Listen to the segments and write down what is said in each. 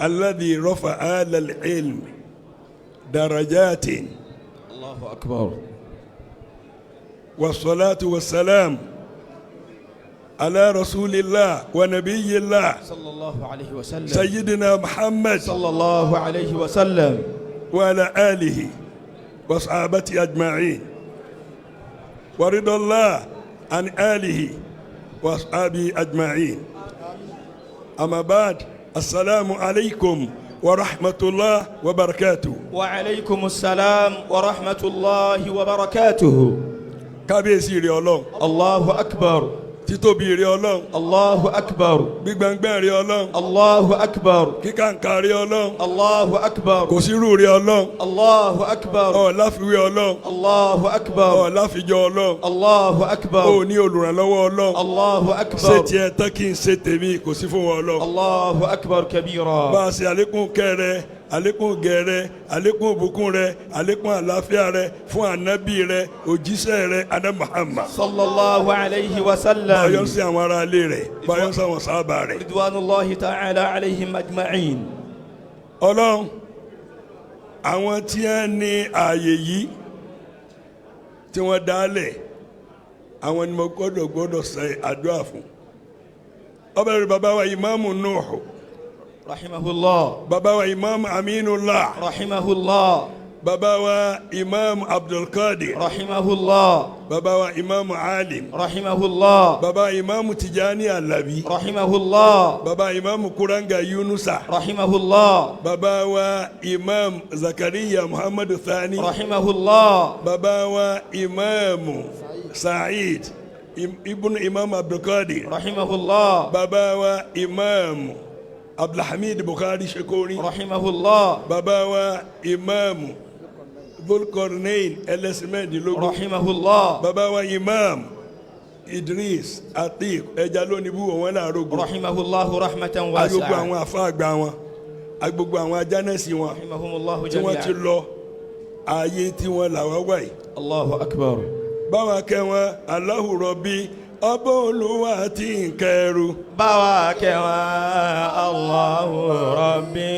الذي رفع آل العلم درجات. الله أكبر. والصلاة والسلام على رسول الله ونبي الله صلى الله عليه وسلم. سيدنا محمد صلى الله عليه وسلم. وعلى آله وصحابته أجمعين، ورضا الله عن آله وأصحابه أجمعين. أما بعد، السلام عليكم ورحمة الله وبركاته. وعليكم السلام ورحمة الله وبركاته. Kábíyèsí rẹ Ọlọ́run. الله أكبر. Títóbi rẹ Ọlọ́run. الله أكبر. Gbígbàngbẹ́ rẹ Ọlọ́run. الله أكبر. Kíkàǹkà rẹ Ọlọ́run. الله أكبر. Kò sírú rẹ Ọlọ́run. الله أكبر. Ọ̀ láfiwé Ọlọ́run. الله أكبر. Ọ̀ láfijọ́ Ọlọ́run. الله أكبر. Ó ní olùrànlọ́wọ́ Ọlọ́run. الله Ṣé أكبر. tiẹ̀ tán kí n ṣe tèmi, kò sí fún wọn Ọlọ́run. الله أكبر كبيرا. Bá a ṣe àlékún kẹ́ rẹ, àlékún gẹ̀ rẹ, àlékún ìbùkún rẹ, àlékún àlàáfíà rẹ fún ànábì rẹ, òjíṣẹ́ rẹ, àná Muhammad. صلى الله عليه وسلم. Báyọ̀ sí àwọn ará ilé rẹ̀, báyọ̀ sí àwọn sábà rẹ̀. رضوان الله تعالى عليهم أجمعين. Ọlọ́run, àwọn tí wọ́n ní ààyè yìí tí wọ́n dálẹ̀, àwọn ni mo gbọ́dọ̀ ṣe àdúrà fún. Ọbẹ̀ rẹ̀, bàbá wa Ìmáàmù Nuhu. رحمه الله. Bàbá wa Ìmáàmù Aminullah. رحمه الله. Bàbá wa Ìmáàmù Abdulkadir. رحمه الله. Bàbá wa Ìmáàmù Alim. رحمه الله. Bàbá Ìmáàmù Tijani Alabi. رحمه الله. Bàbá Ìmáàmù Kuranga Yunusa. رحمه الله. Bàbá wa Imam Zakariya Muhammadu Thani. رحمه الله. Bàbá wa Imam Said ibn Imam Abdulkadir. رحمه الله. Bàbá wa Imam Abdulhamid Bukhari Shekori. رحمه الله. Bàbá wa Imam Dhulqarnain ẹlẹ́sìnmẹ́ẹ̀dínlógún. رحمه الله. Bàbá wa Imam Idris Atiq ẹja lónìí bú wọn láàrógùn. رحمه الله رحمة Agbogbo àwọn واسعة. àfa àgbà wọn, agbogbo àwọn ajánẹ́sì wọn رحمهم الله tí wọ́n ti جميعا. lọ, ààyè tí wọ́n làwọn wà yìí. الله أكبر. Báwa kẹ́ wọn, Allahu Rabbi, ọba olúwa tí ń kẹrù. Báwa kẹwàá, Allahu Rabbi,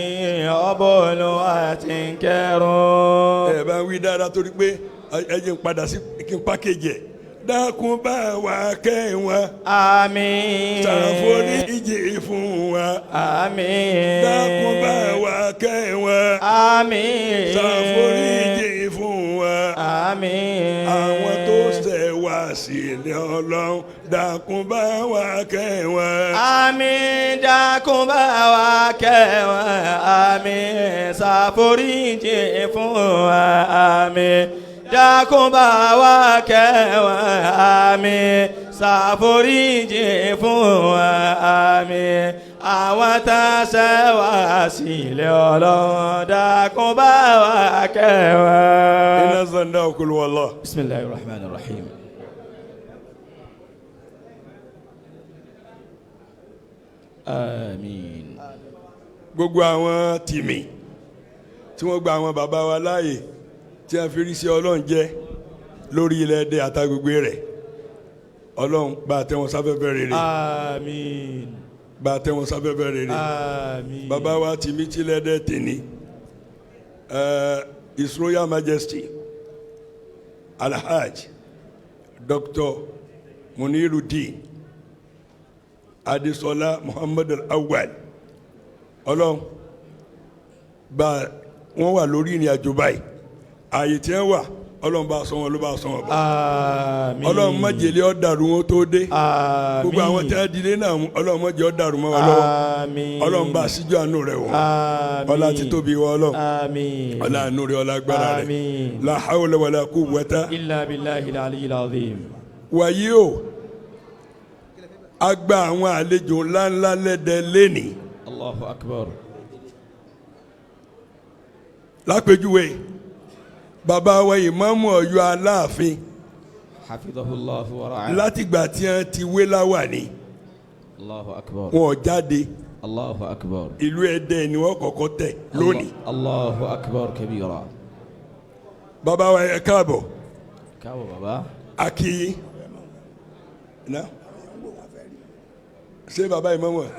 ọba olúwa tí ń kẹrù. Ẹ bá ń wí dáadáa torí pé ẹ jẹ́ n padà sí kí n pákéjì ẹ̀. Dákun, bá wa kẹ́ wọn. Àmín. Ṣàforíjì fún wa. Àmín. Dákun, bá wa kẹ́ wọn. Àmín. Ṣàforíjì fún wa. Àmín. Àwọn tó ṣẹ̀ wá sílẹ̀ Ọlọ́run, dákun, bá wa kẹ́ wọn. Àmín, dákun, bá wa kẹ́ wọn. Àmín, ṣàforíjì fún wa. Àmín, dákun, bá wa kẹ́ wọn. Àmín, ṣàforíjì fún wa. Àmín, àwọn tá a ṣẹ̀ wá sílẹ̀ Ọlọ́run, dákun, bá wa kẹ́ wọn. Iná zanda okulu wàllá. بسم الله الرحمن الرحيم. آمين. Gbogbo àwọn tìmì tí wọ́n gba àwọn bàbá wa láàyè tí a fi rí sí Ọlọ́run jẹ́ lórí ilẹ̀ Ẹdẹ àtàgbègbè rẹ̀, Ọlọ́run, bá a tẹ́ wọn sáfẹ́fẹ́ rere. آمين. Bá a tẹ́ wọn sáfẹ́fẹ́ rere. آمين. Bàbá wa tìmí tilẹ̀ Ẹdẹ tèní, His Royal Majesty Alhaj Dr. Munirudeen Adesola Muhammad Al-Awwal, Ọlọ́run, bá wọ́n wà lórí ìrìn àjò báyìí, ààyè tí wọ́n wà, Ọlọ́run, bá sọ wọn ló bá sọ wọn bọ̀. آمين. Ọlọ́run, má jèlé ọ́ dàrú wọn tó dé. آمين. Gbogbo àwọn tí wọ́n dilé náà mú, Ọlọ́run, má jẹ́ ọ́ dàrú mọ́ wọn lọ́wọ́. آمين. Ọlọ́run, bá síjú àánú rẹ̀ wọ̀. آمين. Ọlá títóbi wọ Ọlọ́run. آمين. Ọlá àánú rẹ̀, ọlá agbára rẹ̀. آمين. La hawla wala quwwata إلا بالله العلي العظيم. Wàyí o, a gba àwọn àlejò ńláńlá lẹ́dẹ̀ lẹ́nìí. الله أكبر. Lápèjúwe, bàbá wa Ìmáàmù Ọ̀yọ́ Aláàfin. حفظه الله ورعاه. Látìgbà tí wọ́n ti wé láwàní, الله أكبر. wọn ò jáde. الله أكبر. Ìlú Ẹdẹ ni wọ́n kọ́kọ́ tẹ̀ lónìí. الله أكبر كبيرا. Bàbá wa, ẹ káàbọ̀. Káàbọ̀, bàbá. Akíyí na ṣé bàbá ìmáàmù ẹ,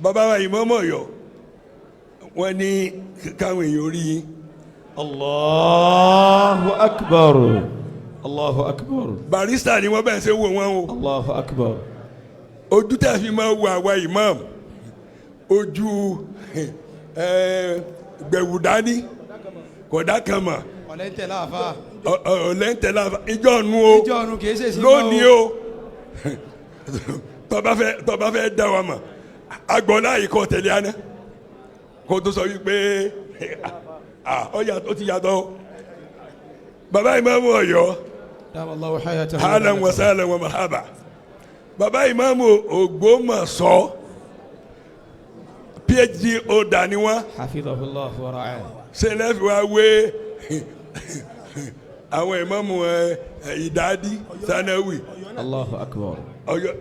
bàbá wa Ìmáàmù Ọ̀yọ́. Wọ́n ní káwọn èèyàn orí yín. Allahu akbar. Allahu akbar. Barrister ni wọ́n bẹ̀rẹ̀ ṣe wò wọ́n o. Allahu akbar. Ojú tẹ̀ fi máa wo àwa imam, ojú gbẹ̀wù dání kọ̀dá kan mọ̀. Ọ̀lẹ́ ń tẹ̀lé àfa. Ọ̀lẹ́ntẹ̀lá ìjọ nu o. Ìjọ ọ̀run kìí ṣèṣin mọ́ o. Lónìí o, tọba fẹ́ dá wa mọ̀, agbọ̀nlá yìí kọ́ tẹ̀lé àná kó tó sọ wípé ó ti yàtọ̀ o. Baba ìmáàmù Ọ̀yọ́, Dama Allahu hayatahu. ahlan wa sahlan wa marhaba. Baba ìmáàmù Ògbómọ̀ṣọ́, PhD holder ni wọ́n. Hafidhahullah wa ra'ah. Ṣe lẹ́fì wá wé àwọn ìmáàmù ìdádí sanawi? Allahu akbar. Ọ̀yọ́.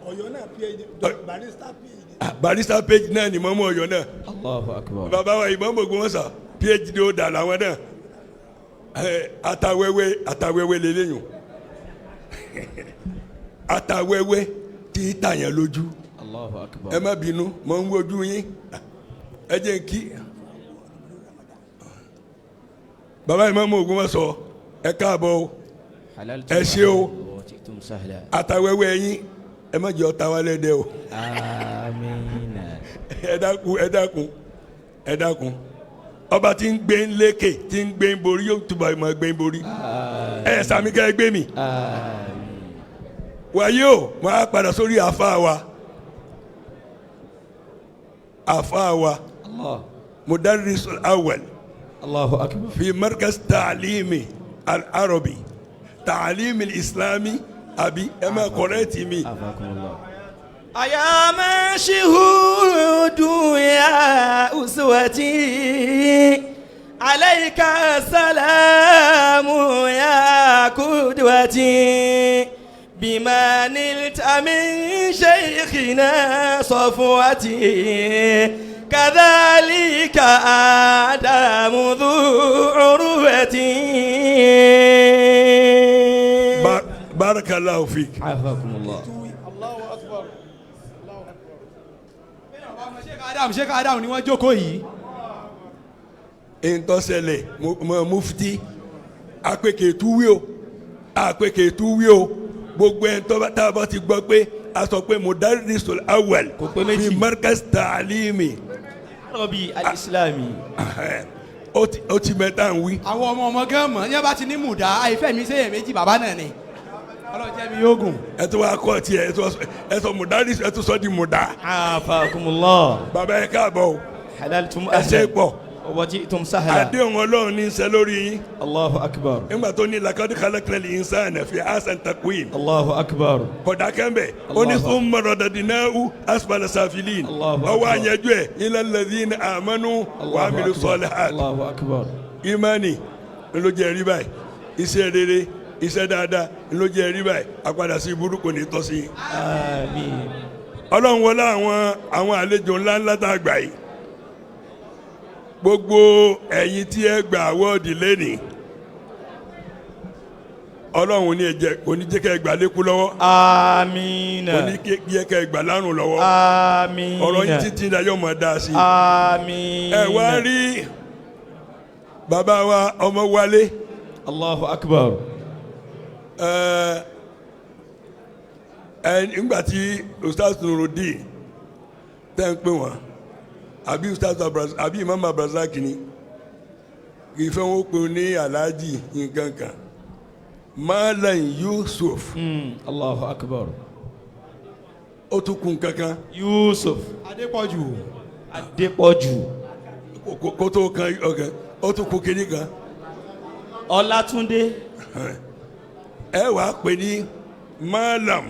Ọ̀yọ́ náà, PhD, barrister PhD. Barrister PhD náà ni ìmáàmù Ọ̀yọ́ náà. Allahu akbar. Bàbá wa ìmáàmù Ògbómọ̀ṣọ́, PhD holder làwọn náà. Atawẹ́wẹ́, atawẹ́wẹ́ lélẹ́yìn, atawẹ́wẹ́ tí í tàyàn lójú. Allahu akbar. Ẹ má bínú, mò ń wojú yín. Ẹ jẹ́ n kí bàbá ìmáàmù Ògbómọ̀ṣọ́, ẹ káàbọ̀ o. Halaltum Ẹ ṣé o. wa ji'tum sahla. Atawẹ́wẹ́ yín, ẹ má jẹ́ ọ̀tá wa lẹ́dẹ̀ o. Amina. Ẹ dákun, ẹ dákun, ẹ dákun. Ọba tí ń gbé ń lékè, tí ń gbé ń borí, yóò túbọ̀ máa gbé ń borí. Ẹ sàmì ká ẹ gbé mi. Àmín. Wàyí o, mo á padà sórí àfa wa, àfa wa Allah. mudarris awwal Allahu akbar. fi markaz ta'limi al-arabi ta'limi al-islami, àbí ẹ máa correct mi. Afakumullah. أيا من شهود يا أسوتي، عليك السلام يا قدوتي، بما نلت من شيخنا صفوتي، كذلك آدم ذو عروتي. Barakallahu fik. Afakumullah. Allahu akbar. Allahu akbar. Sheikh Adam, Sheikh Adam ni wọ́n jókòó yìí. Ntọ́sẹ̀lẹ̀ mọ mufti apẹ̀kẹ̀tù wí o, apẹ̀kẹ̀tù wí o. Gbogbo ẹ̀ tọ́ba tá a bá ti gbọ́ pé a sọ pé mudarrisul awwal Kò pé méjì. fi markaz ta'limi Arabi al-Islami. ó ti mẹ́ta ń wí. Àwọn ọmọ ọmọ gan mọ̀ yẹn bá ti ní mùdá àìfẹ́ mi sẹ́yìn méjì, bàbá náà ni. Ọlọ́run jẹ́ mi yóò gùn. Ẹ tó wá kọ́ tiẹ̀, ẹ sọ mudarris, ẹ tó sọ di mùdá. Afakumullah. Bàbá, ẹ káàbọ̀ o. Halaltum Ẹ ṣe ahlan. pọ̀. Wa ji'tum sahla. Àdéhùn Ọlọ́run ní í ṣe lórí yín. Allahu akbar. Nígbà tó ní laqad khalaqnal insana fi ahsani taqwim, Allahu akbar. Kọ̀dà kẹ́mbẹ̀ ó ní Allahu. thumma radadnahu asfala safilin. Allahu Ọwọ́ akbar. àyànjú ẹ̀ illal ladhina amanu wa Allahu amilu akbar. salihat. Allahu akbar. Imani ló jẹ́ rí báyìí, iṣẹ́ rere, iṣẹ́ dáadáa ló jẹ́ rí báyìí. Àpadà sí burúkú ní tọ́sí. Àmín. Ọlọ́run wọlé àwọn àlejò ńláńlá tá a gbà yìí, gbogbo ẹ̀yin tí ẹ gba award lẹ́nìí, Ọlọ́run ní ẹ jẹ́ kò ní jẹ́ kẹ́ ẹ gbà lékú lọ́wọ́. Àmín. Kò ní jẹ́ kẹ́ ẹ gbà lárùn lọ́wọ́. Àmín. Ọ̀rọ̀ yín títí dayọ̀ mọ̀ dá sí i. Àmín. Ẹ wá rí bàbá wa ọmọ wálé. Allahu akbar. Ẹ ẹ nígbà tí Ustaz Nurudeen tẹ́ ń pè wọ́n, àbí Ustaz Abraz, àbí Imam Abrazak ni ìfẹ́ wọn pè ní Alhaji nǹkan kan, Malam Yusuf. Allahu akbar. Ó tún kún kankan. Yusuf. Adépọ̀jù. Adépọ̀jù. Kó tó kan ọ̀gá, ó tún kún kínní kan. Ọlátúndé. Ẹ wàá pè ní Malam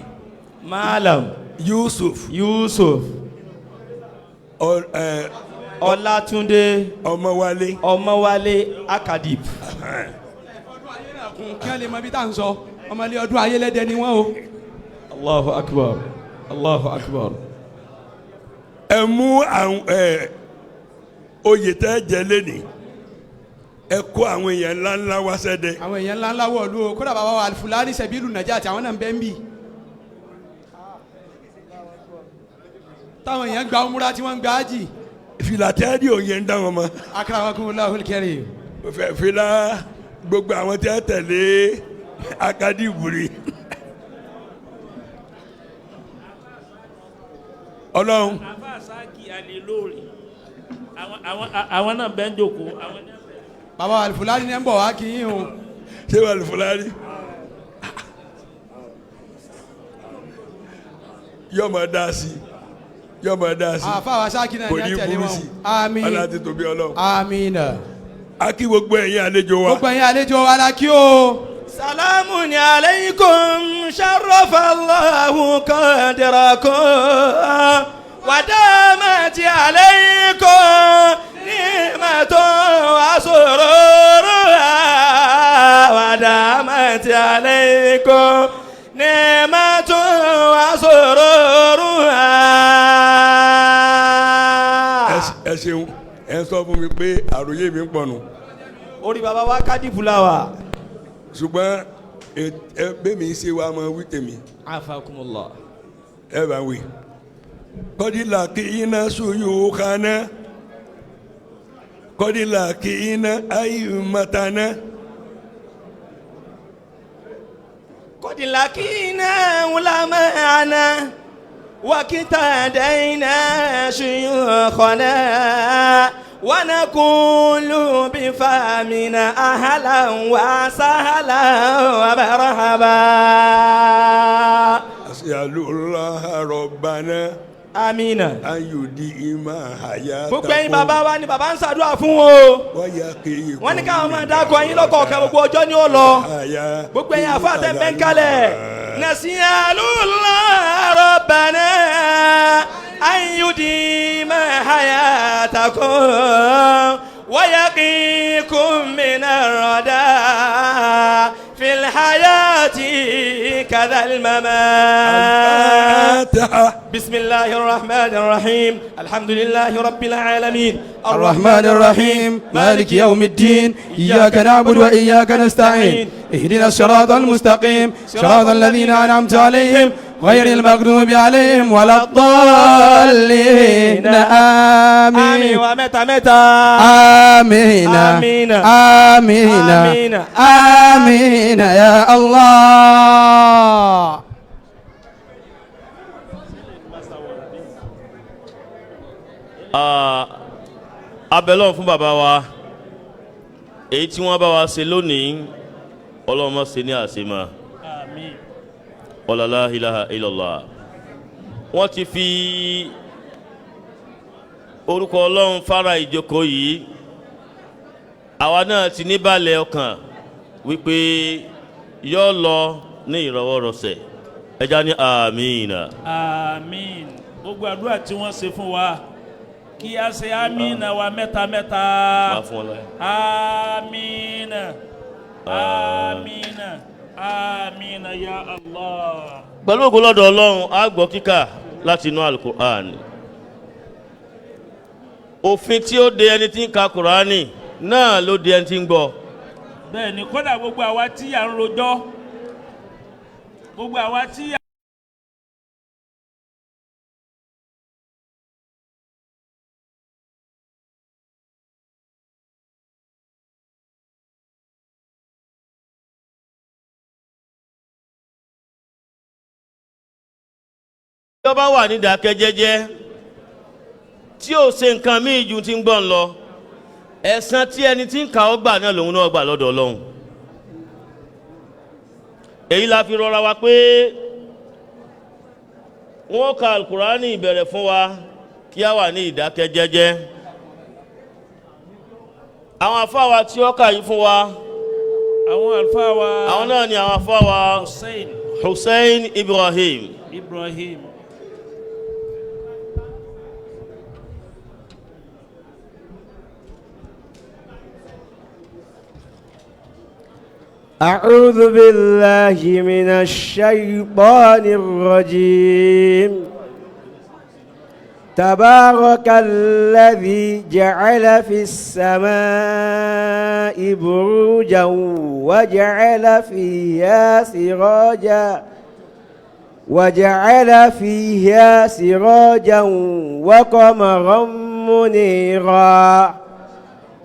Malam. Yusuf. Yusuf. Ọlátúndé. Ọmọwálé. Ọmọwálé Akadip. Ọdún ayé náà kún kí wọ́n lè mọ ibi tá à ń sọ. Ọmọlé ọdún ayé lẹ́dẹ ni wọ́n o. Allahu akbar. Allahu akbar. Ẹ mú àwọn oyè tẹ́ jẹ lẹ́nìí, ẹ kó àwọn èèyàn ńláńlá wá sẹ́dẹ̀. Àwọn èèyàn ńlá ńlá wọ̀lú o. Kódà bàbá wa Alifulani Sẹ̀bílù Nàjà àti àwọn náà ń bẹ́ ń bì. Táwọn èèyàn gba umura tí wọ́n ń gba ájì. Fìlà tẹ́lẹ̀ òye ń dá wọn mọ́. Akramakumulahul karim. Fìlà gbogbo àwọn tí wọ́n tẹ̀lé akadìbùrì. Ọlọ́run. Àfa sáàkì àlè lóore àwọn náà bẹ́ẹ̀ ń jòkó. Bàbá Alifulani ní ń bọ̀ wá kí yín o. Ṣé wà Alifulani? Yóò máa dá sí yóò máa dá sí. Àfa wa sáàkì náà ní àtẹ̀lé wọn. Àmín. Ọlá ti tóbi Ọlọ́run. Àmín. A kí gbogbo ẹ̀yin àlejò wa. Gbogbo ẹ̀yin àlejò wa la kí o. Salamun alaykum sharafallahu qadrakum wa damat alaykum ni'matun wa sururun wa damat alaykum ni'matun wa sururun. Ẹ ṣeun, ẹ sọ fún mi pé àròyé mi ń pọnù. Orí baba wa kádìbù la wa. Ṣùgbọ́n ẹ bẹ́ẹ̀ mi ṣe wa máa wí tèmi. Afakumullah. Ẹ bá wí. Kọ́dílà kí iná suyù kaná. Kọ́dílà kí iná ayé mọ́taná. Kọ́dílà kí iná wúlámàánà wàkítà dẹ́yìnà suyù kọ́nà. ونقول بفهمنا أهلا وسهلا ومرحبا. أسأل الله ربنا آمين. أن يديم حياتكم. Gbogbo ẹ̀yin bàbá wa ni bàbá ń ṣàdúrà fún o. ويقيكم Wọ́n ní káwọn máa dákọ̀ ẹ̀yin lọ́kọ̀ọ̀kan gbogbo ọjọ́ ni ó lọ. Gbogbo ẹ̀yin àfáà tẹ́ ń bẹ́ ń kalẹ̀. Nasi'alullah rabbana an yudima hayatakum wa yaqikum minar rada fil hayati kadhal mamat. بسم الله الرحمن الرحيم الحمد لله رب العالمين الرحمن الرحيم مالك يوم الدين إياك نعبد وإياك نستعين اهدنا الصراط المستقيم صراط الذين أنعمت عليهم غير المغضوب عليهم ولا الضالين آمين. آمين ومتى متى آمين آمين آمين آمين آمين يا الله. Abẹ́lọ́run fún bàbá wa èyí tí wọ́n bá wa ṣe lónìí Ọlọ́run má ṣe ní àṣemọ́. Àmín. Ọlọ́lá ilaha illallah. Wọ́n ti fi orúkọ Ọlọ́run fara ìjókòó yìí. Àwa náà ti níbàlẹ̀ ọkàn wípé yóò lọ ní ìrọwọ́rọsẹ̀. Ẹja ní àmín. Àmín. Gbogbo àdúrà tí wọ́n ṣe fún wa kí a ṣe àmín wa mẹ́ta mẹ́ta. Àmín. Àmín. Àmín ya Allah. Pẹ̀lú ògo lọ́dọ̀ Ọlọ́run a gbọ́ kíkà láti inú Al-Qur'an. Òfin tí ó de ẹni tí ń ka Kùránì náà ló de ẹni tí ń gbọ́. Bẹ́ẹ̀ ni kódà gbogbo àwa tí à ń rojọ́ gbogbo àwa tí à. Tí ó bá wà ní ìdákẹ́jẹ́jẹ́ tí ó ṣe nǹkan míì ju ti ń gbọ́n lọ, ẹ̀san tí ẹni tí ń kà ó gbà náà lòun náà gbà lọ́dọ̀ Ọlọ́run. Èyí la fi rọra wa pé wọ́n ka Al-Kùránì ìbẹ̀rẹ̀ fún wa kí a wà ní ìdákẹ́jẹ́jẹ́. Àwọn àfáà wa tí ó kà yìí fún wa, àwọn àlùfáà wa, àwọn náà ni àwọn àfáà wa Hussein Ibrahim. Ibrahim. أعوذ بالله من الشيطان الرجيم. تبارك الذي جعل في السماء بروجا وجعل فيها سراجا وقمرا منيرا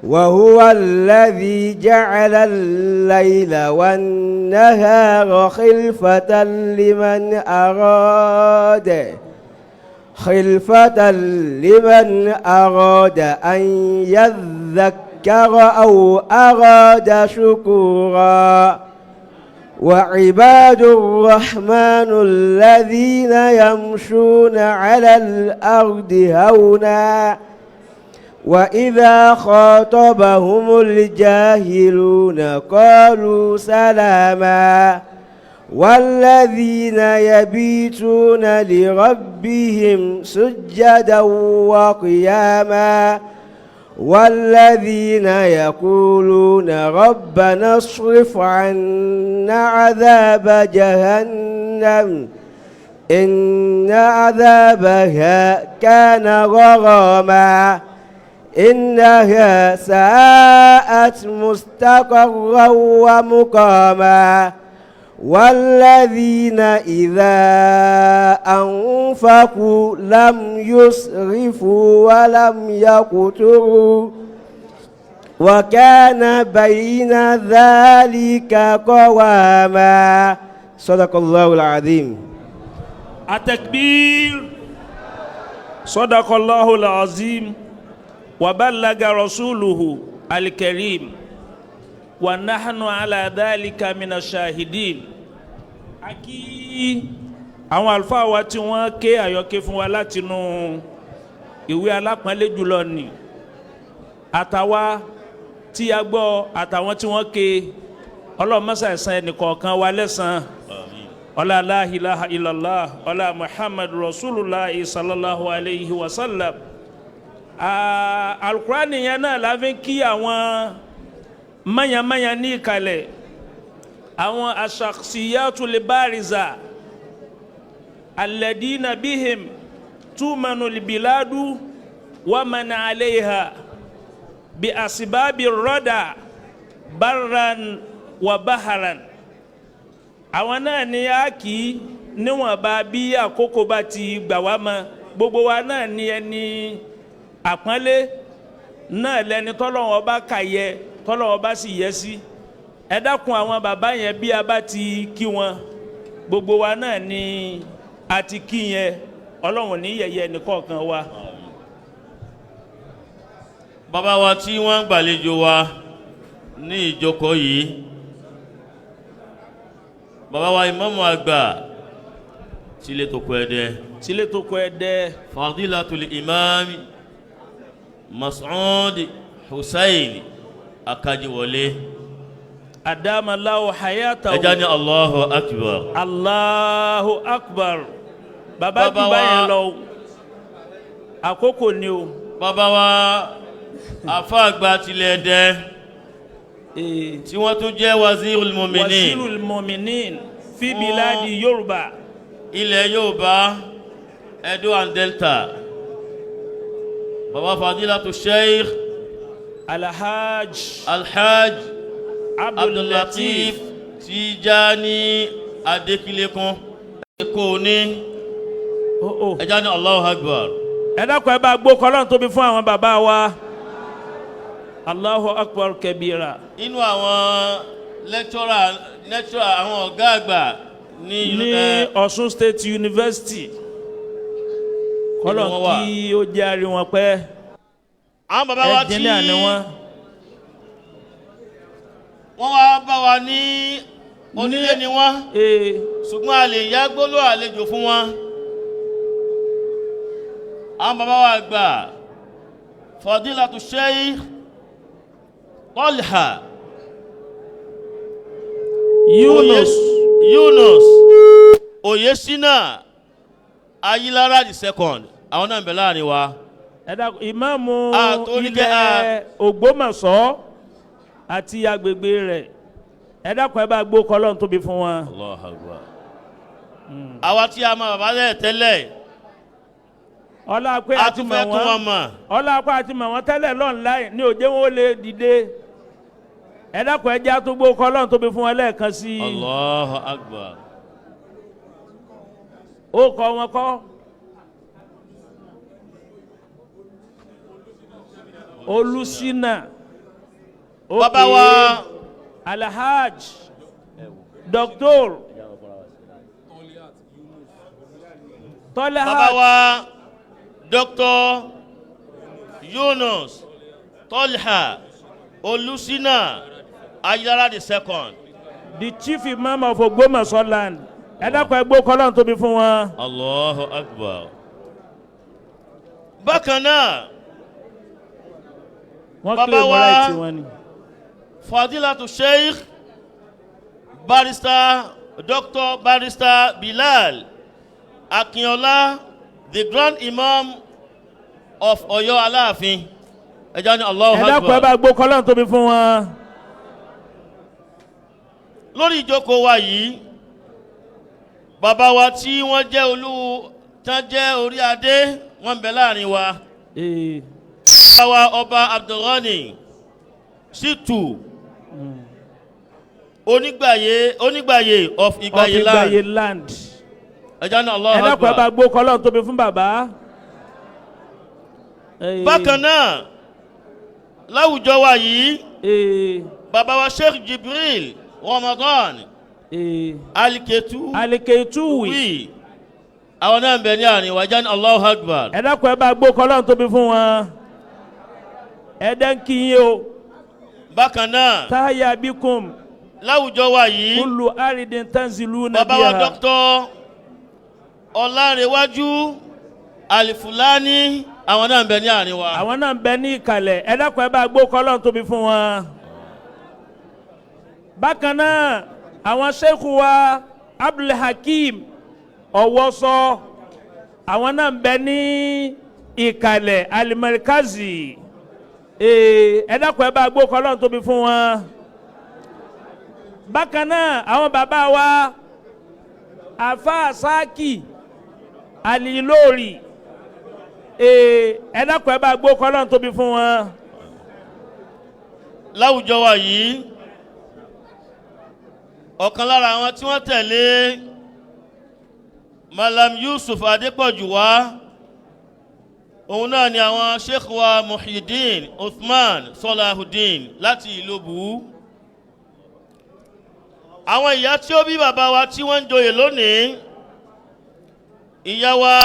وهو الذي جعل الليل والنهار خلفة لمن أراد أن يذكر أو أراد شكورا وعباد الرحمن الذين يمشون على الأرض هونا وإذا خاطبهم الجاهلون قالوا سلاما والذين يبيتون لربهم سجدا وقياما والذين يقولون ربنا اصرف عنا عذاب جهنم إن عذابها كان غراما إنها ساءت مستقرا ومقاما والذين إذا أنفقوا لم يسرفوا ولم يقتروا وكان بين ذلك قواما صدق الله العظيم. التكبير. صدق الله العظيم وبلغ رسوله الكريم ونحن على ذلك من الشاهدين. Akí àwọn àlùfáà wa tí wọ́n ké àyọké fún wa látinú ìwé alápọ̀nlé jùlọ ni, àtàwa tí a gbọ́ àtàwọn tí wọ́n ké, Ọlọ́run mọ́sá ẹ̀san ẹnìkọ̀ọ̀kan wa lẹ́san. Ọlá la ilaha illallah, ọlá Muhammad rasulullah sallallahu alayhi wa sallam. Alukurani yẹn náà la fi kí àwọn mayamaya ní ìkàlẹ̀, àwọn aṣàkṣiyatul bariza alladina bihim tumanul biladu wa man alayha bi asibabi rọ́dà barran wa baharan. Àwọn náà ni a kì í níwọ̀nba bí àkókò bá ti gbà wá mọ́. Gbogbo wa náà ni ẹni àpọ́nlé náà lẹni tọ́lọ́wọ́n bá kà yẹ, tọ́lọ́wọ́n bá sì yẹ sí. Ẹ dákun àwọn bàbá yẹn bí a bá ti kí wọn, gbogbo wa náà ni a ti kí yẹn. Ọlọ́run ní yẹ̀yẹ́ nìkọ̀ọ̀kan wa. Bàbá wa tí wọ́n ń gbàlejò wa ní ìjókòó yìí, bàbá wa ìmáàmù àgbà tílé tó kọ Ẹdẹ, tílé tó kọ Ẹdẹ, Fadilatul Imam Mas'ud Hussein Akajiwọlé, Adamallahu hayatahu. Ẹja ní Allahu Akbar. Allahu Akbar. Bàbá jù báyẹn lọ, àkókò ni o. Bàbá wa àfa àgbà tilẹ̀ Ẹdẹ tí wọ́n tún jẹ́ Wazirul Muminin, Wazirul Muminin fi biladi Yorùbá, ilẹ̀ Yorùbá, Edo and Delta. Bàbá Fadilatu Sheikh Alhaj Abdul Lateef Tijani Adekunle Èkó ní ẹja ní Allahu Akbar. Ẹ dákun ẹ bá gbó kọlọ́n tóbi fún àwọn bàbá wa. Allahu Akbar kabira. Inú àwọn lecturer àwọn ọ̀gá àgbà ní Ọ̀ṣun State University, kọlọ́n kí ó jẹ́ àrí wọn pẹ́. Àwọn bàbá wa tí ẹ̀jìnlẹ̀ ni wọ́n. Wọ́n wá bá wa ní onílé ni wọ́n, ṣùgbọ́n a lè yá gbólóhùn àlejò fún wọn. Àwọn bàbá wa gbà Fadilatu Sheikh Talha Yunus Oyesina Ayilara the second, àwọn náà ń bẹ láàrin wa. Ẹ dákun ìmáàmù ilẹ̀ Ògbómọ̀ṣọ́ àti agbègbè rẹ̀, ẹ dákun ẹ bá gbó kọlọ́n tóbi fún wọn. Allahu Akbar. Àwa tí a mọ bàbá rẹ̀ tẹ́lẹ̀, ọlá pé a ti mọ̀ wọ́n, ọlá pé a ti mọ̀ wọ́n tẹ́lẹ̀ lọ́nláì ní òjé wọn ó lè dìde. Ẹ dákun ẹ jẹ́ àtúgbò kọlọ́n tóbi fún wọn lẹ́ẹ̀kan sí i. Allahu Akbar. Ó kọ́ wọn kọ́. Olùsínà. Bàbá wa Alhaj Doctor Tọ́lá. Bàbá wa Dr. Yunus Tolha Olusina Ayélujára the second. The chief imam of Ogbomoso land. Ẹ dákun, ẹ gbó kọ́lọ́n tóbi fún wọn. Allahu Akbar. Bákan náà, Wọ́n Bàbá claim wa right wọn ni. Fadilatu Sheikh Barrister Dr. Barrister Bilal Akinola, the Grand Imam of Ọ̀yọ́ Aláàfin. Ẹ já ní Allahu Ẹ dákun, ẹ Akbar. bá gbó kọ́lọ́n tóbi fún wọn. Lórí ìjókòó wa yìí, bàbá wa tí wọ́n jẹ́ olú tán jẹ́ orí adé, wọ́n ń bẹ láàrin wa. Bàbá wa Ọba Abdulghani Shitu Onígbàyé, Onígbàyé of Of Ìgbàyé land. Ìgbàyè land. Ẹ já ní Allahu Ẹ dákun, ẹ bá Akbar. gbó kọ́lọ́n tóbi fún bàbá. Bákan náà, láwùjọ wa yìí, bàbá wa Sheikh Jibril Ramadan Aliketu Aliketuwi. Wí, àwọn náà ń bẹ ní àárín wa. Ẹ já ní Allahu Akbar. Ẹ dákun, ẹ bá gbó kọ́lọ́n tóbi fún wọn. Ẹ dẹ́ ń kí yín o. Bákan náà, Táyà bikum. láwùjọ wa yìí, Kullu aridin tanziluna bàbá wa biha. Dr. Ọlárẹ̀wájú Alifulani, àwọn náà ń bẹ ní àárín wa. Àwọn náà ń bẹ ní ìkàlẹ̀. Ẹ dákun, ẹ bá gbó kọ́lọ́n tóbi fún wọn. Bákan náà, àwọn sheikh wa Abdulhakeem Ọwọ́sọ, àwọn náà ń bẹ ní ìkàlẹ̀ Alimarikazi. Ẹ dákun, ẹ bá gbó kọ́lọ́n tóbi fún wọn. Bákan náà, àwọn bàbá wa Afa Saki Alilori, ẹ dákun, ẹ bá gbó kọ́lọ́n tóbi fún wọn. Láwùjọ wa yìí, ọ̀kan lára àwọn tí wọ́n tẹ̀lé Malam Yusuf Adépọ̀jù wá, òun náà ni àwọn sheikh wa Muhyiddin Uthman Salahuddin láti ìlú Bù. Àwọn ìyá tí ó bí bàbá wa tí wọ́n ń joyè lónìí, ìyá wa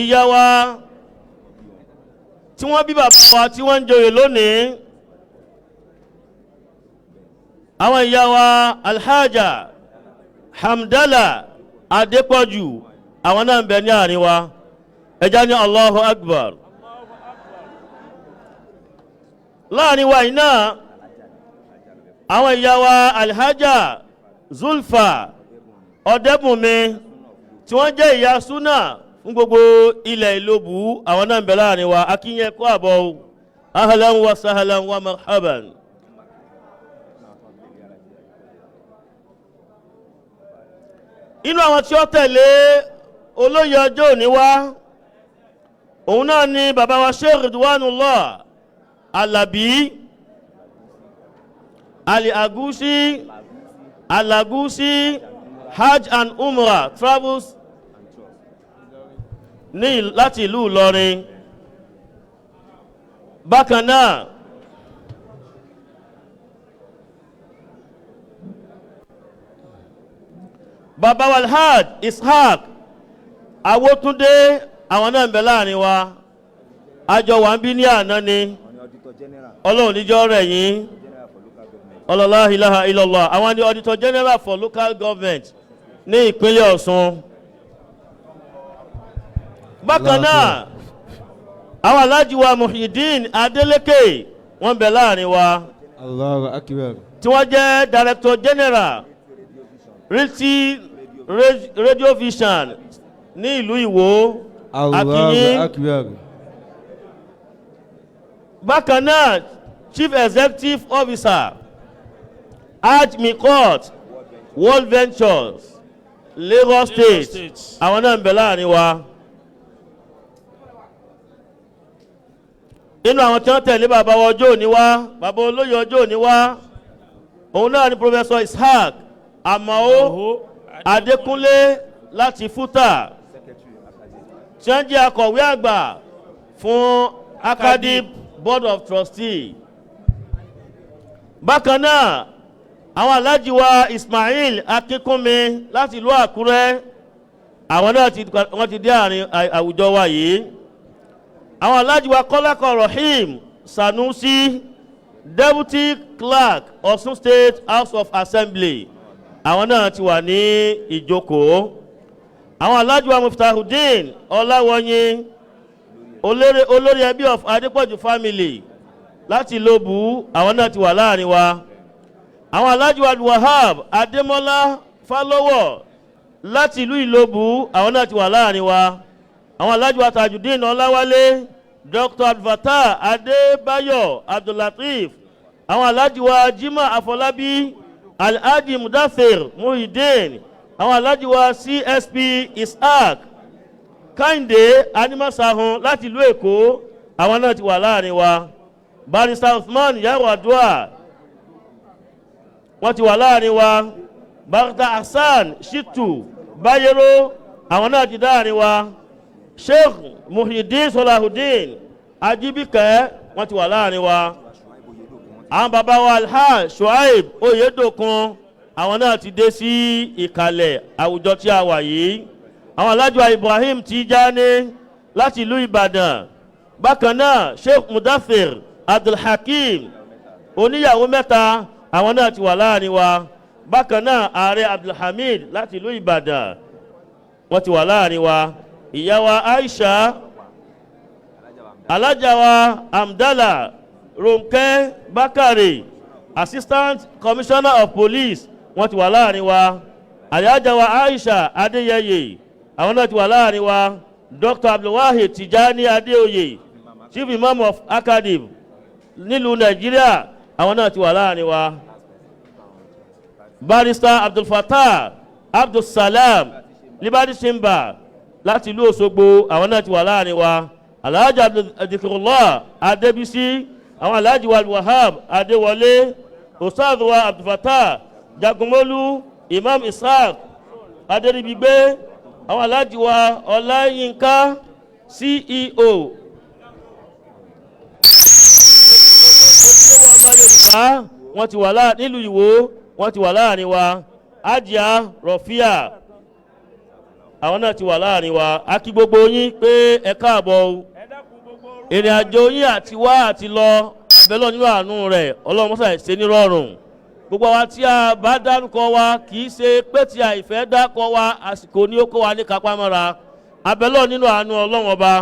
ìyá wa tí wọ́n bí bàbá wa tí wọ́n ń joyè lónìí, àwọn ìyá wa Alhaja Hamdala Adépọ̀jù, àwọn náà ń bẹ ní àárín wa. Ẹja ní Allahu Akbar. Láàrin wa yìí náà, àwọn ìyá wa Alhaja Zulfa Ọ̀dẹ́bùnmi tí wọ́n jẹ́ ìyá súnà fún gbogbo ilẹ̀ Ìlóbù, àwọn náà ń bẹ láàrin wa. Akínyẹ kó àbọ̀ o, ahlan wa sahlan wa marhaban. Inú àwọn tí ó tẹ̀lé olóyè ọjọ́ òní wá, òun náà ni bàbá wa Sheikh Ridwanullah Alabi Ali Agusi Alagusi Hajj and Umrah Travels ní láti ìlú Ìlọrin. Bákan náà, bàbá wa Alhaj Ishaq Awótúndé, àwọn náà ń bẹ láàrin wa. Àjọ wà ń bí ní àná ni. Ọlọ́run níjọ́ rẹ̀ yín ọlọ́lá ilaha illallah. Àwọn ni Auditor General for Local Government ní ìpínlẹ̀ Ọ̀ṣun. Bákan náà, àwọn aláàjì wa Muhyiddin Adeleke, wọ́n ń bẹ láàrin wa, Allahu Akbar. tí wọ́n jẹ́ Director General Realty Radio Vision ní ìlú Ìwó. Allahu Akínyìn. Akbar. Bákan náà, Chief Executive Officer, Hajj Mikot World Ventures, Lagos State, State. Àwọn náà ń bẹ láàrin wa. Inú àwọn tí wọ́n tẹ̀lé bàbá wa ọjọ́ òní wá, bàbá olóyè ọjọ́ òní wá, òun náà ni Professor Ishaq Amao. Oho. Adékúnlé láti Fúta, tí wọ́n jẹ́ akọ̀wé àgbà fún Academic Board of Trustees. Bákan náà, àwọn aláàjì wa Ismail Akínkúnmi láti ìlú Àkúrẹ́, àwọn náà ti wọ́n ti dé àárín àwùjọ wa yìí. Àwọn aláàjì wa Kọ́lákọ̀ Rahim Sanusi, Deputy Clerk, Ọ̀ṣun State House of Assembly, àwọn náà ti wà ní ìjókòó. Àwọn aláàjì wa Muftahudeen Ọláwọyìn, olórí ẹbí of Adépọ̀jù family láti Lóbù, àwọn náà ti wà láàrin wa. Àwọn aláàjì wa Wahab Adémọ́lá Fálọ́wọ̀ láti ìlú Ìlóbù, àwọn náà ti wà láàrin wa. Àwọn aláàjì wa Tajudeen Ọláwálé, Dr. Abdulfatah Adébáyọ̀ Abdullateef, àwọn aláàjì wa Jimoh Afọlábí, Alhaji Mudathir Muhyiddin, àwọn aláàjì wa CSP Isaac Kẹ́hìndé Animasahun láti ìlú Èkó, àwọn náà ti wà láàrin wa. Barrister Usman Yar'Adua, wọ́n ti wà láàrin wa. Barrister Hassan Shitu Bayero, àwọn náà ti dáàrin wa. Sheikh Muhyiddin Solahudeen Ajibike, wọ́n ti wà láàrin wa. Àwọn bàbá wa Alhaj Shuaib Oyedokun, àwọn náà ti dé sí ìkàlẹ̀ àwùjọ tí a wà yìí. Àwọn alájọ Ibrahim Tijani láti ìlú Ìbàdàn. Bákan náà, Sheikh Mudathir Abdulhakeem, oníyàwó mẹ́ta, àwọn náà ti wà láàrin wa. Bákan náà, ààrẹ Abdulhamid láti ìlú Ìbàdàn, wọ́n ti wà láàrin wa. Ìyá wa Aisha, alájà wa Amdala Ronke Bakare, Assistant Commissioner of Police, wọ́n ti wà láàrin wa. Alájà wa Aisha Adéyẹyè, àwọn náà ti wà láàrin wa. Dr. Abdulwahid Tijani Adéoyè, Chief Imam of Academy nílùú Nàìjíríà, àwọn náà ti wà láàrin wa. Barrister Abdulfatah Abdulsalam Liberty Chamber láti ìlú Òṣogbo, àwọn náà ti wà láàrin wa. Alhaji Abdulkirullah Adébísí, àwọn Alhaji wa Wahab Adéwọlé, Ustaz wa Abdulfatah Jagunmólú, Imam Ishaq Adéríbigbé, àwọn Alhaji wa Ọláyínká CEO ojúlówó ọmọ Yorùbá, wọ́n ti wà nílùú Ìwó, wọ́n ti wà láàrin wa. Ajia Rọ̀fíà, àwọn náà ti wà láàrin wa. A kí gbogbo yín pé ẹ káàbọ̀ o. Ìrìn àjò yín àti wá àti lọ, abẹ́lọ́ nínú àánú rẹ̀, Ọlọ́run mọ́sà ṣe ní rọrùn. Gbogbo àwa tí a bá dárúkọ wa, kì í ṣe pé tí àìfẹ́ dákọ wa, àsìkò ni ó kó wa ní kápámọ́ra. Abẹ́lọ́ nínú àánú Ọlọ́run ọba,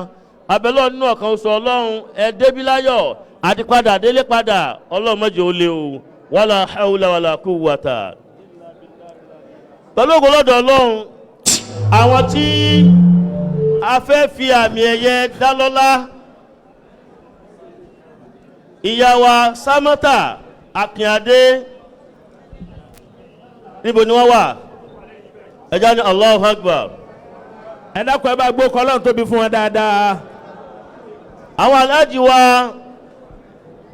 abẹ́lọ́ nínú ọ̀kan oṣù Ọlọ́run, ẹ débíláyọ̀ àti padà délé padà, Ọlọ́run má jẹ́ ó lé o. Wala hawla wala quwwata. Pẹ̀lú ògo lọ́dọ̀ Ọlọ́run, àwọn tí a fẹ́ fi àmì ẹ̀yẹ dá lọ́lá, ìyá wa Sámọ́tà Akínadé, níbo ni wọ́n wà? Ẹja ní Allahu Akbar. Ẹ dákun, ẹ bá gbó kọ́ Ọlọ́run tóbi fún wọn dáadáa. Àwọn aláàjì wa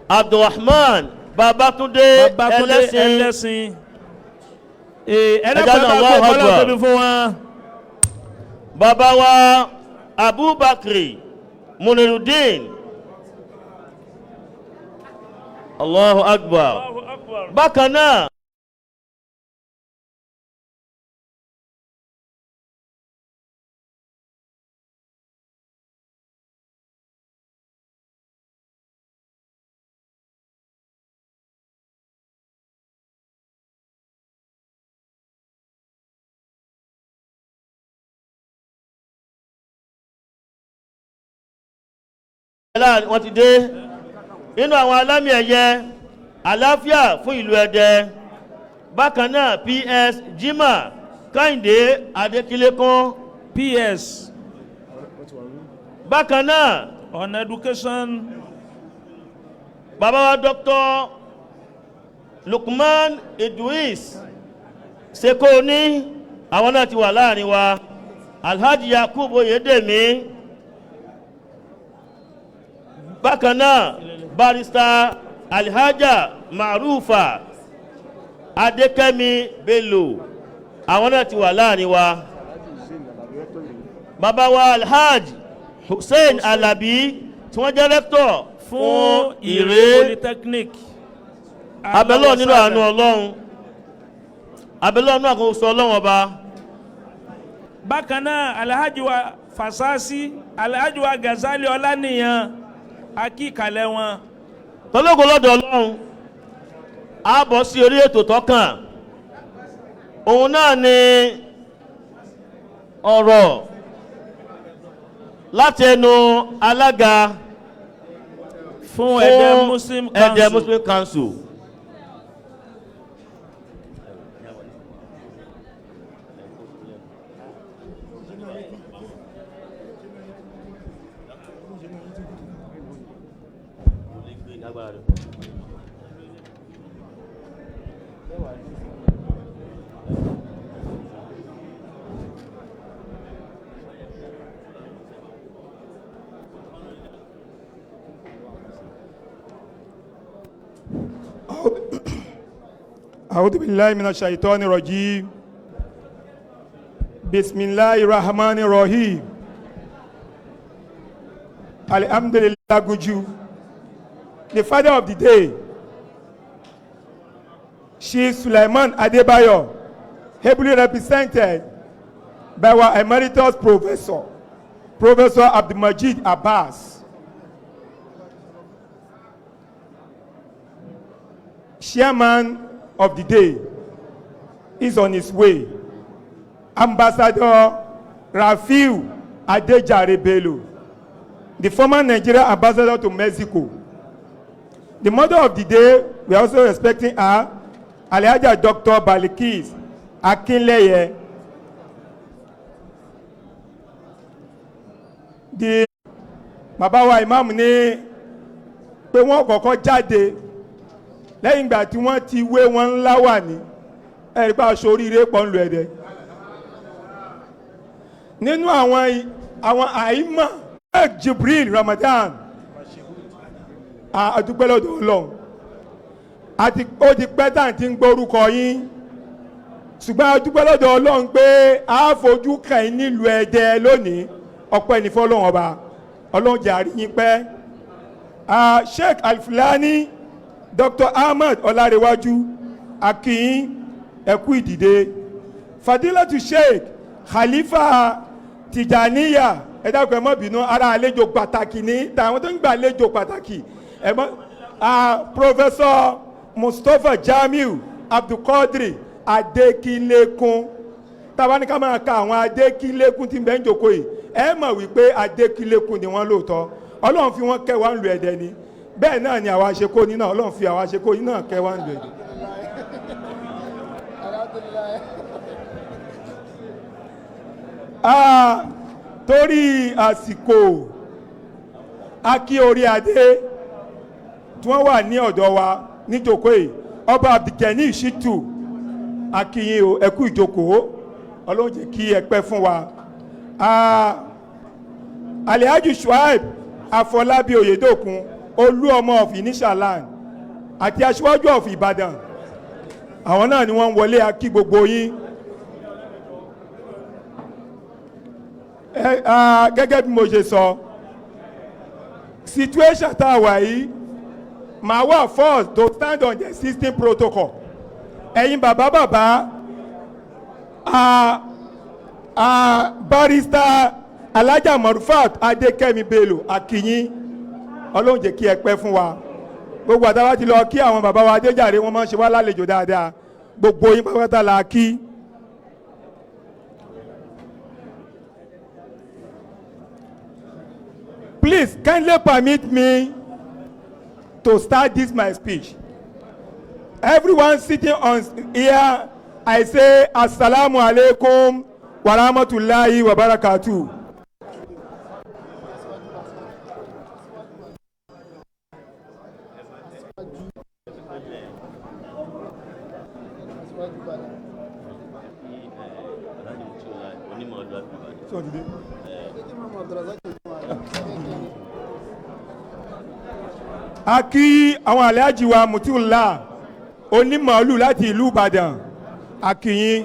Abdulrahman Babatunde Babátúndé Ẹlẹ́sìn, Ẹlẹ́sìn. Ẹ dákun, Ẹja ẹ ní bá gbó Allahu kọ́ Ọlọ́run Akbar. tóbi fún wọn. Bàbá wa Abubakar Munirudin, Allahu Akbar. Bákan náà, láàrin wọ́n ti dé nínú àwọn alámì ẹ̀yẹ àlàáfíà fún ìlú Ẹdẹ. Bákan náà, PS Jimoh Kẹ́hìndé Adékílékún, PS bákan náà, on education, bàbá wa Dr. Lukman Idris Sekoni, àwọn náà ti wà láàrin wa. Alhaji Yakub Oyedemi, bákan náà, Barrister Alhaja Marufa Adékẹ́mi Bello. Àwọn náà ti wà láàrin wa. Bàbá wa Alhaj Hussein Alabi tí wọ́n jẹ́ rẹ́kítọ̀ fún Ìrè Polytechnic. Abẹ́lọ́ nínú àánú Ọlọ́run, abẹ́lọ́ nínú àkóso Ọlọ́run ọba. Bákan náà Alhaji wa Fasasi, Alhaji wa Gazali Ọláníyan, akíkalẹ̀ wọn. Tọ́lọ́gọ́ lọ́dọ̀ Ọlọ́run, a bọ̀ sí orí ètò tọ́kàn. Òun náà ni ọ̀rọ̀ láti ẹnu alága fún Ẹdẹ Muslim Council. Ẹdẹ Muslim Council. أعوذ بالله من الشيطان الرجيم. بسم الله الرحمن الرحيم. Alhamdulillah Guju, the father of the day, Chief Sulaiman Adebayo, ably represented by our emeritus professor, Professor Abdulmajid Abbas, chairman of the day, is on his way. Ambassador Rafiu Adejare Bello, the former Nigerian ambassador to Mexico. The mother of the day, we are also expecting her, Alhaja Dr. Balikis Akinleye. The bàbá wa imam ní pé wọ́n kọ́kọ́ jáde lẹ́yìn ìgbà tí wọ́n ti wé wọn ńlá wà ní ẹ̀rí pa aṣọ oríire pọ̀ ń lu Ẹdẹ. Nínú àwọn àìmọ̀ Sheikh Jibril Ramadan, a dúpẹ́ lọ́dọ̀ Ọlọ́run, àti ó ti pẹ́ tá à ń ti ń gbórúkọ yín, ṣùgbọ́n a dúpẹ́ lọ́dọ̀ Ọlọ́run pé a fojú kàn yín nílùú Ẹdẹ lónìí. Ọpẹ́ ní f'Ọlọ́run ọba, Ọlọ́run jẹ́ àrí yín pẹ́. Sheikh Alfulani Dr. Ahmed Ọlárẹ̀wájú, akin ẹkú ìdìde. Fadilatu Sheikh Khalifa Tijaniya, ẹ dákun ẹ má bínú, ara àlejò pàtàkì ní tàwọn tó ń gba àlejò pàtàkì ẹ mọ. Professor Mustapha Jamiu Abdulkadri Adekinlekun, táwa ní ká máa ka àwọn Adekinlekun tí ń bẹ ń jókòó yìí, ẹ mọ̀ wípé Adekinlekun ni wọ́n lóòótọ́. Ọlọ́run fi wọ́n kẹ́ wa ń lu Ẹdẹ ni, bẹ́ẹ̀ náà ni àwa ṣe kó ní náà, Ọlọ́run fi àwa ṣe kó ní náà kẹ́ wa ń lu Ẹdẹ. Torí àsìkò, akí orí adé tí wọ́n wà ní ọ̀dọ̀ wa níjókòó yìí, Ọba Abdulgani Shitu, akínyìn o, ẹ kú ìjókòó, Ọlọ́run jẹ́ kí ẹ pẹ́ fún wa. Alhaji Shuaib Afọlábí Oyèdòkun, olú ọmọ of Inishaland àti aṣíwájú of Ìbàdàn, àwọn náà ni wọ́n ń wọlé, akí gbogbo yín. Gẹ́gẹ́ bí mo ṣe sọ, situation tá a wà yìí, màá wà forced to stand on the existing protocol. Ẹ̀yin bàbá bàbá, Barrister Alhaja Marufat Adékẹ́mi Bello, akínyín, Ọlọ́run jẹ́ kí ẹ pẹ́ fún wa. Gbogbo àtàwọn ti lọ kí àwọn bàbá wa Adéjàre, wọ́n máa ń ṣe wá lálejò dáadáa. Gbogbo yín pátápátá la kí. Please kindly permit me to start this my speech. Everyone sitting on here, I say assalamu alaikum wa rahmatullahi wa barakatuh. A kí àwọn Alhaji wa Mutiula onímọ̀ọ́lù láti ìlú Ìbàdàn, a kí yín.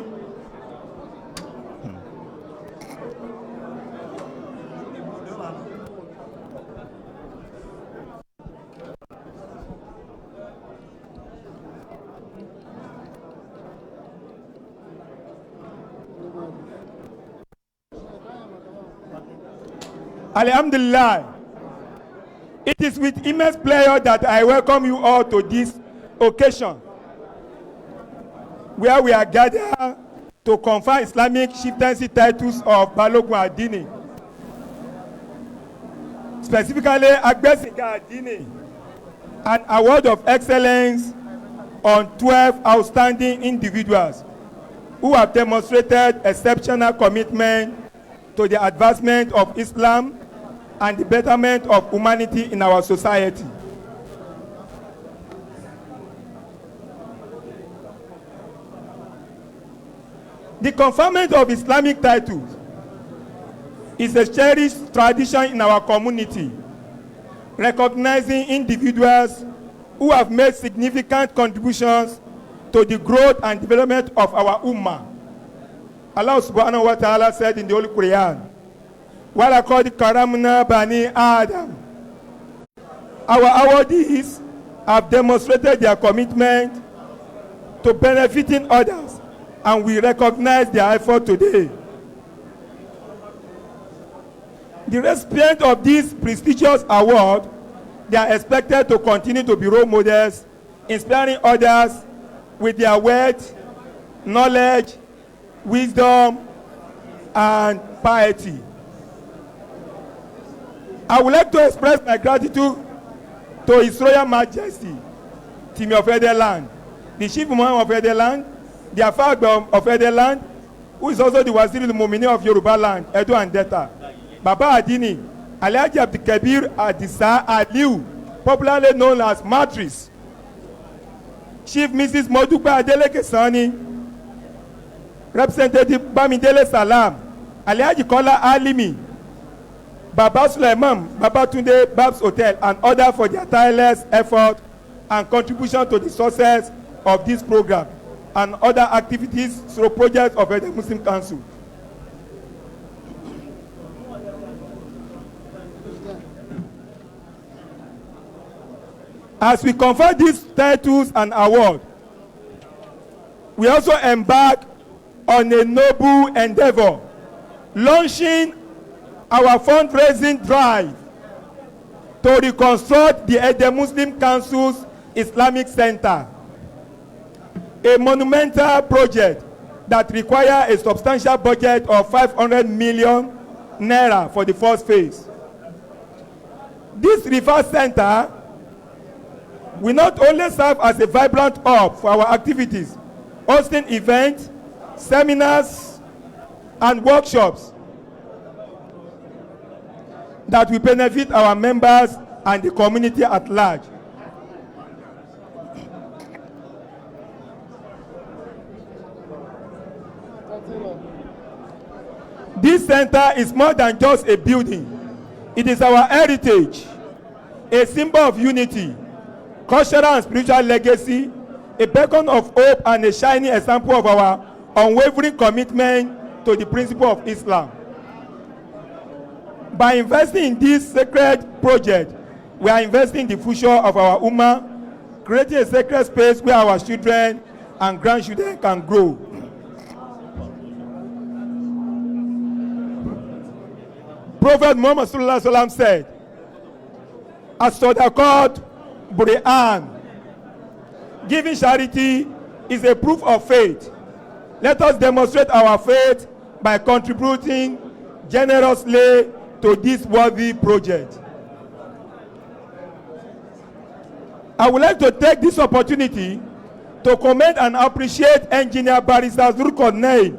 Alhamdulillah. It is with immense pleasure that I welcome you all to this occasion where we are gathered to confer Islamic chieftaincy titles of Balogun Adini, specifically Agbesinga Adini, an award of excellence on 12 outstanding individuals who have demonstrated exceptional commitment to the advancement of Islam and the betterment of humanity in our society. The conferment of Islamic titles is a cherished tradition in our community, recognizing individuals who have made significant contributions to the growth and development of our Ummah. Allah subhanahu wa ta'ala said in the Holy Quran, وَلَقَدْ كَرَمْنَا بَنِي آدَمَ. Our awardees have demonstrated their commitment to benefiting others, and we recognize their effort today. The recipient of this prestigious award, they are expected to continue to be role models, inspiring others with their wealth, knowledge, wisdom, and piety. I would like to express my gratitude to His Royal Majesty, Timi of Edeland, the Chief Imam of Edeland, the Afagba of Edeland, who is also the Waziri Mumini of Yoruba land, Edo and Delta, Baba Adini, Alhaji Abdulkabir Adisa Aliu, popularly known as Matris, Chief Mrs. Modupe Adeleke Sani, Representative Bamidele Salam, Alhaji Kola Alimi, Baba Suleiman, Babatunde Babs Hotel, and others for their tireless effort and contribution to the success of this program and other activities through projects of the Muslim Council. As we confer these titles and awards, we also embark on a noble endeavor, launching our fundraising drive to reconstruct the Ede Muslim Council's Islamic Center, a monumental project that requires a substantial budget of 500 million naira for the first phase. This reverse center will not only serve as a vibrant hub for our activities, hosting events, seminars, and workshops that will benefit our members and the community at large. This center is more than just a building. It is our heritage, a symbol of unity, cultural and spiritual legacy, a beacon of hope, and a shining example of our unwavering commitment to the principle of Islam. By investing in this sacred project, we are investing in the future of our Ummah, creating a sacred space where our children and grandchildren can grow. Prophet Muhammad sallallahu alaihi wasallam said, "As-sadaqat burhan." Giving charity is a proof of faith. Let us demonstrate our faith by contributing generously to this worthy project. I would like to take this opportunity to commend and appreciate Engineer Barrister Zulkarnain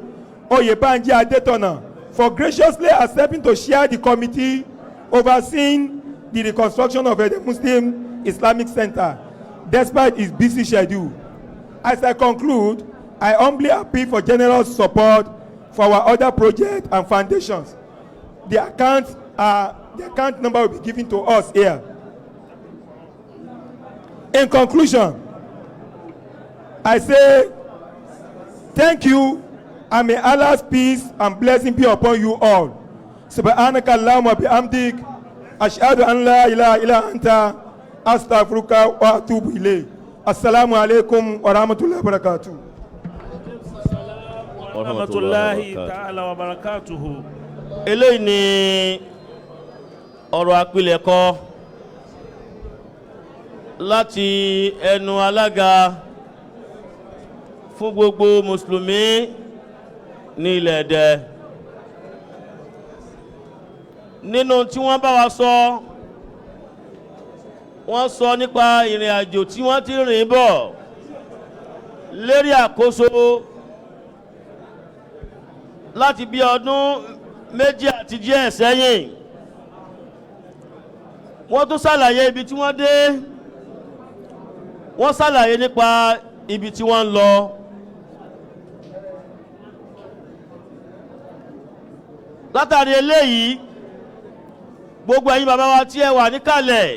Oyebanji Adetona for graciously accepting to chair the committee overseeing the reconstruction of the Muslim Islamic Center, despite his busy schedule. As I conclude, I humbly appeal for generous support for our other projects and foundations. The account number will be given to us here. In conclusion, I say thank you, and may Allah's peace and blessing be upon you all. سبحانك اللهم وبحمدك أشهد أن لا إله إلا أنت أستغفرك وأتوب إليك. السلام عليكم ورحمة الله وبركاته. ورحمة الله تعالى وبركاته. Eléyìí ni Ọ̀rọ̀ àpilẹ̀kọ láti ẹnu alága fún gbogbo mùsùlùmí ní ilẹ̀ Ẹdẹ. Nínú tí wọ́n bá wa sọ, wọ́n sọ nípa ìrìn àjò tí wọ́n ti rìn bọ̀ lérí àkóso láti bí ọdún 2 àti díẹ̀ sẹ́yìn. Wọ́n tún ṣàlàyé ibi tí wọ́n dé, wọ́n ṣàlàyé nípa ibi tí wọ́n ń lọ. Látàrí eléyìí, gbogbo ẹ̀yin bàbá wa tí ẹ wà níkàlẹ̀,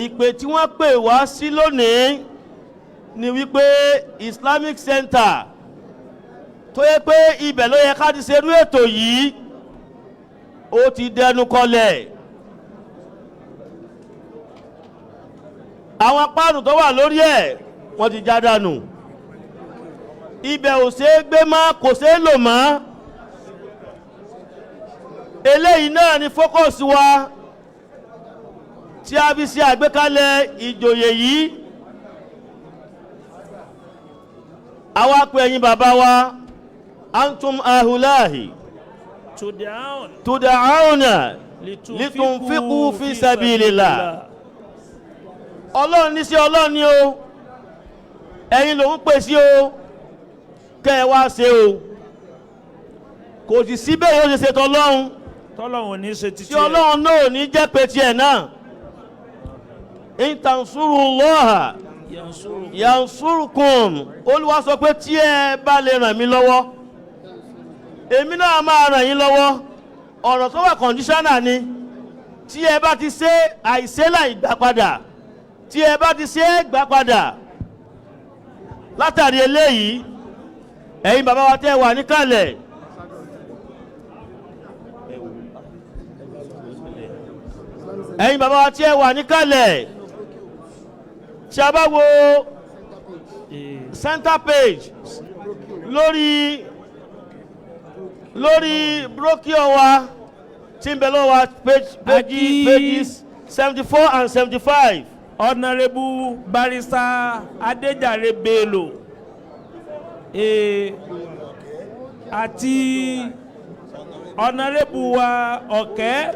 ìpè tí wọ́n pè wá sí lónìí ni wípé Islamic Center tó yẹ pé ibẹ̀ ló yẹ ká ti ṣerú ètò yìí, ó ti dẹnu kọlẹ̀. Àwọn páànù tó wà lórí ẹ̀ wọ́n ti já dànù. Ibẹ̀ ò ṣeé gbé mọ́, kò ṣeé lò mọ́. Eléyìí náà ni fókọ̀sì wa tí a fi ṣe àgbékalẹ̀ ìjòyè yìí. Àwa pè ẹ̀yin bàbá wa, antum ahulahi tud'auna litunfiqu fi sabilillah. Ọlọ́run ní sí Ọlọ́run ni o, ẹ̀yin lòún pè sí o, kẹ́ ẹ wá ṣe o. Kò sì síbẹ̀ yóò ṣe ṣètò Ọlọ́run tọ́lọ́run ò ní ṣe títí tí Ọlọ́run náà ò ní jẹ́ pé tiẹ̀ náà. In tansurullaha yansurukum. Olúwa sọ pé tí ẹ bá lè ràn mí lọ́wọ́, èmi náà máa ràn yín lọ́wọ́. Ọ̀rọ̀ tó wà kọ̀ǹdíṣánà ni, tí ẹ bá ti ṣe àìṣe láì gbà padà, tí ẹ bá ti ṣe é gbà padà. Látàrí eléyìí, ẹ̀yin bàbá wa tẹ́ wà níkàlẹ̀, ẹ̀yin bàbá wa tí ẹ wà níkàlẹ̀, tí a bá wo center page lórí brochure wa tí ń bẹ lọ́wọ́ wa, pages 74 and 75. Honorable Barrister Adéjàre Bello àti Honorable wa Ọ̀kẹ́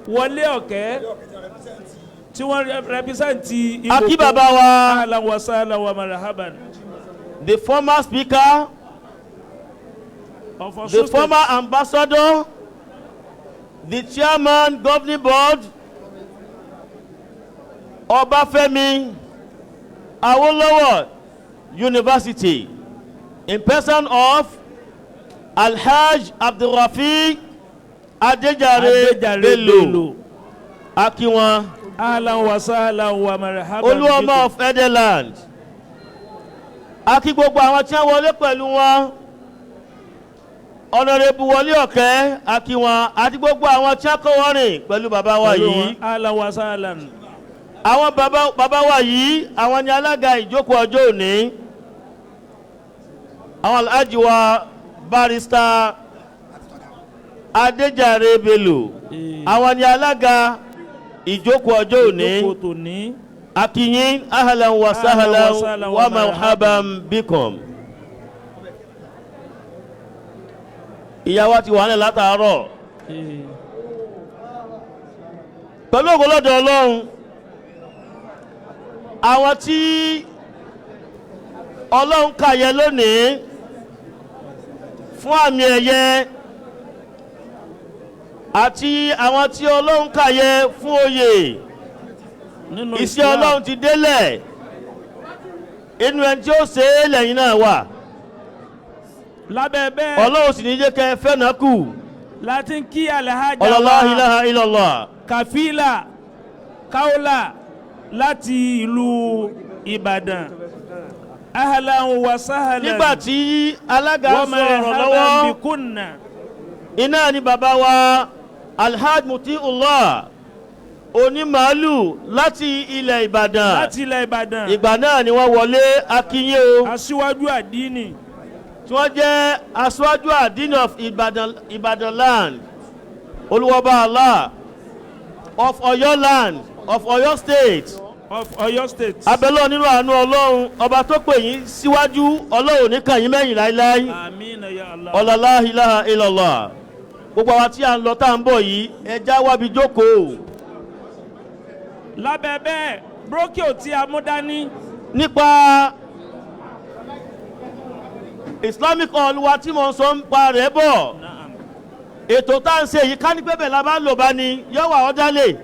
Wọlé Ọ̀kẹ́ tí wọ́n rẹpísẹ́ǹtì ìbò. Akí bàbá wa, ahlan wa sahlan wa marhaban, the former speaker, of the former ambassador, the chairman governing board, Ọbáfẹ́mi Awólọ́wọ̀ University, in person of Alhaj Abdulrafi Adéjàre Bello. Akiwọn. Ahlan wa sahlan wa marhaban. Olúọmọ of Edeland. Akí gbogbo àwọn tí wọ́n wọlé pẹ̀lú wọn. Honorable Wọlé Ọ̀kẹ́ Akiwọn àti gbogbo àwọn tí wọ́n kọ́ wọ́n rìn pẹ̀lú bàbá wa yìí. Ahlan wa sahlan. Àwọn bàbá wa yìí, àwọn ni alága ìjókòó ọjọ́ òní. Àwọn alhaji wa Barrister Adéjàre Bello, àwọn ni alága ìjókòó ọjọ́ òní. Akínyìn ahlan wa sahlan wa marhaban bikum. Ìyàwó ti wà ní látàárọ̀ pẹ̀lú ògbólọ́dọ̀ Ọlọ́run. Àwọn tí Ọlọ́run kàyẹ lónìí fún àmì ẹ̀yẹ àti àwọn tí Ọlọ́run kàyẹ fún oyè, iṣẹ́ Ọlọ́run ti délẹ̀, inú ẹni tí ó ṣe é lẹ́yìn náà wà. Lábẹ́ bẹ́ẹ̀, Ọlọ́run sì ní jẹ́ kẹ́ fẹ́ náà kù. Láti kí alhaja wa la ilaha illallah Kàfílà Kaola láti ìlú Ìbàdàn. Ahlan wa sahlan. Nígbà tí alága sọ̀rọ̀ lọ́wọ́, iná ni bàbá wa Alhaj Mutiullah onímàálù láti ilẹ̀ Ìbàdàn. Láti ilẹ̀ Ìbàdàn. Ìgbà náà ni wọ́n wọlé akínyé o. Aṣíwájú àdínì. Tí wọ́n jẹ́ aṣíwájú àdínì of Ìbàdàn land. Olúwọba Allah Of Oyo land, of Oyo State. Of Oyo State. Abẹ́lọ́ nínú àánú Ọlọ́run, ọba tó pè yín síwájú, Ọlọ́run ní kàn yín mẹ́yìn láéláé. Àmín ya Allah. Ọlọ́lá ilaha illallah. Gbogbo àwa tí à ń lọ tá à ń bọ̀ yìí, ẹja wábi jókòó. Lábẹ́ bẹ́ẹ̀, brochure tí a mú dání. Nípa Islamic hall wa tí mo ń sọ ń pa rẹ̀ bọ̀, ètò tá à ń ṣe yìí, ká ní pé bẹ́ẹ̀ la bá lò bá ní yóò wà ọ́dálẹ̀,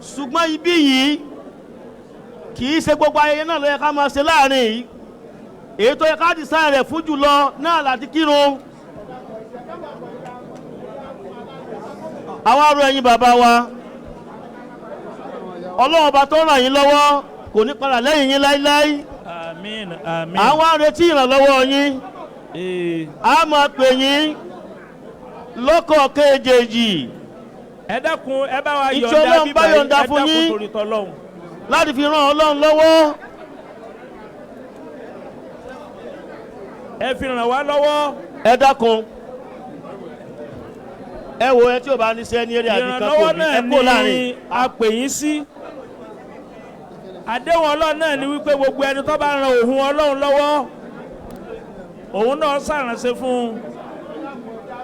ṣùgbọ́n ibí yìí kì í ṣe gbogbo ayẹyẹ náà ló yẹ ká máa ṣe láàrin yìí. Èyí tó yẹ ká design rẹ̀ fún jùlọ náà láti kírun. Àwa rọ ẹ̀yin bàbá wa, Ọlọ́run ọba tó ràn yín lọ́wọ́ kò ní padà lẹ́yìn yín láíláí. Àmín, àmín. Àwa ń retí ìrànlọ́wọ́ yín. A máa pè yín lọ́kọ̀ kejì. Ẹ dákun, ẹ bá wa Ìtí yọ̀ǹda Ọlọ́run bíbá bá yìí, yọ̀ǹda ẹ fún dákun yín torí tọlọ́hun. Láti fi ràn Ọlọ́run lọ́wọ́. Ẹ fi ràn wá lọ́wọ́. Ẹ dákun, ẹ wo ẹ tí o bá ní sẹ́ ní eré àbíkan Ìrànlọ́wọ́ kò ní náà ẹ kó láàrin. ni a pè yín sí. Àdéhùn Ọlọ́run náà ni wípé gbogbo ẹni tó bá ran òun Ọlọ́run lọ́wọ́, òun náà ṣàránṣẹ́ fún un.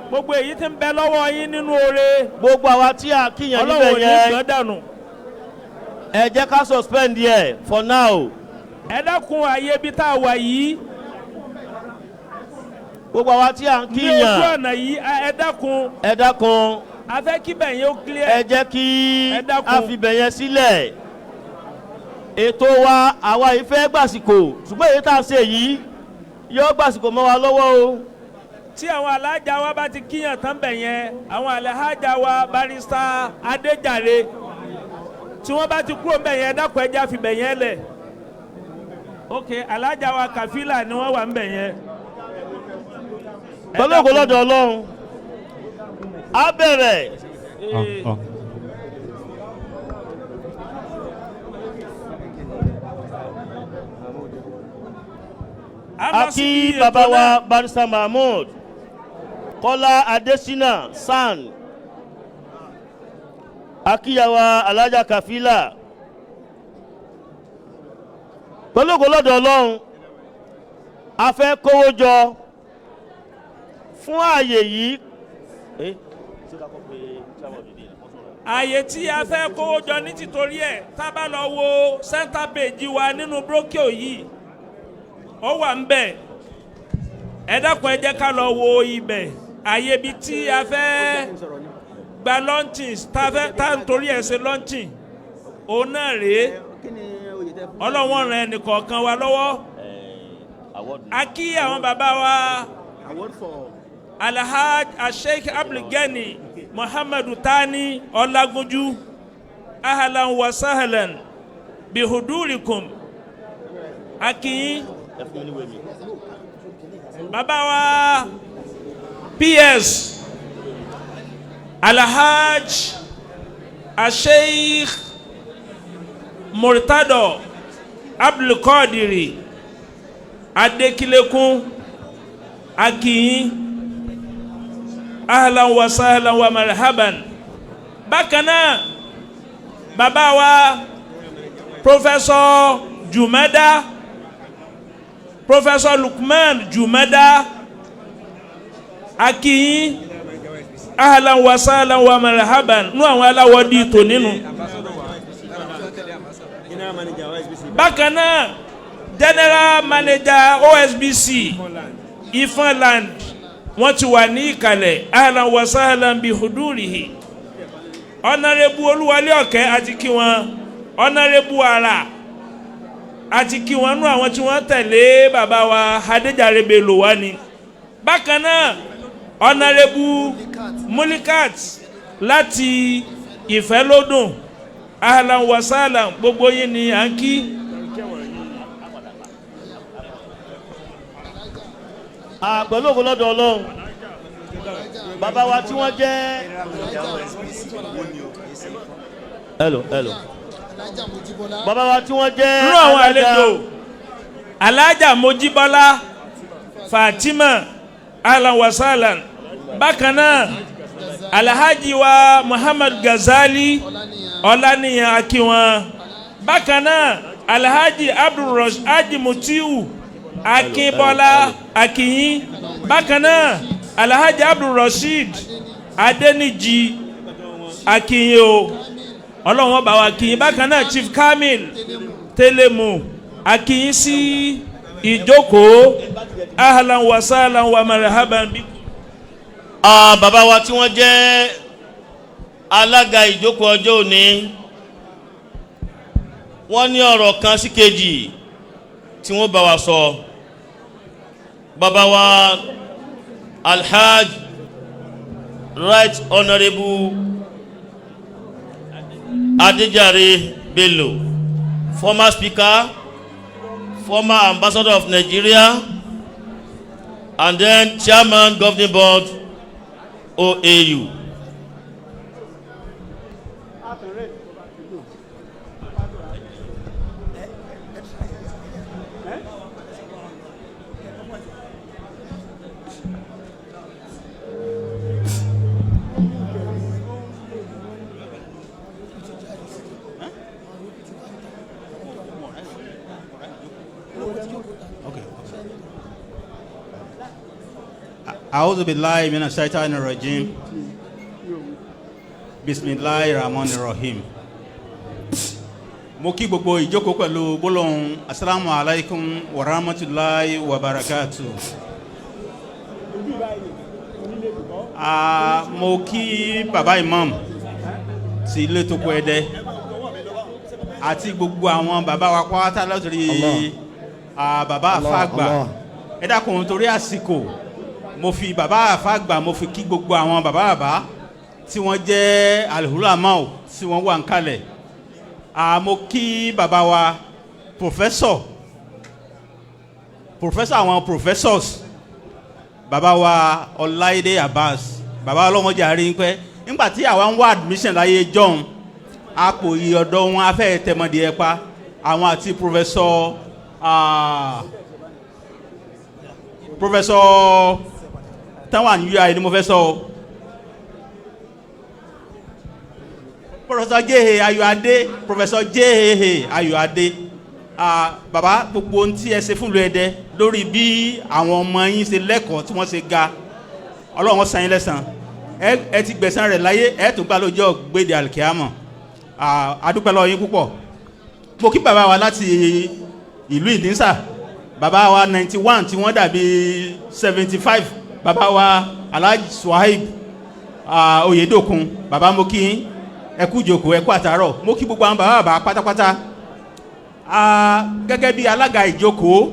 Gbogbo èyí tí ń bẹ lọ́wọ́ yín nínú oore, Gbogbo àwa tí a kíyàn Ọlọ́run níbẹ̀ ò ní yẹn, gbọ́n dànù. ẹ jẹ́ ká suspend yẹ for now. Ẹ dákun, àyè ibi tá a wà yìí, Gbogbo àwa tí a ń ní ojú kíyàn, ọ̀nà yìí, ẹ dákun, ẹ dákun, a fẹ́ kí bẹ̀yìn ó clear. Ẹ jẹ́ kí Ẹ dákun. a fi bẹ̀ yẹn sílẹ̀. Ètò wa, àwa yìí fẹ́ gbàsìkò, ṣùgbọ́n èyí tá a ṣe yìí yóò gbàsìkò mọ́ wa lọ́wọ́ o. Tí àwọn alájà wa bá ti kíyàn tán bẹ̀ yẹn, àwọn alájà wa Barrister Adéjàre, tí wọ́n bá ti kúrò bẹ̀ yẹn, dákun, ẹja fi bẹ̀ yẹn lẹ̀. Ok, alájà wa Kàfílà ni wọ́n wà ń bẹ̀ yẹn. Ẹ Pẹ̀lú ògo dákun. lọ́dọ̀ Ọlọ́run, á bẹ̀rẹ̀. A lọ A síbi kí ètò bàbá wa náà. Barrister Mahmood Kọ́lá Adésínà SAN, akíyàwó alájà Kàfílà. Pẹ̀lú ògo lọ́dọ̀ Ọlọ́run, a fẹ́ kówó jọ fún ààyè yìí. Àyè tí a fẹ́ kówó jọ ní tìtorí ẹ̀, tá a bá lọ wo center page wa nínú brochure yìí, ó wà ń bẹ̀. Ẹ dákun, ẹ jẹ́ ká lọ wo ibẹ̀, àyè ibi tí a fẹ́ gba launching, tá a fẹ́ tá a ń torí ẹ̀ ṣe launching, òun náà rèé. Ọlọ́wọ́n ràn ẹnì kọ̀ọ̀kan wa lọ́wọ́. A kí àwọn bàbá wa Alhaj Asheikh Abdulgani Muhammadu Tani Ọlágúnjú, ahlan wa sahlan bihudurikum. Akin bàbá wa PS Alhaj Asheikh Murtado Abdulkadiri Adekilekun, akin, ahlan wa sahlan wa marhaban. Bákan náà, bàbá wa Professor Jumada, Professor Lukman Jumada, akin, ahlan wa sahlan wa marhaban, nú àwọn aláwọ̀ di tò nínú. Bákan náà, General Manager OSBC Ifanland, wọ́n ti wà ní ìkàlẹ̀, ahlan wa sahlan bi hudurihi. Honourable Olúwalé Ọ̀kẹ́, àti kí wọn. Honourable Ara, àti kí wọn, nú àwọn tí wọ́n tẹ̀lé bàbá wa Adéjàre Bello wá ni. Bákan náà, Honourable Mulikat láti Ìfẹ́lódùn, ahlan wa sahlan. Gbogbo yín ni à ń kí. Pẹ̀lú ògo lọ́dọ̀ Ọlọ́run, bàbá wa tí wọ́n jẹ́, hello, hello, bàbá wa tí wọ́n jẹ́ Nínú àwọn alága- àlejò, Alájà Mojíbọ́lá Fatima, ahlan wa sahlan. Bákan náà, Alhaji wa Muhammad Ghazali Ọláníyan, akínwọn. Bákan náà, Alhaji Abdulrasheed Mutiu Akínbọ́lá, akínyín. Bákan náà, Alhaji Abdulrasheed Adẹniji, akínyín o, Ọlọ́run ọba wa akínyín. Bákan náà, Chief Kamil Telemu, akínyín sí ìjókòó. Ahlan wa sahlan wa marhaban bikum. Ah, bàbá wa tí wọ́n jẹ́ alága ìjókòó ọjọ́ òní, wọ́n ní ọ̀rọ̀ kan sí kejì tí wọ́n bá wa sọ. Bàbá wa Alhaj Right Honourable Adejare Bello, former speaker, former ambassador of Nigeria and then chairman, governing board, OAU. أعوذ بالله من الشيطان الرجيم بسم الله الرحمن الرحيم. Mo kí gbogbo ìjókòó pẹ̀lú gbólóhùn asalaamu alaykum wa rahmatulahi wa barakatu. Ah, mo kí baba imam ti ilé tó kó Ẹdẹ àti gbogbo àwọn baba wa pátá lọ́tọ̀rí, baba àfàgbà. Ẹ dákun, torí àsìkò, mo fi bàbá àfàgbà, mo fi kí gbogbo àwọn bàbá bàbá tí wọ́n jẹ́ alhulamau tí wọ́n wà ń kalẹ̀. Mo kí bàbá wa professor, professor àwọn professors, bàbá wa Ọláìdé Abbas. Bàbá ọlọ́mọdé àárín pẹ́ nígbà tí àwa ń wá admission láyé john apò ìyọ̀dọ̀ wọn afẹ́ tẹmọdé ẹ pa àwọn àti professor táwọn UI ni mo fẹ́ sọ o, Professor J.A. Ayọ̀adé, Professor J.A. Ayọ̀adé. Bàbá, gbogbo ohun tí ẹ ṣe fún ìlú Ẹdẹ lórí bí àwọn ọmọ yín ṣe lẹ́kọ̀ọ́ tí wọ́n ṣe ga, Ọlọ́run san yín lẹ́san. Ẹ ti gbẹ̀san rẹ̀ láyé, ẹ tún gbà lójọ́ gbèdé alikiyama. Adúpẹ́ lọ́wọ́ yín púpọ̀. Mo kí bàbá wa láti ìlú Ìdínsà, bàbá wa 91 tí wọ́n dàbí 75, bàbá wa Alhaji Suhaib Oyedokun. Bàbá, mo kí yín, ẹ kú ìjókòó, ẹ kú àtàárọ̀. Mo kí gbogbo àwọn bàbá bàbá pátápátá. Gẹ́gẹ́ bí alága ìjókòó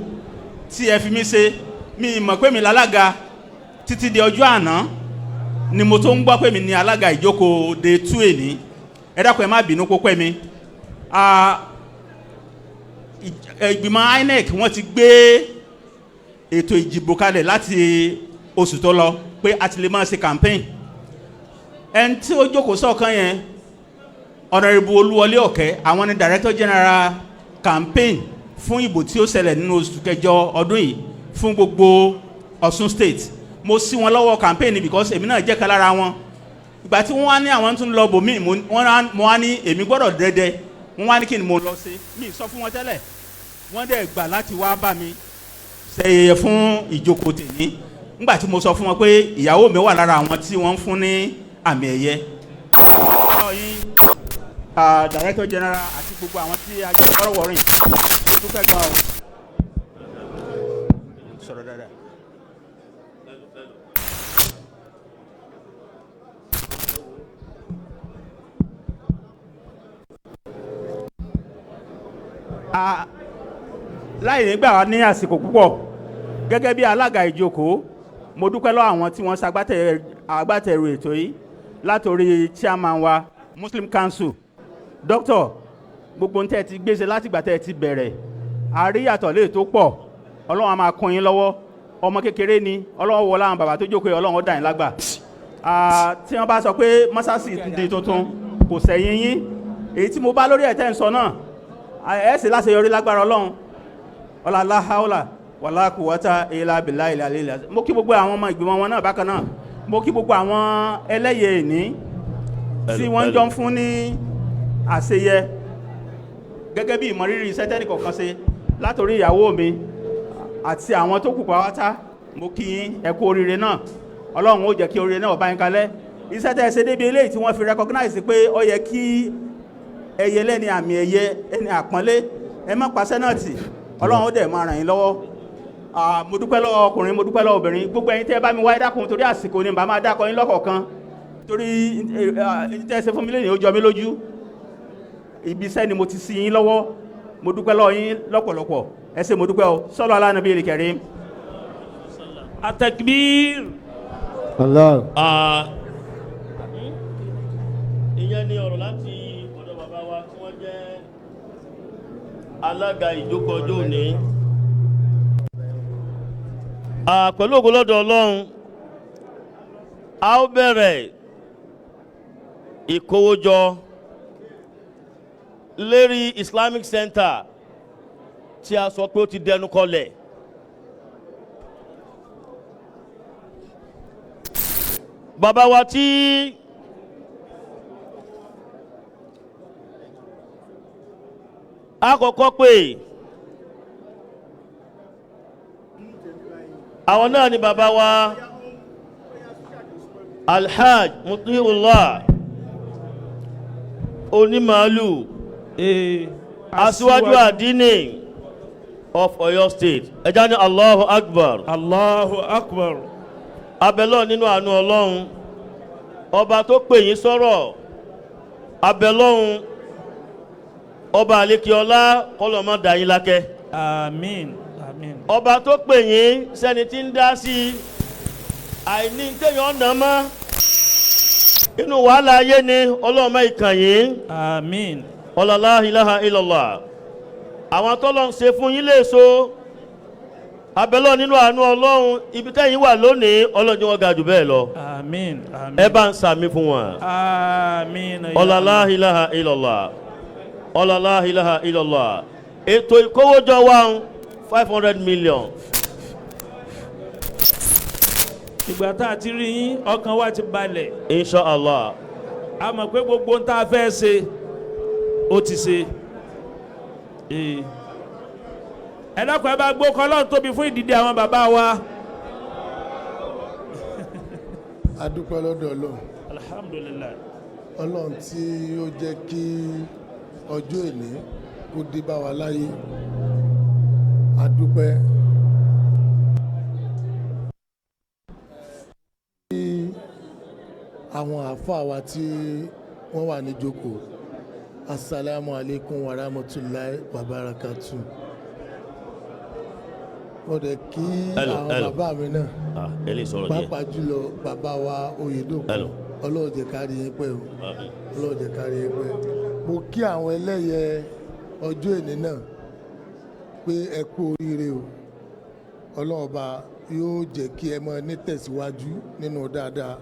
tí ẹ fi mí ṣe, mi mọ̀ pé mi lálága títí di ọjọ́ àná ni mo tó ń gbọ́ pé mi ní alága ìjókòó day 2 èní. Ẹ dákun, ẹ má bínú kó pẹ́ mi. Ìgbìmọ̀ INEC, wọ́n ti gbé ètò ìdìbò kalẹ̀ láti oṣù tó lọ pé a ti lè máa ṣe campaign. Ẹni tí ó jókòó sọ̀kan yẹn, Honourable Olúwọlé Ọ̀kẹ́, àwọn ni director general campaign fún ìbò tí ó ṣẹlẹ̀ nínú oṣù kẹjọ ọdún yìí fún gbogbo Ọ̀ṣun State. Mo sí wọn lọ́wọ́ campaign because èmi náà jẹ́ kan lára wọn. Ìgbà tí wọ́n wá ní àwọn tún lọ bòmíì, mo wá ní èmi gbọ́dọ̀ dẹ́dẹ́. Wọ́n wá ní kí ni mo lọ ṣe. Mi sọ fún wọn tẹ́lẹ̀, wọ́n dẹ̀ gbà láti wá bá mi ṣe fún ìjókòó tèmi nígbà tí mo sọ fún wọn pé ìyàwó mi wà lára àwọn tí wọ́n ń fún ní àmì ẹ̀yẹ. Director general àti gbogbo àwọn tí a jọ kọ́rọ̀ wọ̀rìn, dúpẹ́ gan o. Sọ̀rọ̀ dáadáa. Láì nígbà wá ní àsìkò púpọ̀, gẹ́gẹ́ bí alága ìjókòó, mo dúpẹ́ lọ́wọ́ àwọn tí wọ́n ṣagbátẹrù ètò yìí, látòrí chairman wa, Muslim Council, doctor. Gbogbo ń tẹ́ ẹ ti gbéṣe látìgbà tẹ́ ẹ ti bẹ̀rẹ̀, àríyàtọ̀ lè tó pọ̀. Ọlọ́run á máa kún yín lọ́wọ́. Ọmọ kékeré ni Ọlọ́run wọ láwọn bàbá tó jókòó yìí, Ọlọ́run ó dà yín lágbà. Tí wọ́n bá sọ pé mọ́sáàsì di tuntun, kò sẹ́yìn yín. Èyí tí mo bá lórí ẹ̀ tẹ́ ń sọ náà, ẹ̀ sì láṣeyọrí lágbára Ọlọ́run. Ọlá láháólà wàlá kùwọ́tà ilà bìlà ilà lílà. Mo kí gbogbo àwọn ọmọ ìgbìmọ̀ wọn náà bákan náà. Mo kí gbogbo àwọn ẹlẹ́yẹ ìní tí wọ́n jọ ń fún ní àṣeyẹ gẹ́gẹ́ bí ìmọ̀rírì iṣẹ́ tẹ́nì kọ̀ọ̀kan ṣe, látòrí ìyàwó mi àti àwọn tó kù pàápàá. Mo kí yín, ẹ kú oríire náà. Ọlọ́run ó jẹ́ kí oríire náà bá yín kalẹ̀. Iṣẹ́ tẹ́ ẹ ṣe débi eléyìí tí wọ́n fi recognize pé ó yẹ kí ẹyẹ lẹ́ni àmì ẹ̀yẹ, ẹni àpọ́nlé, ẹ má paṣẹ́ náà tì. Ọlọ́run ó dẹ̀ máa ràn yín lọ́wọ́. Mo dúpẹ́ lọ́wọ́ ọkùnrin, mo dúpẹ́ lọ́wọ́ obìnrin, gbogbo ẹ̀yin tẹ́ ẹ bá mi wáyé. Dákun, torí àsìkò ni bàá máa dákọ yín lọ́kọ̀ọ̀kan, torí tẹ́ ẹ ṣe fún mi lẹ́yìn, ó jọ mí lójú. Ibi iṣẹ́ ni mo ti sí yín lọ́wọ́. Mo dúpẹ́ lọ́wọ́ yín lọ́pọ̀lọpọ̀. Ẹ ṣé, mo dúpẹ́ o. Sọ́lọ́ alánàbí ìrìkẹ̀rí. Atakbir. Allah. Ìyẹn ni ọ̀rọ̀ láti ọ̀dọ̀ bàbá wa tí wọ́n jẹ́ alága ìjókòó ọjọ́ òní. Pẹ̀lú ògo lọ́dọ̀ Ọlọ́run, a ó bẹ̀rẹ̀ ìkówójọ lérí Islamic Center tí a sọ pé ó ti dẹnu kọlẹ̀. Bàbá wa tí a kọ́kọ́ pè, àwọn náà ni bàbá wa Alhaj Mutiullah Onímàálù, aṣíwájú àdínì of Oyo State. Ẹjá ní Allahu Akbar. Allahu Akbar. Abẹ́lọ́ nínú àánú Ọlọ́run, ọba tó pè yín sọ̀rọ̀, abẹ́lọ́hun ọba àlékiọlá kọlọ́mọ dà yín lákẹ́. Àmín, àmín. Ọba tó pè yín sẹ́ni tí ń dá sí i, àìní téèyàn ọ̀nà mọ́ inú wàhálà ayé ni, ọlọ́mọ ìkàn yín. Àmín. Ọlọ́lá ilaha illallah. Àwọn tọ́lọ́ ń ṣe fún yín léèso, abẹ́lọ́ nínú àánú Ọlọ́run, ibi tẹ́yìn wà lónìí, Ọlọ́run jẹ́ wọ́n ga jù bẹ́ẹ̀ lọ. Àmín, àmín. Ẹ bá ń sàmì fún wọn. Àmín. Ọlọ́lá ilaha illallah, ọlọ́lá ilaha illallah. Ètò ìkówójọ wa 500 million. Ìgbà tá a ti rí yín, ọkàn wa ti balẹ̀. Inshallah. A mọ̀ pé gbogbo ohun tá a fẹ́ ṣe, ó ti ṣe. Ee. Ẹ dákun, ẹ bá gbó kọ́ Ọlọ́run tóbi fún ìdìde àwọn bàbá wa. A dúpẹ́ lọ́dọ̀ Ọlọ́run. Alhamdulilayi. Ọlọ́run tí ó jẹ́ kí ọjọ́ èní kó dé bá wa láyé, a dúpẹ́. Kí àwọn àáfàá wa tí wọ́n wà níjókòó, asalaamu alaykum wa rahmatulahi wa barakatu. Mo dẹ̀ kí Hello, àwọn hello. bàbá mi náà, Ah, ẹ lè sọ̀rọ̀ díẹ̀. pàápàá jùlọ bàbá wa Oyèdòkun. Hello. Ọlọ́run jẹ́ ká rí yín pẹ́ o. Àmín. Ọlọ́run jẹ́ ká rí yín pẹ́. Mo kí àwọn ẹlẹ́yẹ ọjọ́ èní náà pé ẹ kú oríire o. Ọlọ́run ọba yóò jẹ́ kí ẹ máa ní tẹ̀síwájú nínú dáadáa.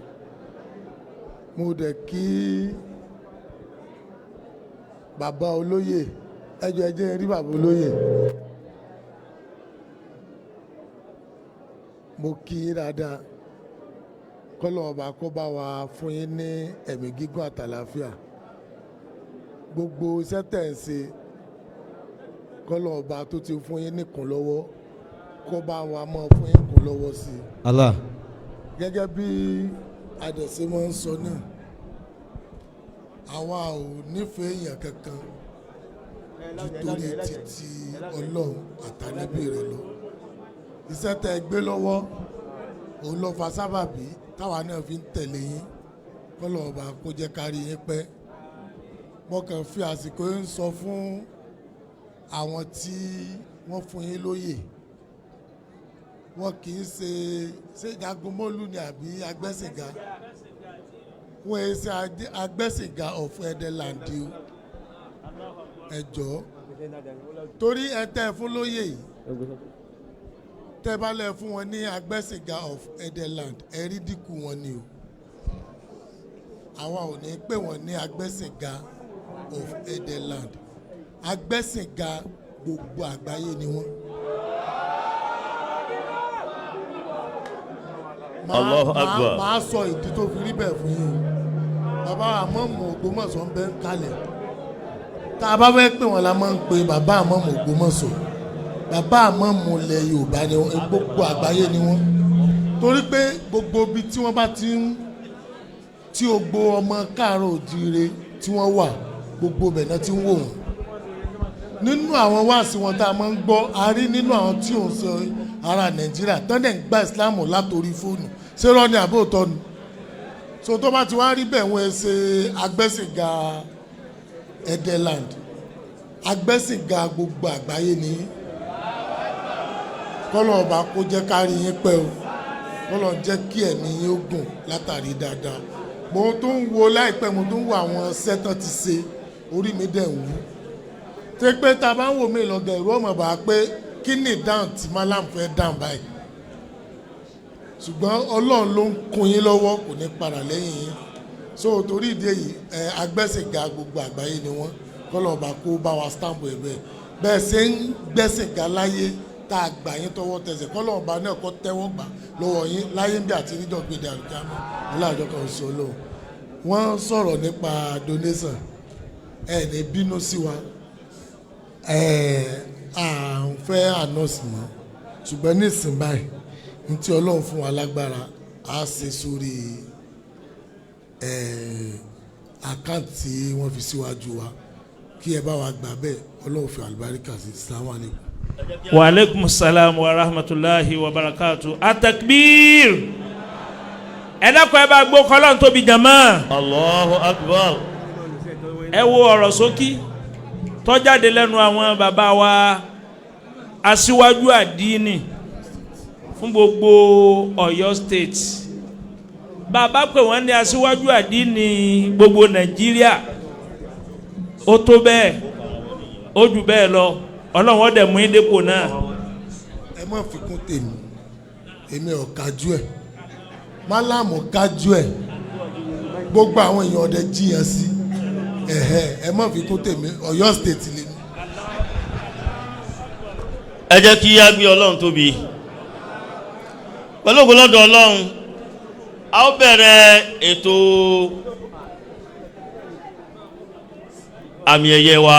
Mo dẹ̀ kí bàbá olóyè. Ẹ jọ̀ọ́, ẹ jẹ́ n rí bàbá olóyè. Mo kí yín dáadáa. Kọ́lọ́run ọba kó bá wa fún yín ní ẹ̀mí gígùn àtàlàáfíà. Gbogbo iṣẹ́ tẹ̀ ń ṣe, kọ́lọ́run ọba tó ti fún yín níkùn lọ́wọ́, kó bá wa mọ́ fún yín kún lọ́wọ́ sí i. Allah. Gẹ́gẹ́ bí adẹ̀sí máa ń sọ náà, àwa ò nífẹ̀ẹ́ èèyàn kankan ju torí títí Ọlọ́run àtànábì rẹ̀ lọ. Iṣẹ́ tẹ́ ẹ gbé lọ́wọ́, òun ló fa sábàbí táwa náà fi ń tẹ̀lé yín. Kọ́lọ́run ọba kó jẹ́ ká rí yín pẹ́. Mo kàn fi àsìkò yín sọ fún àwọn tí wọ́n fún yín lóyè, wọn kì í ṣe, ṣé jagunmólú ni àbí agbẹ́sìnga? Wọ́n yẹ ṣe agbẹ́sìnga of Edeland o. Ẹ jọ̀ọ́, torí ẹ tẹ́ ẹ fún lóyè yìí, tẹ́ bá lẹ̀ fún wọn ní agbẹ́sìnga of Edeland, ẹ rí dínkù wọn ni o. Àwa ò ní pè wọ́n ní agbẹ́sìnga of Edeland. Agbẹ́sìnga gbogbo àgbáyé ni wọ́n. Allahu Akbar. Màá sọ ìdí tó fi rí bẹ́ẹ̀ fún yín o. Bàbá àmọ́mù Ògbómọ̀ṣọ́ ń bẹ ń kalẹ̀. Tá a bá fẹ́ pè wọ́n la máa ń pe bàbá àmọ́mù Ògbómọ̀ṣọ́. Bàbá àmọ́mù ilẹ̀ Yorùbá ni wọ́n, gbogbo àgbáyé ni wọ́n. Torí pé gbogbo ibi tí wọ́n bá ti ń tí gbogbo ọmọ káàárọ̀ òjíire tí wọ́n wà, gbogbo ibẹ̀ náà ti ń wò wọ́n. Nínú àwọn wáàsí wọn tá a máa ń gbọ́, a rí nínú àwọn tí ò ń sọ ara Nàìjíríà tán dẹ̀ ń gba ìsìláàmù látòrí fóònù. Ṣé rọ́ ni àbí òótọ́ ni? So tó bá ti wá rí bẹ́ẹ̀, wọ́n ṣe agbẹ́sìnga Edeland, agbẹ́sìnga gbogbo àgbáyé ni. Kọ́lọ̀ ọba kó jẹ́ ká rí yín pẹ́ o, kọ́lọ̀ jẹ́ kí ẹ̀mí yín ó gùn látàrí dáadáa. Mo tún ń wo láìpẹ́, mo tún ń wo àwọn sẹ́tàn ti ṣe, orí mi dẹ̀ ń wú tẹ́ pé tá a bá ń wò mí lọ́gẹ̀ ìrú ọmọ bàá pé kí ni dáhùn tí Malam fẹ́ dáhùn báyìí, ṣùgbọ́n Ọlọ́run ló ń kún yín lọ́wọ́, kò ní padà lẹ́yìn yín. So torí ìdí èyí, ẹ agbẹ́sìnga gbogbo àgbáyé ni wọ́n. Kọ́lọ̀ ọba kó bá wa stamp ẹ̀ bẹ́ẹ̀ bẹ́ẹ̀ ṣe ń gbẹ́sìnga láyé tá a gbà yín tọwọ́ tẹsẹ̀, kọ́lọ̀ ọba náà kọ́ tẹ́wọ́ gbà lọ́wọ́ yín láyé ń bí àti níjọ́ gbèdé àlùkámọ́ ọlọ́àjọ kan ṣe olóhùn. Wọ́n sọ̀rọ̀ nípa donation, ẹ ní bínú sí wa, ẹ à ń fẹ́ ànọ́ọ̀sì mọ́, ṣùgbọ́n nísìnyí báyìí ní tí Ọlọ́run fún wa lágbára á ṣe sórí àkáǹtì wọ́n fi síwájú wa, kí ẹ bá wa gbà bẹ́ẹ̀. Ọlọ́run fi àlùbáríkà sí. Salamu alaykum. Wa aleykum salam wa rahmatulahi wa barakatu. Atakbir. Ẹ dákun, ẹ bá gbó kọ́lọ́n tóbi jàmá. Allahu Akbar. Ẹ wo ọ̀rọ̀ sókí tó jáde lẹ́nu àwọn bàbá wa aṣíwájú àdínì fún gbogbo Ọ̀yọ́ state. Bàbá pè wọ́n ní aṣíwájú àdínì gbogbo Nàìjíríà, ó tó bẹ́ẹ̀, ó jù bẹ́ẹ̀ lọ. Ọlọ́run ọ̀dẹ̀ mú yín dépò náà. Ẹ má fi kún tèmi, èmi ò kájú ẹ, Málàmù kájú ẹ, gbogbo àwọn èèyàn ọdẹ jiyàn sí. Ẹhẹ, ẹ má fi kún tèmi, Ọ̀yọ́ state lèmi. Ẹ jẹ́ kí á gbé Ọlọ́run tóbi. Pẹ̀lú ògo lọ́dọ̀ Ọlọ́run, a ó bẹ̀rẹ̀ ètò àmì ẹ̀yẹ wa.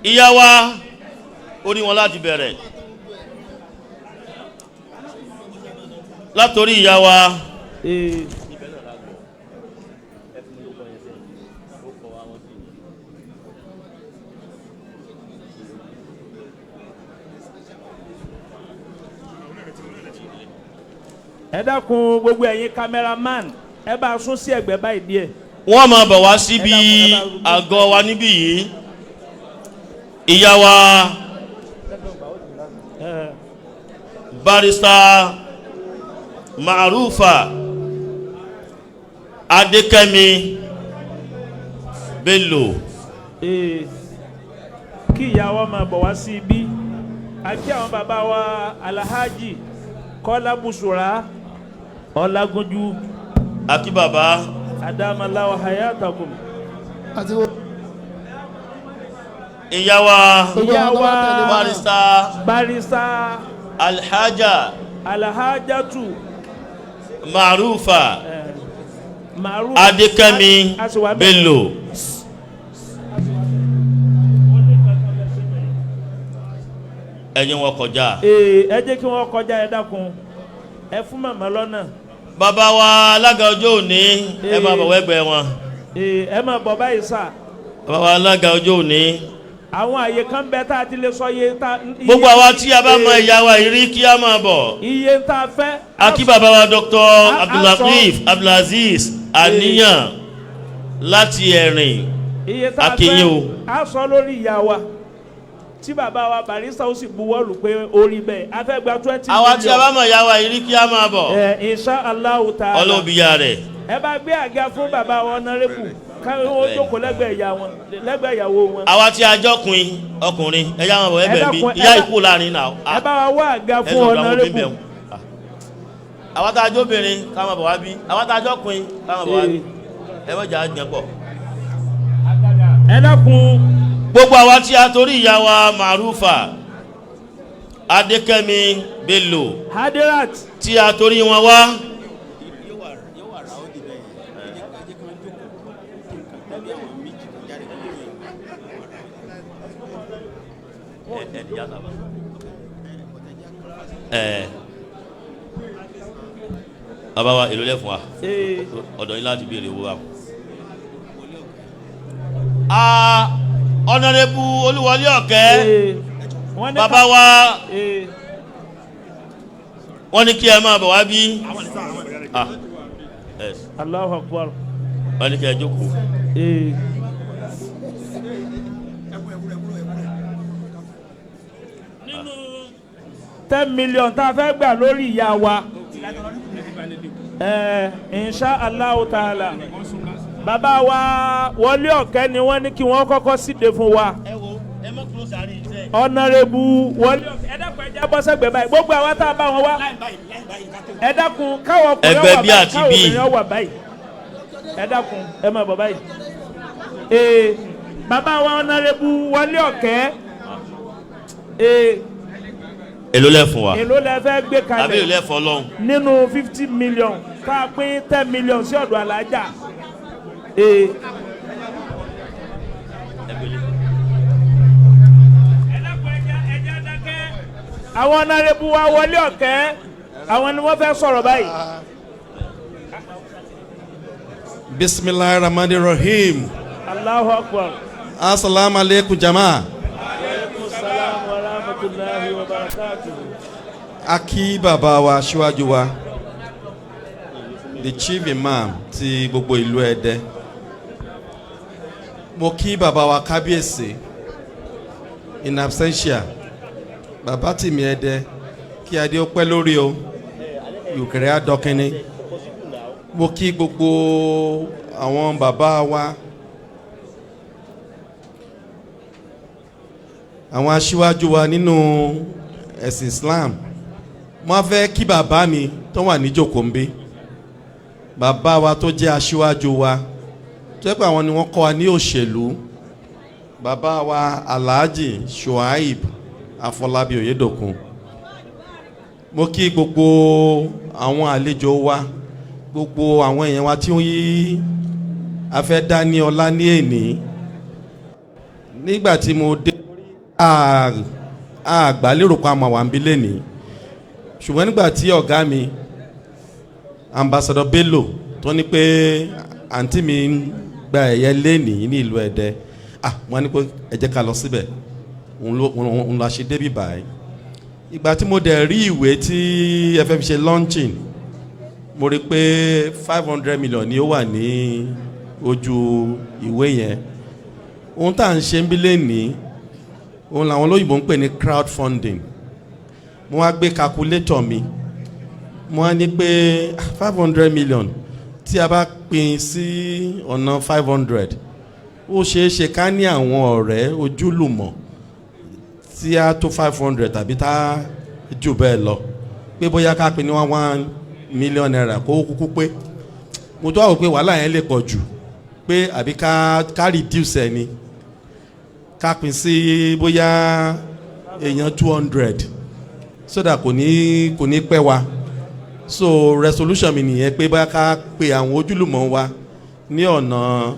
Ìyá wa, ó ní wọn láti bẹ̀rẹ̀ látòrí ìyá wa. Ẹ dákun, gbogbo ẹ̀yin cameraman, ẹ bá sún sí ẹ̀gbẹ́ báyìí díẹ̀. Wọ́n máa bọ̀ wá síbi àgọ́ wa níbí yìí. Ìyá wa Barrister Marufa Adékẹ́mi Bello. Kí ìyá wa máa bọ̀ wá sí ibi àti àwọn bàbá wa Alhaji Kọ́lá Bùsùrà Ọlágúnjú. Àti bàbá. Adamalawa hayatakum. Ìyá wa ìyá wa Barrister Barrister Alhaja Alhajatu Marufa Maruf Adékẹ́mi Bello. Ẹ̀yin wọn kọjá. Ẹ jẹ́ kí wọ́n kọjá, ẹ dákun, ẹ fún màmá lọ́nà. Bàbá wa alága ọjọ́ òní, ẹ máa bọ̀ wẹ́gbẹ́ wọn. Ẹ máa bọ̀ báyìí sà. Bàbá wa alága ọjọ́ òní. Àwọn àyè kan bẹ tá a ti lè sọ iye tá. Gbogbo àwa tí a bá mọ ìyá wa ìrí kí a máa bọ̀. Iye tá a fẹ́. Akí bàbá wa Dr. Abdulateef Abdulaziz Àníyàn láti Ẹ̀rìn. Iye tá a Akínyìn o. fẹ́ a sọ lórí ìyá wa tí bàbá wa Barrister ó sì buwọ́lù pé orí bẹ́ẹ̀, a fẹ́ gba 20 million. Àwa tí a bá mọ ìyá wa ìrí kí a máa bọ̀. Ẹ insha Allahu ta'ala. Ọlọ́ọ̀bíyá rẹ̀. Ẹ bá gbé àga fún bàbá wa ọ̀nàrẹ́bù káwọn ó jókòó lẹ́gbẹ̀ẹ́ ìyá wọn, lẹ́gbẹ̀ẹ́ ìyàwó wọn. Àwa tí a jọkùnrin ọkùnrin, ẹ yá wọn bọ̀ ẹgbẹ́ mi, ìyá ìkú láàrin náà. Ẹ bá wa wá àga fún ọ̀nàrẹ́bù. Àwa tá a jóbìnrin ká máa bọ̀ wá bí, àwa tá a jọkùnrin ká máa bọ̀ wá bí, ẹ má jà á jẹ pọ̀. Ẹ dákun. Gbogbo àwa tí a torí ìyá wa Marufa Adékẹ́mi Bello Hadirat tí a torí wọn wá. Ẹ bàbá wa, èlò lẹ́fun wa, ọ̀dọ̀ yín láti béèrè owó wa. Honourable Olúwọlé Ọ̀kẹ́, bàbá wa, wọ́n ní kí ẹ máa bọ̀ wá bí. Ah, yes. Allahu Akbar. Wọ́n ní kí ẹ jókòó. Nínú 10 million tá a fẹ́ gbà lórí ìyá wa, insha Allahu ta'ala, bàbá wa Wọlé Ọ̀kẹ́ ni wọ́n ní kí wọ́n kọ́kọ́ síde fún wa. Honourable Wọlé Ọ̀kẹ́, ẹ dákun, ẹ já bọ́ sẹ́gbẹ̀ẹ́ báyìí. Gbogbo àwa tá a bá wọn wá, ẹ dákun, káwọn ọkùnrin Ẹgbẹ́ wà bí báyìí, àti káwọn bí. obìnrin wà báyìí. Ẹ dákun, ẹ máa bọ̀ báyìí. Ee, bàbá wa Honourable Wọlé Ọ̀kẹ́, ee, Èló lẹ́fun wa? Èló lẹ fẹ́ gbé Àbí èlò kalẹ̀ lẹ́fun Ọlọ́run? nínú 50 million tá a pín 10 million sí ọ̀dọ̀ alájà? Ee. Àwọn Honourable wa Wọlé Ọ̀kẹ́, àwọn ni wọ́n fẹ́ sọ̀rọ̀ báyìí. Bisimilahi Rahman Rahim. Allahu Akbar. Asalaamu alaikum, jama. Aleykum salaam wa rahmatulahi wa barakatuhu. A kí bàbá wa, aṣíwájú wa, the chief imam ti gbogbo ìlú Ẹdẹ. Mo kí bàbá wa kábíyèsí in absentia, bàbá tìmí Ẹdẹ, kí adé ó pẹ́ lórí o, ìrùkẹ̀rẹ̀ á dọ́kínní. Mo kí gbogbo àwọn bàbá wa, àwọn aṣíwájú wa nínú ẹ̀sìn Islam. Mo á fẹ́ kí bàbá mi tó wà níjòkó ń bí, bàbá wa tó jẹ́ aṣíwájú wa, tó jẹ́ pé àwọn ni wọ́n kọ́ wa ní òṣèlú, bàbá wa Alhaji Shuaib Afọlábí Oyèdòkun. Mo kí gbogbo àwọn àlejò wa, gbogbo àwọn èèyàn wa tí ó yí a fẹ́ dá ní ọlá ní èní. Nígbà tí mo dé, àgbà lérò pa àmọ̀ wà ń bí lẹ́nìí, ṣùgbọ́n nígbà tí ọ̀gá mi Ambassador Bello tó ní pé àǹtí mi ń gba ẹ̀yẹ lẹ́nìí ní ìlú Ẹdẹ, ah, wọ́n ní pé ẹ jẹ́ ká lọ síbẹ̀. Òun la ṣe débì báyìí. Ìgbà tí mo dẹ̀ rí ìwé tí ẹ fẹ́ fi ṣe launching, mo rí i pé 500 million ni ó wà ní ojú ìwé yẹn. Ohun tá à ń ṣe ń bí lẹ́nìí, òun làwọn olóyìnbó ń pè ní crowdfunding. Mo wá gbé calculator mi, mo wá ní pé 500 million tí a bá pín sí ọ̀nà 500, ó ṣeé ṣe ká ní àwọn ọ̀rẹ́ ojúlùmọ̀ tí a tó 500 tàbí tá jù bẹ́ẹ̀ lọ, pé bóyá ká pín ní ₦1 1 million kó kúkú pé. Mo tó àwọn pé wàhálà yẹn lè pọ̀ jù, pé àbí ká reduce ẹ̀ ni, ká pín sí bóyá èèyàn 200, so that kò ní pẹ́ wa. So resolution mi nìyẹn, pé bóyá ká pe àwọn ojúlùmọ̀ wa ní ọ̀nà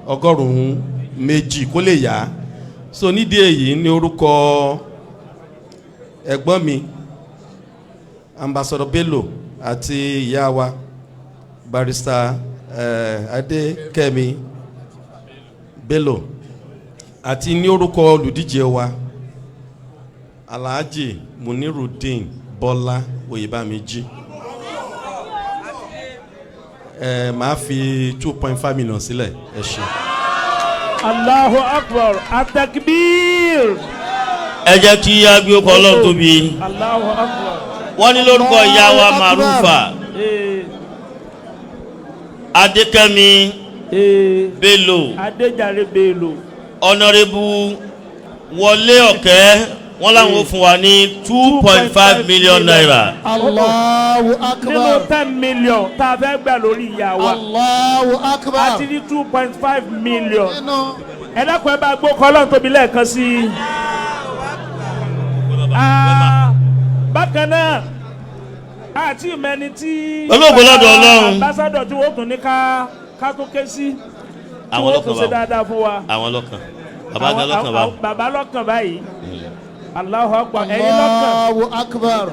200 kó lè yá. So nídìí èyí, ní orúkọ ẹ̀gbọ́n mi Ambassador Bello àti ìyá wa Barrister Adékẹ́mi Bello, àti ní orúkọ olùdíje wa Alhaji Munirudeen Bọ́lá Oyèbámijí, ẹ máa fi 2.5 million sílẹ̀. Ẹ ṣe. Allahu Akbar, atakbir. Ẹ jẹ́ kí a gbé ọkọ̀ Ọlọ́run tóbi. Allahu Akbar. Wọ́n ní lórúkọ ìyá wa Marufa Adékẹ́mi Bello, Adéjàre Bello, Honourable Wọlé Ọ̀kẹ́, wọ́n láwọn ó fún wa ní ₦2.5 million. Allahu Akbar. Nínú 10 million tá a fẹ́ gbà lórí ìyá wa, Allahu Akbar. a ti ní 2.5 million. Ẹ dákun, ẹ bá gbó kọ́ Ọlọ́run tóbi lẹ́ẹ̀kan sí i. Ah, bákan náà, àti ìmẹ́ni tí Pẹ̀lú ògo lọ́dọ̀ Ọlọ́run. Ambassador tí wọ́n tún ní ká tó ké sí tí Àwọn wọ́n lọ́kàn tún ṣe báwọn. dáadáa fún wa. Àwọn lọ́kàn. Bàbá gan lọ́kàn báwọn. Bàbá lọ́kàn báyìí. Allahu Akbar, ẹ̀yin lọ́kàn. Allahu Akbar.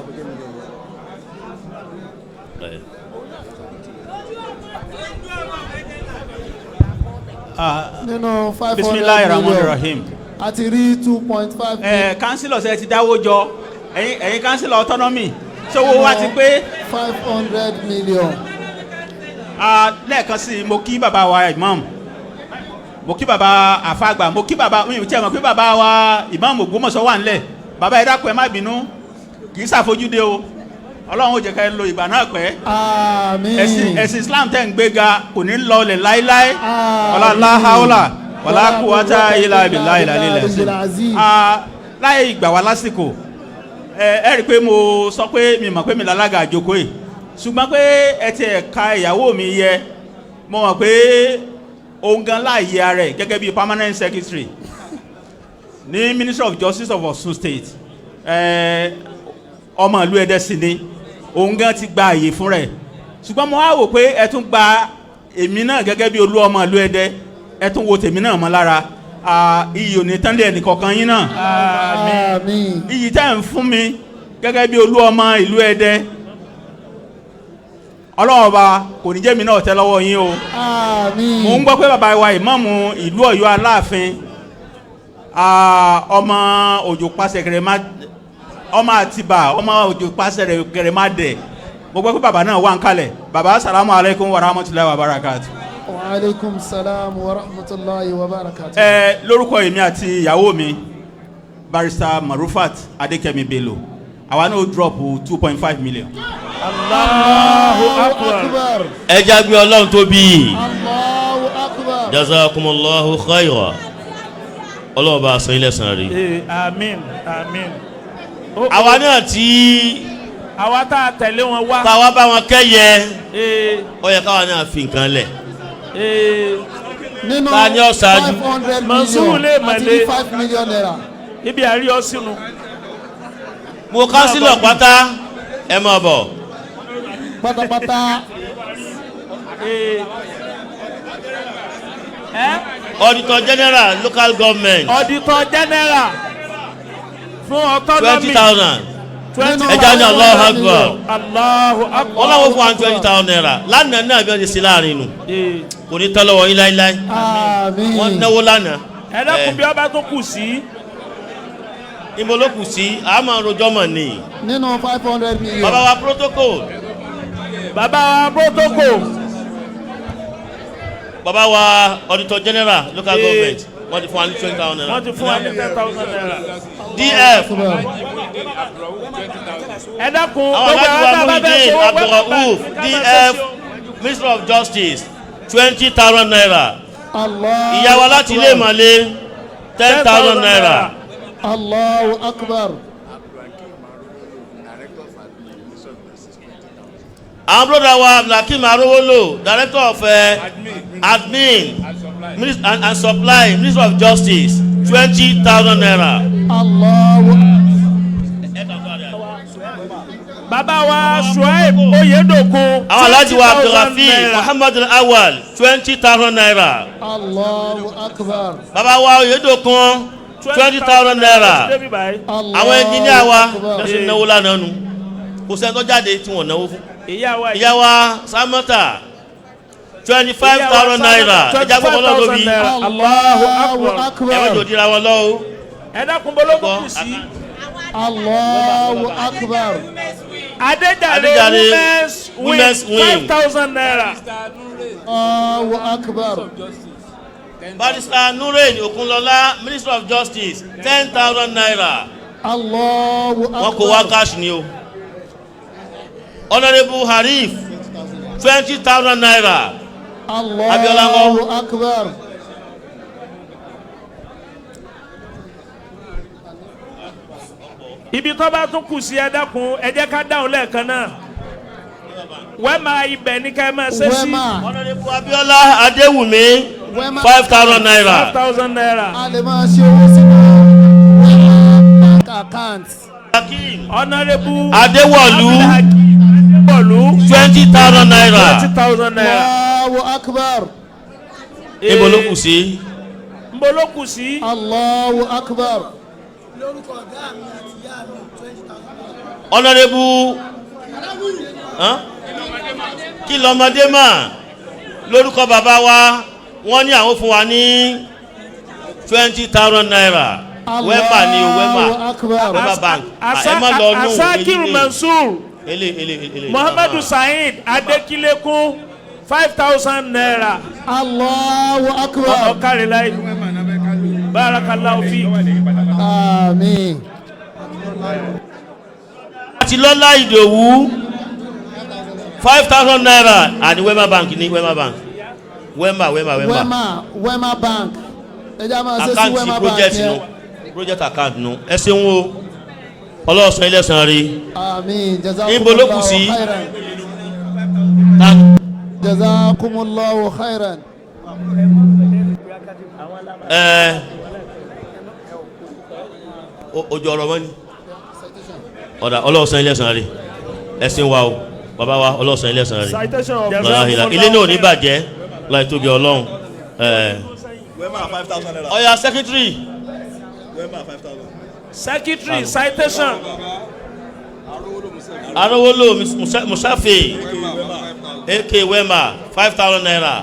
Nínú 500 Bisimilahi rahman million, rahim. a ti rí 2.5. Ẹ councillor, ṣe ti dáwó jọ? Ẹ̀yin councillor autonomy, ṣówó wa ti pé? 500 million. Ah, lẹ́ẹ̀kan sí i, mo kí bàbá wa imam, mo kí bàbá àfàgbà, mo kí bàbá mi ò tí ẹ mọ̀ pé bàbá wa imam Ògbómọ̀ṣọ́ wà nílẹ̀. Bàbá, ẹ dákun, ẹ má bínú, kì í ṣàfojúde o. Ọlọ́run ó jẹ́ ká ẹ lo ìgbà náà pẹ́. Àmín. Ẹ̀sìn Islam tẹ̀ ń gbéga kò ní lọlẹ̀ láíláí. Wala la haula wala quwwata illa billahi ilà ilẹ̀. Láì gbà wá lásìkò, ẹ rí i pé mo sọ pé mi mọ̀ pé mi lálága àjókòó yìí, ṣùgbọ́n pé ẹ ti ẹ̀ka ìyàwó mi yẹ, mo mọ̀ pé òun gan láàyè ara ẹ̀ gẹ́gẹ́ bí permanent secretary ní Ministry of Justice of Osun State. Ọmọ ìlú Ẹdẹ sì ni òun gan ti gba àyè fún rẹ̀, ṣùgbọ́n mo wá wò pé ẹ tún gba èmi náà gẹ́gẹ́ bí olú ọmọ ìlú Ẹdẹ, ẹ tún wo tèmi náà mọ́ lára. Iyì ò ní tán lé ẹnìkọ̀ọ̀kan yín náà. Àmín. Iyì tẹ́ ń fún mi gẹ́gẹ́ bí olú ọmọ ìlú Ẹdẹ, Ọlọ́run Ọba kò ní jẹ́ mi náà tẹ́ lọ́wọ́ yín o. Àmín. Mò ń gbọ́ pé bàbá wa ìmáàmù ìlú Ọ̀yọ́ Aláàfin, ọmọ òjò pàṣẹ kẹrẹ má ọmọ Àtìbà, ọmọ òjò pàṣẹ kẹrẹ má dẹ̀, mo gbọ́ pé bàbá náà wà ń kalẹ̀. Bàbá, salamu alaykum wa rahmatulahi wa barakatu. Wa alaikum salam wa rahmatulahi wa barakatuh. Ẹ lórúkọ èmi àti ìyàwó mi, Barrister Marufat Adékẹ́mi Bello, àwa náà drop 2.5 million. Allahu Akbar. Ẹ jágbe Ọlọ́run tóbi. Allahu Akbar. Jazakumullahu khayra. Ọlọ́run bá a san ilé san rí. Àmín, àmín. Àwa náà tí àwa tá a tẹ̀lé wọn wá. Táwa bá wọn kẹ́yẹ, ó yẹ káwa náà fi nǹkan lẹ̀. Nínú Ta ni ó ṣáájú? 500 Mansour million, lè a ti mọ̀lẹ́. rí 5 million naira. Ibi àrí ọ sínú. Mo councillor pátá, ẹ máa bọ̀. Pátápátá. Auditor General local government. Auditor General fún autonomy. 20,000. 20. Ẹ jáde, Allahu Akbar. Allahu Akbar. Wọ́n láwọn fún wa 20,000 naira lánàá náà, bí wọ́n ti ṣe láàrin nù. Kò ní tán lọ́wọ́ yín láíláí. Àmín. Wọ́n náwó lánàá. Ẹ dákun, bí ọba tó kù sí. Níbo ló kù sí? Àmọ́ rojọ́ mọ̀ ni. Nínú 500 million. Bàbá wa protocol. Bàbá wa protocol. Bàbá wa Auditor General local government, wọ́n ti fún wa ní 20,000 naira. Wọ́n ti fún wa ní 10,000 naira. DF. Ẹ dákun, Àwọn gbogbo aláàjì wa àwọn tá a bá fẹ́ Muhyiddin sọ wẹ́pà Abdulrauf, DF, Minister of Justice, 20,000 naira. Allah. Ìyá wa láti ilé ìmọ̀lé, 10,000 naira. Allahu Akbar. Àwọn brother wa Abdulhakeem Arowolo, Director of Admin and Supply, Minister of Justice, 20,000 naira. Allahu. Bàbá wa Shuaib Oyedokun. Àwọn aláàjì wa 20,000 Abdulrafi naira. Muhammad Awal, 20,000 naira. Allahu Akbar. Bàbá wa Oyedokun, 20,000 naira. Àwọn ẹnjìníà wa lọ́sẹ̀ náwó lánàá nu, kò sẹ́ni tó jáde tí wọ́n náwó fún. Ìyá wa. Ìyá wa Samata, 25,000 naira. Ẹja gbọ́dọ̀ lọ́dọ̀ tóbi. Allahu Akbar. Ẹ wọ́n jò dira wọn lọ́wọ́. Ẹ dákun, bọ́lọ́dún kù sí. Allahu Akbar. Adéjàre. Adéjàre, Women's Women's Wing, Wing. 5,000 naira. Allahu Akbar. Barrister Nurein Okunlola, Minister of Justice, 10,000 naira. Allahu Akbar. Wọ́n kó wá cash ni o. Honourable Harif, 20,000 naira. Abiola ńkọ́? Allahu Akbar. Ibi tó bá tún kù sí, ẹ dákun, ẹ jẹ́ ká dáhùn lẹ́ẹ̀kan náà. Wẹ́mà ibẹ̀ ní ká ẹ máa ṣe sí. Wema. Honourable Abiola Adewumi, 5,000 naira. 5,000 naira. A lè máa ṣe owó sínú Wema bank account. Honourable Adéwọ̀lú. Adéwọ̀lú. 20,000 naira. 20,000 naira. Allahu akbar. Níbo ló kù sí? Níbo ló kù sí? Allahu akbar. Honourable hàn? Kí lọ́mọdé mà lórúkọ bàbá wa, wọ́n ní àwọn fún wa ní 20,000 naira. Wema ni o, Wema. Allahu akbar. Wema Bank. Ẹ má lọ nù. Asakiru Mansour. Ele ele ele. Muhammadu Saheed Adekilekun, 5,000 naira. Allahu akbar. Ọ̀kàrẹ̀láì. Barakallahu fi. Àmín. Àti Lọ́lá Ìdòwú, 5,000 naira, àní Wema Bank ní Wema Bank. Wema, Wema, Wema. Wema, Wema Bank. Ẹ jẹ́ máa ṣe sí Àkáǹtì Wema Bank project nu yẹn. project account nu. Ẹ ṣeun o, ọlọ́ọ̀sán ilé ẹ̀sán rí. Àmín. Níbo ló kù sí? Jazakumullahu khairan. Jazakumullahu khairan. Ẹ ojú ọ̀rọ̀ mọ́ ni ọ̀dà. Ọlọ́ọ̀sán ilé ẹ̀sán rí. Ẹ ṣeun wa o, bàbá wa, ọlọ́ọ̀sán ilé ẹ̀sán rí. Citation of Lọ́la ilé náà ò ní bàjẹ́ láì tóbi ọlọ́run. Ẹ Wema 5,000 naira. Ọ̀yà secretary. Wema 5,000. Secretary, citation. Arówólò Musafe ak Wema, 5,000 naira.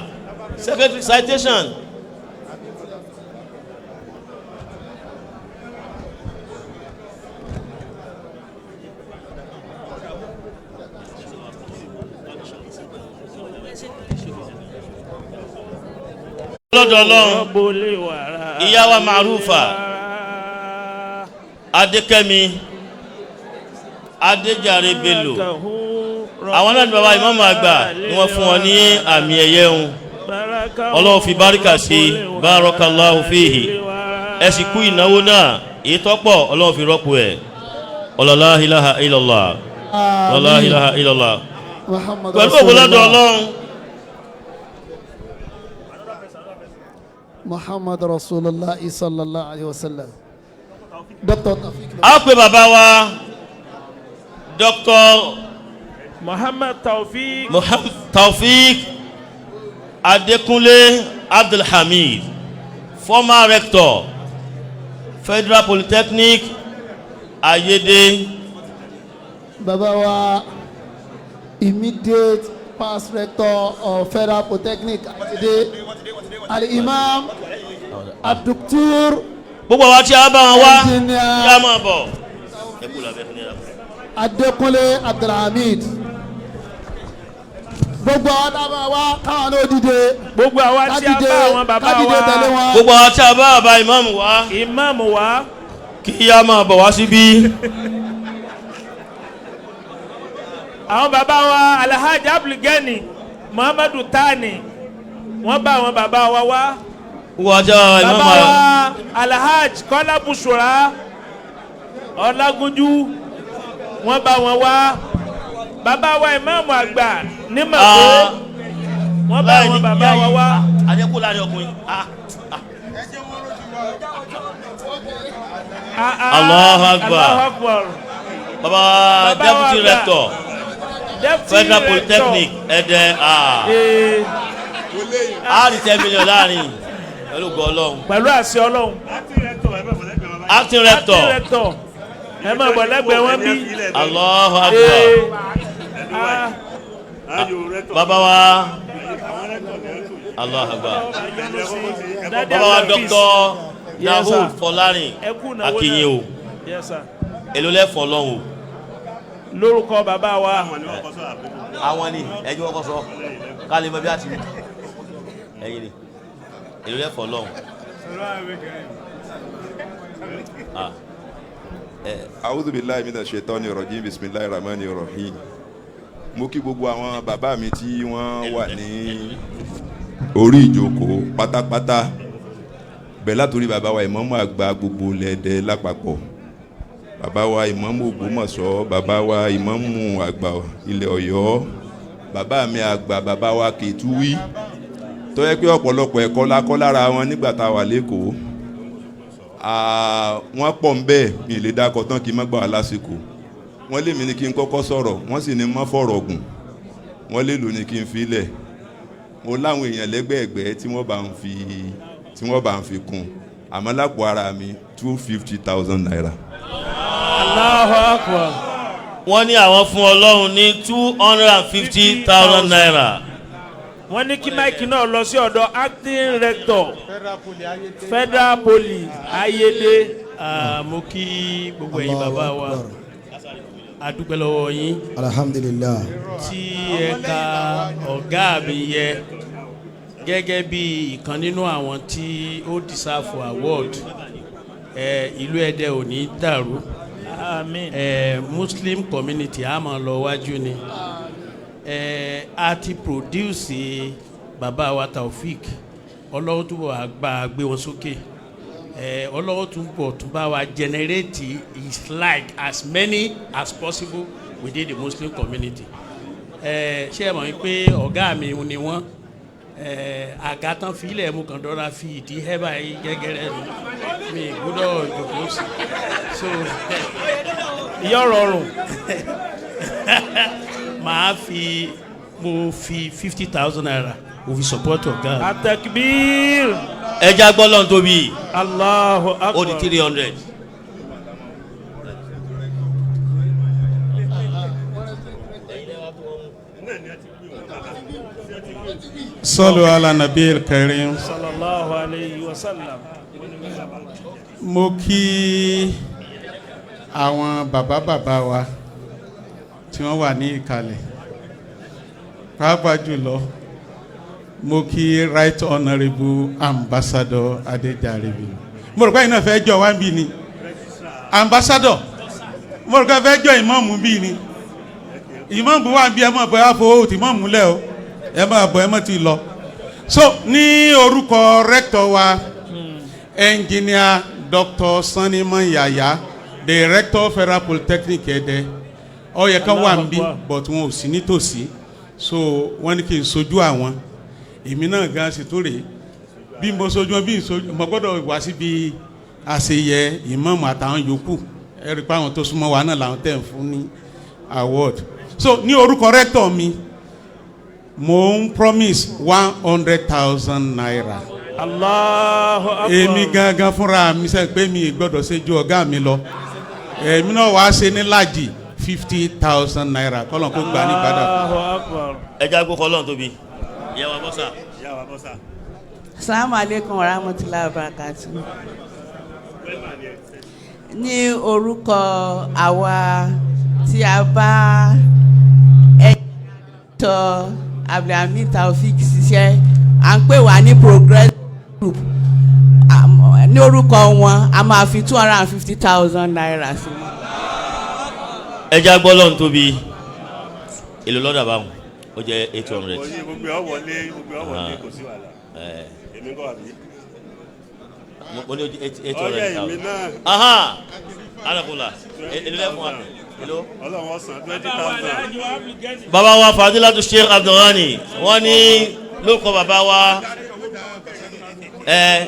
Secretary, citation. Lọ́dọ̀ ọlọ́run, ìyá wa Marufa Adékẹ́mi Adéjàre Bello, àwọn náà ni bàbá ìmáàmù àgbà ni wọ́n fún wọn ní àmì ẹ̀yẹ ń. Ọlọ́run fi báríkà sí, barakallahu fihi. Ẹ sì kú ìnáwó náà, èyí tọ́pọ̀ ọlọ́run fi rọ́pò ẹ̀. Ọlọ́lá ilaha illallah, ọlọ́lá ilaha illallah. Muhammad Pẹ̀lú ògo lọ́dọ̀ Rasulullah. ọlọ́run. Muhammad Rasulullah sallallahu alayhi wa sallam. Dr. Taofik. A pè bàbá wa Dr. Muhammad Taofik. Muhammad Taofik Adekunle Abdulhamid, former rector, Federal Polytechnic Ayede. Bàbá wa, immediate past rector of Federal Polytechnic Ayede, Al-Imam Abduktur. Gbogbo àwa tí a bá wọn wá Engineer kí a máa bọ̀. Ẹ kú làbẹ́ fún yàrá. Adekunle Abdulhamid. Gbogbo àwọn tá a bá wá, káwọn náà dìde. Gbogbo àwa tí a bá àwọn bàbá Ká dìde tẹ̀lé wa. wọn. Gbogbo àwa tí a bá bàbá ìmáàmù wá. Ìmáàmù wa. Kí a máa bọ̀ wá síbí. Àwọn bàbá wa Alhaji Abdulgani Muhammadu Tani, wọ́n bá àwọn bàbá wa wá. Gbogbo àwa tí a bá Bàbá ìmáàmù wa. wa Alhaji Kọ́lá Bushura Ọlágúnjú, wọ́n bá wọn wá. Bàbá wa ìmáàmù àgbà ní Màkó, wọ́n bá àwọn bàbá wa wá. Àjẹkù láàrin ọkùnrin. Allahu Akbar. Allahu Akbar. Bàbá Bàbá wa deputy àgbà. rector Deputy Federal rector. Polytechnic Ẹdẹ. A rí 10 million láàrin pẹ̀lú ògo Ọlọ́run. Pẹ̀lú àṣẹ Ọlọ́run. Acting rector. Acting rector. Ẹ máa bọ̀ lẹ́gbẹ̀ẹ́ wọn bí. Allahu Akbar. Bàbá wa, Allahu Akbar. Bàbá wa Dr. Yes, sir. Dahoud Fọlárin, Ẹ kú ìnáwó náà. Akinyin o. Yes, sir. Èló lẹ́fọ̀ọ́ lọ́hùn o? Lórúkọ bàbá wa. Àwọn ni ẹjọ́ kọ́kọ́ sọ ká lè mọ bí a ti ẹ̀yin ni èló lẹ́fọ̀ọ́ lọ́hùn. A'udhu billahi minash shaitani rajim, bismillahir rahmanir rahim. Mo kí gbogbo àwọn bàbá mi tí wọ́n wà ní orí ìjókòó pátápátá, bẹ́ẹ̀ látòrí bàbá wa ìmáàmù àgbà gbogbo lẹ́dẹ̀ lápapọ̀, bàbá wa ìmáàmù Ògbómọ̀ṣọ́, bàbá wa ìmáàmù àgbà ilẹ̀ Ọ̀yọ́, bàbá mi àgbà, bàbá wa Kẹtùwí, tó yẹ pé ọ̀pọ̀lọpọ̀ ẹ̀kọ́ la kọ́ lára wọn nígbà tá a wà lẹ́kọ̀ọ́. Wọ́n pọ̀ ń bẹ́ẹ̀, mi lè dákọ̀ tán kí n má gbà wá lásìkò. Wọ́n lé mi ní kí n kọ́kọ́ sọ̀rọ̀, wọ́n sì ní má fọ̀rọ̀ gùn, wọ́n lè lò ní kí n filẹ̀. Mo láwọn èèyàn lẹ́gbẹ̀ẹ́gbẹ́ tí wọ́n bá ń fi kún, àmọ́ lápò ara mi, ₦250,000. Allahu Akbar. Wọ́n ní àwọn fún Ọlọ́run ní ₦250,000. Wọ́n ní kí mic náà lọ sí ọ̀dọ̀ acting rector, Federal Poly Ayédè. Mo kí gbogbo ẹ̀yin bàbá wa, a dúpẹ́ lọ́wọ́ yín Alhamdulillah. tí ẹ ka ọ̀gá mi yẹ gẹ́gẹ́ bí ìkan nínú àwọn tí ó deserve award. Ìlú Ẹdẹ ò ní dàrú. Àmín. Muslim community a máa lọ wájú ni. A ti produce bàbá wa Taofik, Ọlọ́run túbọ̀ àgbà gbé wọn sókè. Ọlọ́run túbọ̀ tún bá wa generate his like as many as possible within the Muslim community. Ṣé ẹ mọ̀ wípé ọ̀gá mi ni wọ́n? Àga tán filẹ̀ mu kàn dọ́ra fi ìdí ẹ̀ báyìí gẹ́gẹ́rẹ́ mi gbọ́dọ̀ jòkó sí so. Ìyá rọrùn. Màá fi, mo fi ₦50,000 mo fi support ọ̀gá mi. Atakbir. Ẹja gbọ́ lọ́n tóbi. Allahu Akbar. Ó di 300. Sọlù ala nabi karim. Sallallahu alayhi wa sallam. Mo kí àwọn bàbá bàbá wa tí wọ́n wà ní ìkàlẹ̀, pàápàá jùlọ mo kí Right Honourable Ambassador Adéjàre Bello. Mo rò pé ẹ̀yin náà fẹ́ jọ wá bí ni ambassador, mo rò pé fẹ́ jọ ìmọ̀ọ́mù bí ni. Ìmọ̀ọ́mù wà bí, ẹ mọ̀ bọ́ ẹ fowó tí ìmọ̀ọ́mù lẹ̀ o, ẹ máa bọ̀, ẹ mọ̀ ti lọ. So ní orúkọ rector wa, Engineer Dr. Sanni Yaya, the rector, Federal Polytechnic Ẹdẹ, ó yẹ kán wà níbí but wọn ò sí nítòsí, so wọ́n ní kí n sojú àwọn. Èmi náà gan sì tó rèé bí mo sojú wọn, bí n sojú mo gbọ́dọ̀ wá síbi àṣeyẹ ìmáàmù àtàwọn yòókù. Ẹ rí i pé àwọn tó súnmọ́ wa náà làwọn tẹ̀ ń fún ní award. So ní orúkọ rector mi, mo ń promise ₦100,000. Allahu Akbar. Èmi gangan fúnra mi sẹ́ pé mi gbọ́dọ̀ ṣe ju ọ̀gá mi lọ, èmi náà wàá ṣe ní lájì ₦50,000, kọ́lọ́n kó gbà ní ìbàdàn. Allahu Akbar. Ẹja gbọ́ kọ́ lọ́n tóbi. Ìyá wa bọ́sà. Assalamu alaikum warahmatullahi wabarakatuh. Ní orúkọ àwa tí a bá ẹ̀tọ́ Abdulhamid Taofik ṣiṣẹ́, à ń pè wá ní Progress Group. Ní orúkọ wọn, a máa fi ₦250,000 sí wọn. Ẹja gbọ́ lọ́n tóbi. Èlò lọ́dà báwọn ó jẹ́ 800. Gbogbo ẹ wọlé, gbogbo ẹ wọlé, kò sí wàhálà. Èmi ń kọ́ àbí. Mo ní 800 Ọyẹ èmi thousand. náà. Aha, alakola, èlò lẹ́fún wa, èlò. Ọlọ́run ọ̀sán 20,000. Bàbá wa Fadilatu Sheikh Abdulghani, wọ́n ní lóko bàbá wa, ẹ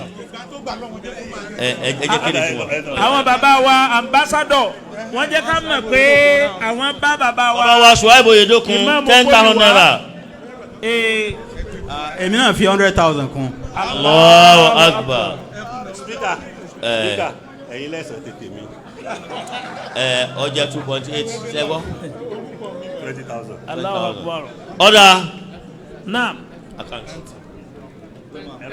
ẹ ẹ jẹ́ kéde fún wa. Àwọn bàbá wa ambassador, wọ́n jẹ́ ká mọ̀ pé àwọn bá bàbá wa. Bàbá wa Suwaibu Oyedokun, Imam 10,000 naira. Èmi náà fi 100,000 kún. Allahu Akbar. Speaker, speaker, ẹ̀yin lẹ́sàn tètè mi. Ẹ ọjà 2.8 sẹ́gbọ́. 20,000. Allahu Akbar. Ọ̀dà. Naam. Account.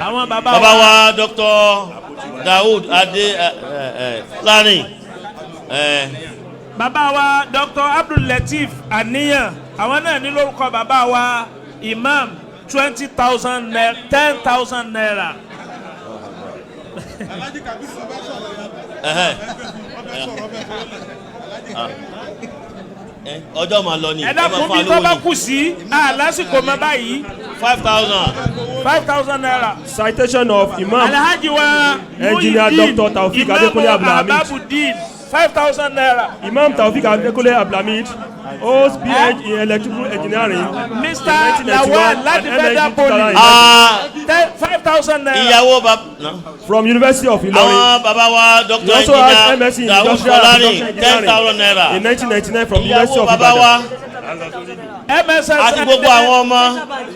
Àwọn bàbá Bàbá wa Dr. Daoud Adé ẹ ẹ Lani. Bàbá wa Dr. Abdul Lateef Aniyan, àwọn náà ní lórúkọ bàbá wa Imam, 20,000 naira, ₦10,000. Ẹhẹ́. Ọjọ́ máa lọ ni. Ẹ dákun, bí tó bá kù sí a lásìkò mọ báyìí. 5,000. ₦5,000. Citation of Imam Alhaji wa Engineer Muhyiddin Dr. Taofik Imam Adekunle Abdulhamid. Ababudeen. 5,000 naira. Imam Taofik Adekunle Abdulhamid holds PhD in electrical engineering. Mr. Lawal láti Federal Poly. Ah. 5,000 naira. Ìyàwó bàbá. From University of Ilorin. Àwọn bàbá wa Dr. He also has Engineer MSc in Dawood Industrial and Fọlárin Production 10,000 naira. Engineering in 1999 from University Ìyàwó of bàbá wa Ibadan. MSS. Àti gbogbo àwọn ọmọ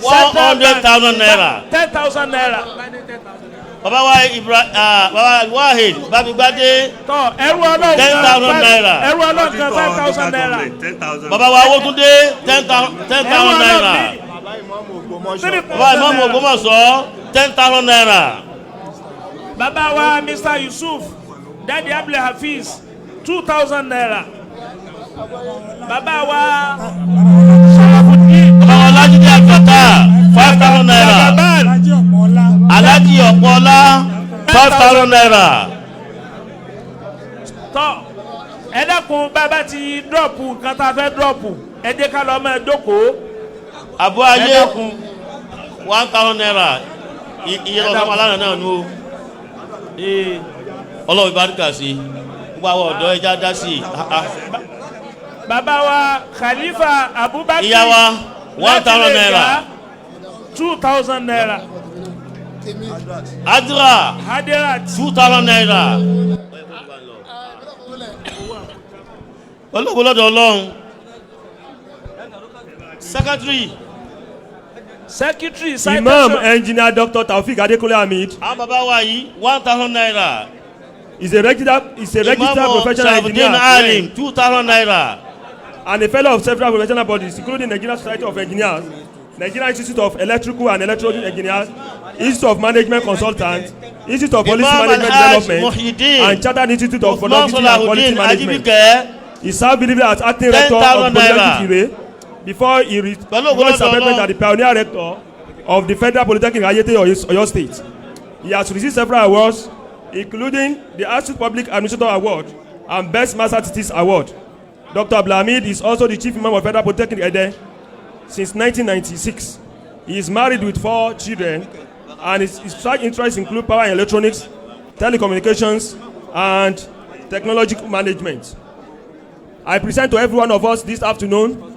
100,000 naira. 10,000 naira. Bàbá wa Ibra ah, bàbá Wahid Bámigbádé Tọ ẹrú ọlọ́run 10,000 naira. Ẹrú ọlọ́run kan 5,000 naira. Bàbá wa Awótúndé 10,000 naira. Bàbá Ìmáàmù Ògbómọ̀ṣọ́ 10,000 naira. Bàbá wa Mr. Yusuf Dadi Abdul Hafiz 2,000 naira. Bàbá wa Sharafuddin. Bàbá wa Ọlájídé Àgbàtà 5,000 naira. Alhaji Ọ̀pọ̀ọ́lá 5,000 naira. Tọ ẹ dákun, bàbá ti drop nǹkan tá a fẹ́ drop, ẹ jẹ́ ká lọ́ọ́ máa jókòó. Àbú Ẹ ayé dákun. 1,000 naira. Iye lọ́sọ̀ alánà náà nù o. Ọlọ́run ìbáríkà sí i. Gbogbo àwọn ọ̀dọ́ ẹja dá sí i. Ah, ah. Bàbá wa Khalifa Abubakar. Ìyá wa 1,000 naira. 2,000 naira. Adra Hadirat. 2,000 naira. Olóògùn lọ́dọ̀ Ọlọ́run. Secretary. Secretary Imam citation. Engineer Dr. Taofik Adekunle Hamid Àwọn bàbá wa yìí 1,000 naira. is a registered Imam professional Sharafudeen engineer Alim 2,000 naira. and a fellow of several professional bodies, including Nigerian Society of Engineers, Nigerian Institute of Electrical and Electronic Engineers, Institute of Management Consultants, Institute of Policy Imam Management Alhaj Development, Muhyiddin and Chartered Institute of Uthman Productivity and Quality Salahuddin Management. Ajibike He served believed as acting rector of 10,000 naira. Polytechnic Ire before he Pẹ̀lú before his ògo lọ́dọ̀ appointment Ọlọ́run. as the pioneer rector of the Federal Polytechnic Ayete, Oyo State. He has received several awards, including the Astute Public Administrator Award and Best Master Thesis Award. Dr. Abdulhamid is also the Chief Imam of Federal Polytechnic Ede since 1996. He is married with four children, and his research interests include power and electronics, telecommunications, and technological management. I present to every one of us this afternoon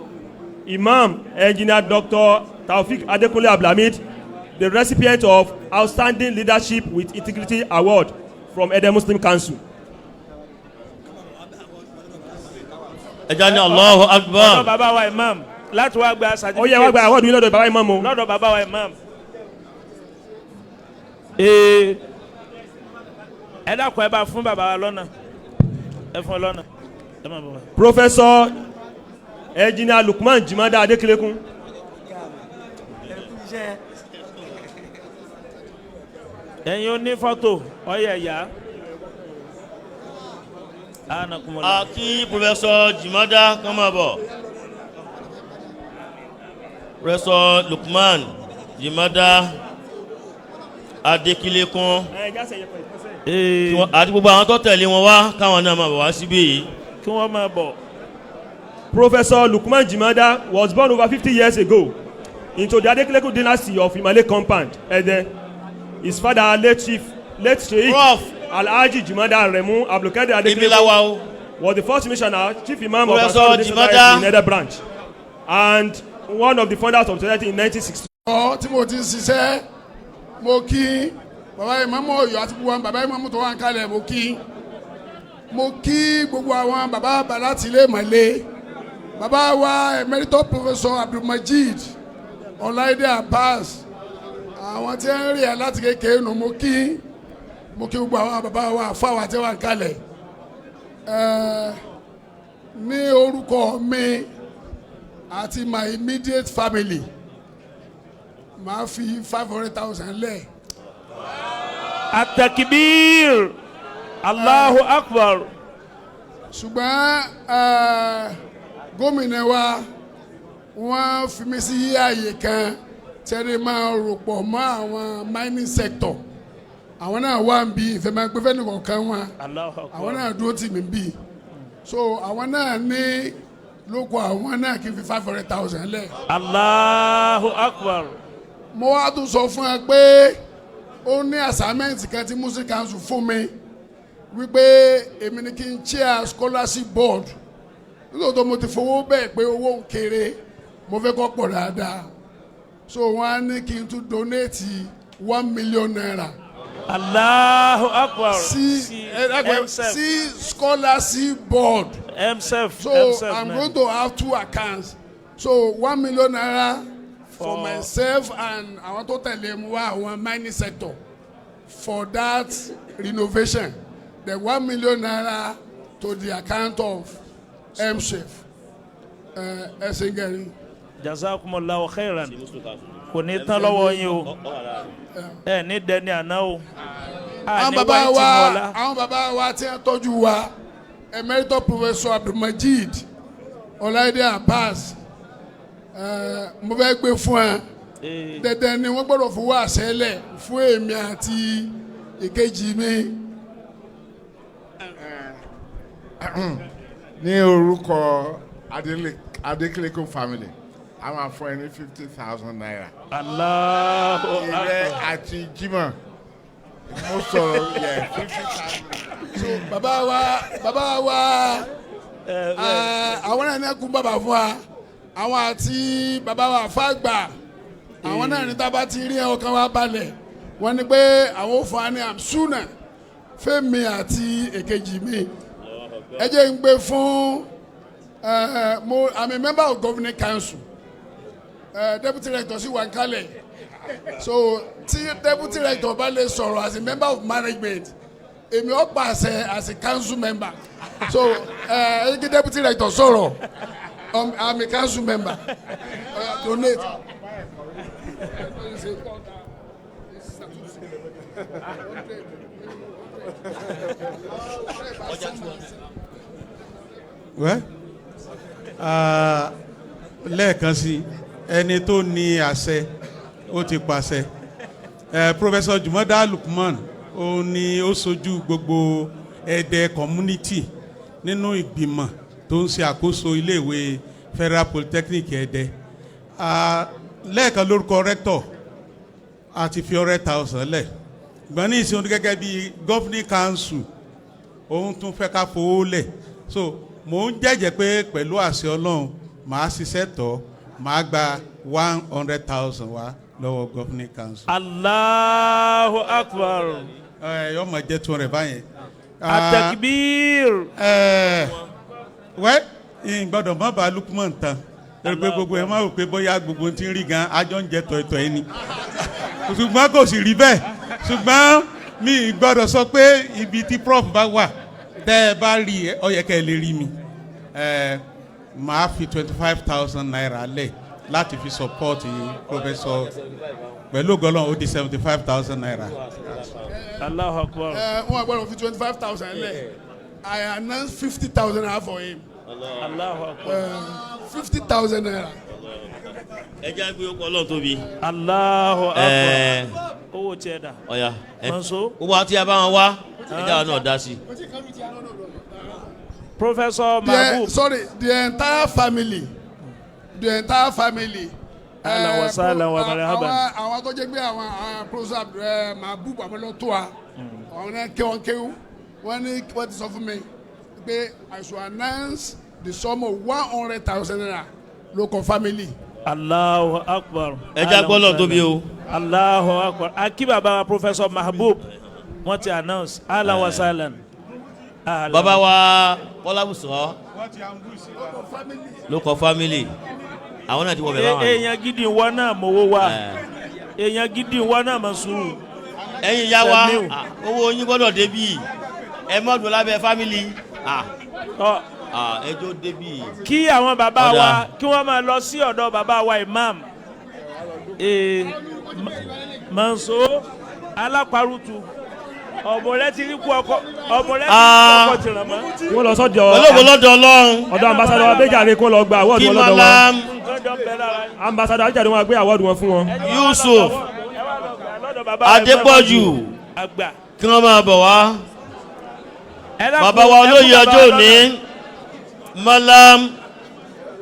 Imam Engineer Dr. Taofik Adekunle Abdulhamid, the recipient of Outstanding Leadership with Integrity Award from Ede Muslim Council. Ẹja ní Allahu Akbar. Lọ́dọ̀ bàbá wa imam láti wá gba certificate. Ó yẹ wá gba award yìí lọ́dọ̀ bàbá imam o. Lọ́dọ̀ bàbá wa imam. Ee, ẹ dákun, ẹ bá fún bàbá wa lọ́nà, ẹ fún ọ lọ́nà, ẹ má bọ̀ wá. Professor Engineer Lukman Jimada Adekelekun. Ẹ̀yin oní fọ́tò ọ̀yẹ̀ ẹ̀yà. A kí Professor Jimada kán máa bọ̀. Professor Lukman Jimada Adekelekun. Kí àti gbogbo àwọn tó tẹ̀lé wọn wá káwọn náà máa bọ̀ wá síbí yìí. Kí wọ́n máa bọ̀. Professor Lukman Jimada was born over 50 years ago into the Adekelekun dynasty of Imale compound, Ede. His father, late Sheikh Alhaji Jimada Remu Abdulkadir Adekelekun, was the first missioner, chief imam of Professor Ansarudeen Jimada. Society in Ede branch, and one of the founders of society in 1960. Ọ tí mo ti ń ṣiṣẹ́, mo kí bàbá ìmáàmù Ọ̀yọ́ àti gbogbo àwọn bàbá ìmáàmù tó wà ń kalẹ̀. Mo kí gbogbo àwọn bàbá bàbá láti ilé ìmọ̀lẹ́, bàbá wa Emeritus Professor Abdulmajid Ọláìdé Abbas, àwọn tí ń rí ẹ láti kékeré nù. Mo kí gbogbo àwọn bàbá wa àfáwà tí wà ń kalẹ̀. Ní orúkọ mi àti my immediate family, màá fi 500,000 lẹ̀. Atakibir, Allahu Akbar. Ṣùgbọ́n gómìnà wa, wọ́n fi mí sí ààyè kan tẹ́lẹ̀ máa rò pọ̀ mọ́ àwọn mining sector. Àwọn náà wà ń bí ìfẹ́ máa gbé fẹ́ni kọ̀ọ̀kan wọn. Allahu Akbar. Àwọn náà dúró tì mí bí, so àwọn náà ní lóko àwọn náà kí n fi 500,000 lẹ̀. Allahu Akbar. Mo wá tún sọ fún ẹ pé ó ní assignment kan tí Muslim Council fún mi. wípé èmi ni kí n chair scholarship board. Nítorí mo ti fowó bẹ́ẹ̀ pé owó ń kéré, mo fẹ́ kó pọ̀ dáadáa, so wọ́n á ní kí n tún donate ₦1 million. Allahu Akbar. Sí sí scholarship board. MSEF. So MSEF, I'm man. Going to have two accounts, so ₦1 million for myself and àwọn tó tẹ̀lé mu wá, àwọn mining sector, for that renovation, the ₦1 million to the account of MSEF. Ẹ ṣe gẹ̀rin. Jazakumullahu khairan. Kò ní tán lọ́wọ́ yín o, ẹ ní dẹni àná o. Àwọn bàbá wa, àwọn bàbá wa tí wọ́n tọ́jú wa, Emeritus Professor Abdulmajid Ọláìdé Abbas, mo fẹ́ gbé fún ẹ. Dandan ni wọ́n gbọ́dọ̀ fowó àṣẹ lẹ̀ fún èmi àti ìkejì mi. Ní orúkọ Adekeleko family, a máa fún ẹ ní ₦50,000. Allahu Ìrẹ Akbar. Àti Jimoh, mo sọ̀rọ̀ yẹ 50,000. So bàbá wa, bàbá wa, àwọn náà ní kún bàbá fún wa, àwọn àti bàbá wa fàgbà, àwọn náà ní tábà ti rí ọkàn wa balẹ̀. Wọ́n ní pé àwọn ò fún wa ní àmsúnà fẹ́mi àti èkejì mi. Ẹ jẹ́ ń gbé fún mo, I'm a member of governing council, deputy rector sì wà ń kalẹ̀, so tí deputy rector bá lè sọ̀rọ̀ as a member of management, èmi ó pàṣẹ as a council member. So ẹ kí deputy rector sọ̀rọ̀. I'm a council member. Donate. Wẹ́ lẹ́ẹ̀kan sí, ẹni tó ní àṣẹ ó ti pàṣẹ. Professor Jumoda Lukman, ó ní ó sojú gbogbo Ẹdẹ community nínú ìgbìmọ̀ tó ń ṣe àkóso iléèwé Federal Polytechnic Ẹdẹ. Lẹ́ẹ̀kan, lórúkọ rector, a ti fi 100,000 lẹ̀ gbọ́n ní ìsìn gẹ́gẹ́ bí governing council, òun tún fẹ́ ká fowó lẹ̀. So mò ń jẹ́jẹ́ pé pẹ̀lú àṣẹ Ọlọ́run, màá ṣiṣẹ́ tọ́, màá gba 100,000 wá lọ́wọ́ governing council. Allahu Akbar. Ẹ yọ máa jẹ́ 200 báyẹn. Atakbir. Ẹ wẹ́ gbọ́dọ̀ má bàa Lukman tán lórí pé gbogbo ẹ má rò pé bóyá gbogbo ti ń rí gan ajọ́ ń jẹ tọ̀ìtọ̀ ẹni, ṣùgbọ́n kò sì rí bẹ́ẹ̀. Ṣùgbọ́n mi gbọ́dọ̀ sọ pé ibi tí prof bá wà, tẹ́ ẹ bá rí ẹ, ó yẹ kẹ́ ẹ lè rí mi. Ẹ máa fi ₦25,000 lẹ̀ láti fi support professor. Pẹ̀lú gọlọ́n, ó di ₦75,000. Allahu Akbar. Ẹ wọn gbọ́dọ̀ fi 25,000 lẹ̀. I announce ₦50,000 for him. Allahu Akbar. ₦50,000. Ẹ jẹ́ gbé ọkọ̀ Ọlọ́run tóbi. Allahu Akbar. Owó tiẹ̀ dà. Ọ̀ya ẹ Mọ̀nsó. Gbogbo àti àbá wọn wá, ẹ jẹ́ àwọn náà dá sí i. Professor Mahbub. Sorry, the entire family, the entire family. Ahlan wa sahlan wa marhaban. Àwọn tó jẹ́ pé àwọn professor Mahbub, àwọn ló tó wa, àwọn náà kéwọn kéwù. Wọ́n ní wọ́n ti sọ fún mi pé I should announce the sum of ₦100,000 local family. Allahu Akbar. Ẹ jẹ́ gbọ́ Ọlọ́run tóbi o. Allahu Akbar. Akí bàbá wa Professor Mahbub, wọ́n ti announce. Ahlan wa sahlan. Ahlan. Bàbá wa Kọ́lábùsọ̀ ló kọ family, àwọn náà ti wọ bẹ̀ báwọn. Èèyàn gidi wọ náà mowó wa, èèyàn gidi wọ náà mọ̀ sùúrù. Ẹ̀yin ya wa, owó yín gbọ́dọ̀ débì, ẹ má dùn lábẹ́ family, ẹ jó débì. Kí àwọn bàbá wa kí wọ́n máa lọ sí ọ̀dọ̀ bàbá wa imam Manso aláparùtù, ọ̀bọ̀lẹ́ ti rí kú ọkọ, ọ̀bọ̀lẹ́ ti rí kú ọkọ tìràn mọ́. Wọ́n lọ sọ́dọ̀ Pẹ̀lú ògo lọ́dọ̀ Ọlọ́run. Ọ̀dọ̀ ambassador Abéjàre kó lọ gba awọ́ọ̀dù wọn lọ́dọ̀ wọn. Malam Ambassador Abéjàre wọn gbé awọ́ọ̀dù wọn fún wọn. Yusuf Adépọ̀jù, kí wọ́n máa bọ̀ wá. Bàbá wa olóyè ọjọ́ òní, Malam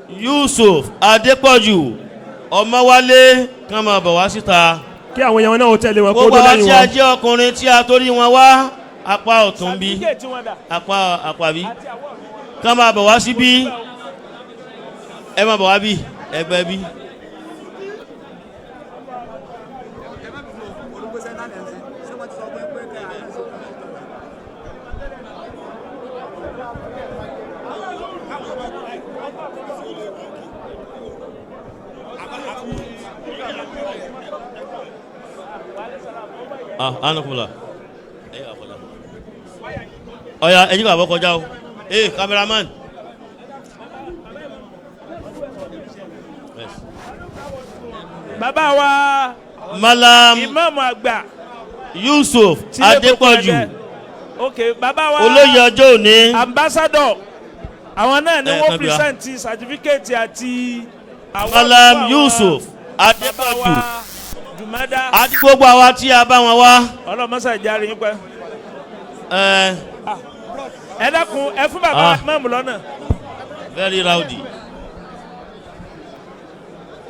Yusuf Adépọ̀jù Ọmọwálé, kí wọ́n máa bọ̀ wá síta. Kí àwọn èèyàn náà ó tẹ̀lé wọn kó Gbogbo tó àwọn lẹ́yìn tí a wọn. jẹ́ ọkùnrin tí a torí wọn wá. Apá ọ̀tún bí, Certificate wọn dà. Apá apá bí, ká máa bọ̀ wá síbí. Ẹ máa bọ̀ wá bí, ẹgbẹ́ bí. Ah, anakunla. Ẹ yà kọjá. Ọ̀ya, ẹ jí kà bọ́ kọjá o. Ee, cameraman. Yes. Bàbá wa Malam ìmáàmù àgbà Yusuf tí ilé kókó Adépọ̀jù. Ẹdẹ. Ok, bàbá wa Olóyè ọjọ́ òní. Ambassador, àwọn náà ni Ẹ, wọ́n kan bí wa. present certificate àti award Malam fún àwọn Yusuf bàbá Adépọ̀jù. wa Jùmọ́dá. Àti gbogbo àwa tí a bá wọn wá. Ọlọ́mọṣà ìjáre yín pẹ́. Ẹ Ẹ dákun, ẹ fún bàbá Ah. ìmáàmù lọ́nà. Very rowdy.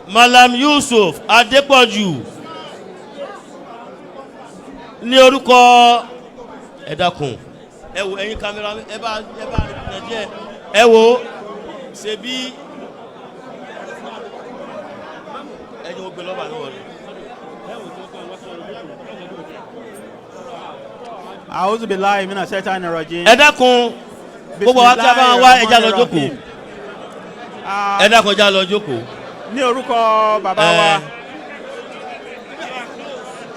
Malam Yusuf Adépọ̀jù ní orúkọ. Ẹ dákun, ẹ wo ẹyin kámẹ́rà, ẹ bá rìn díẹ̀. Ẹ wo ṣebí ẹyin wo gbé lọ́ba ní wọlé. A'udhu billahi minash shaitani rajim. Ẹ dákun, gbogbo wa tí a bá wọn wá, ẹ já lọ jókòó. Ẹ dákun, ẹ já lọ jókòó. Ní orúkọ bàbá wa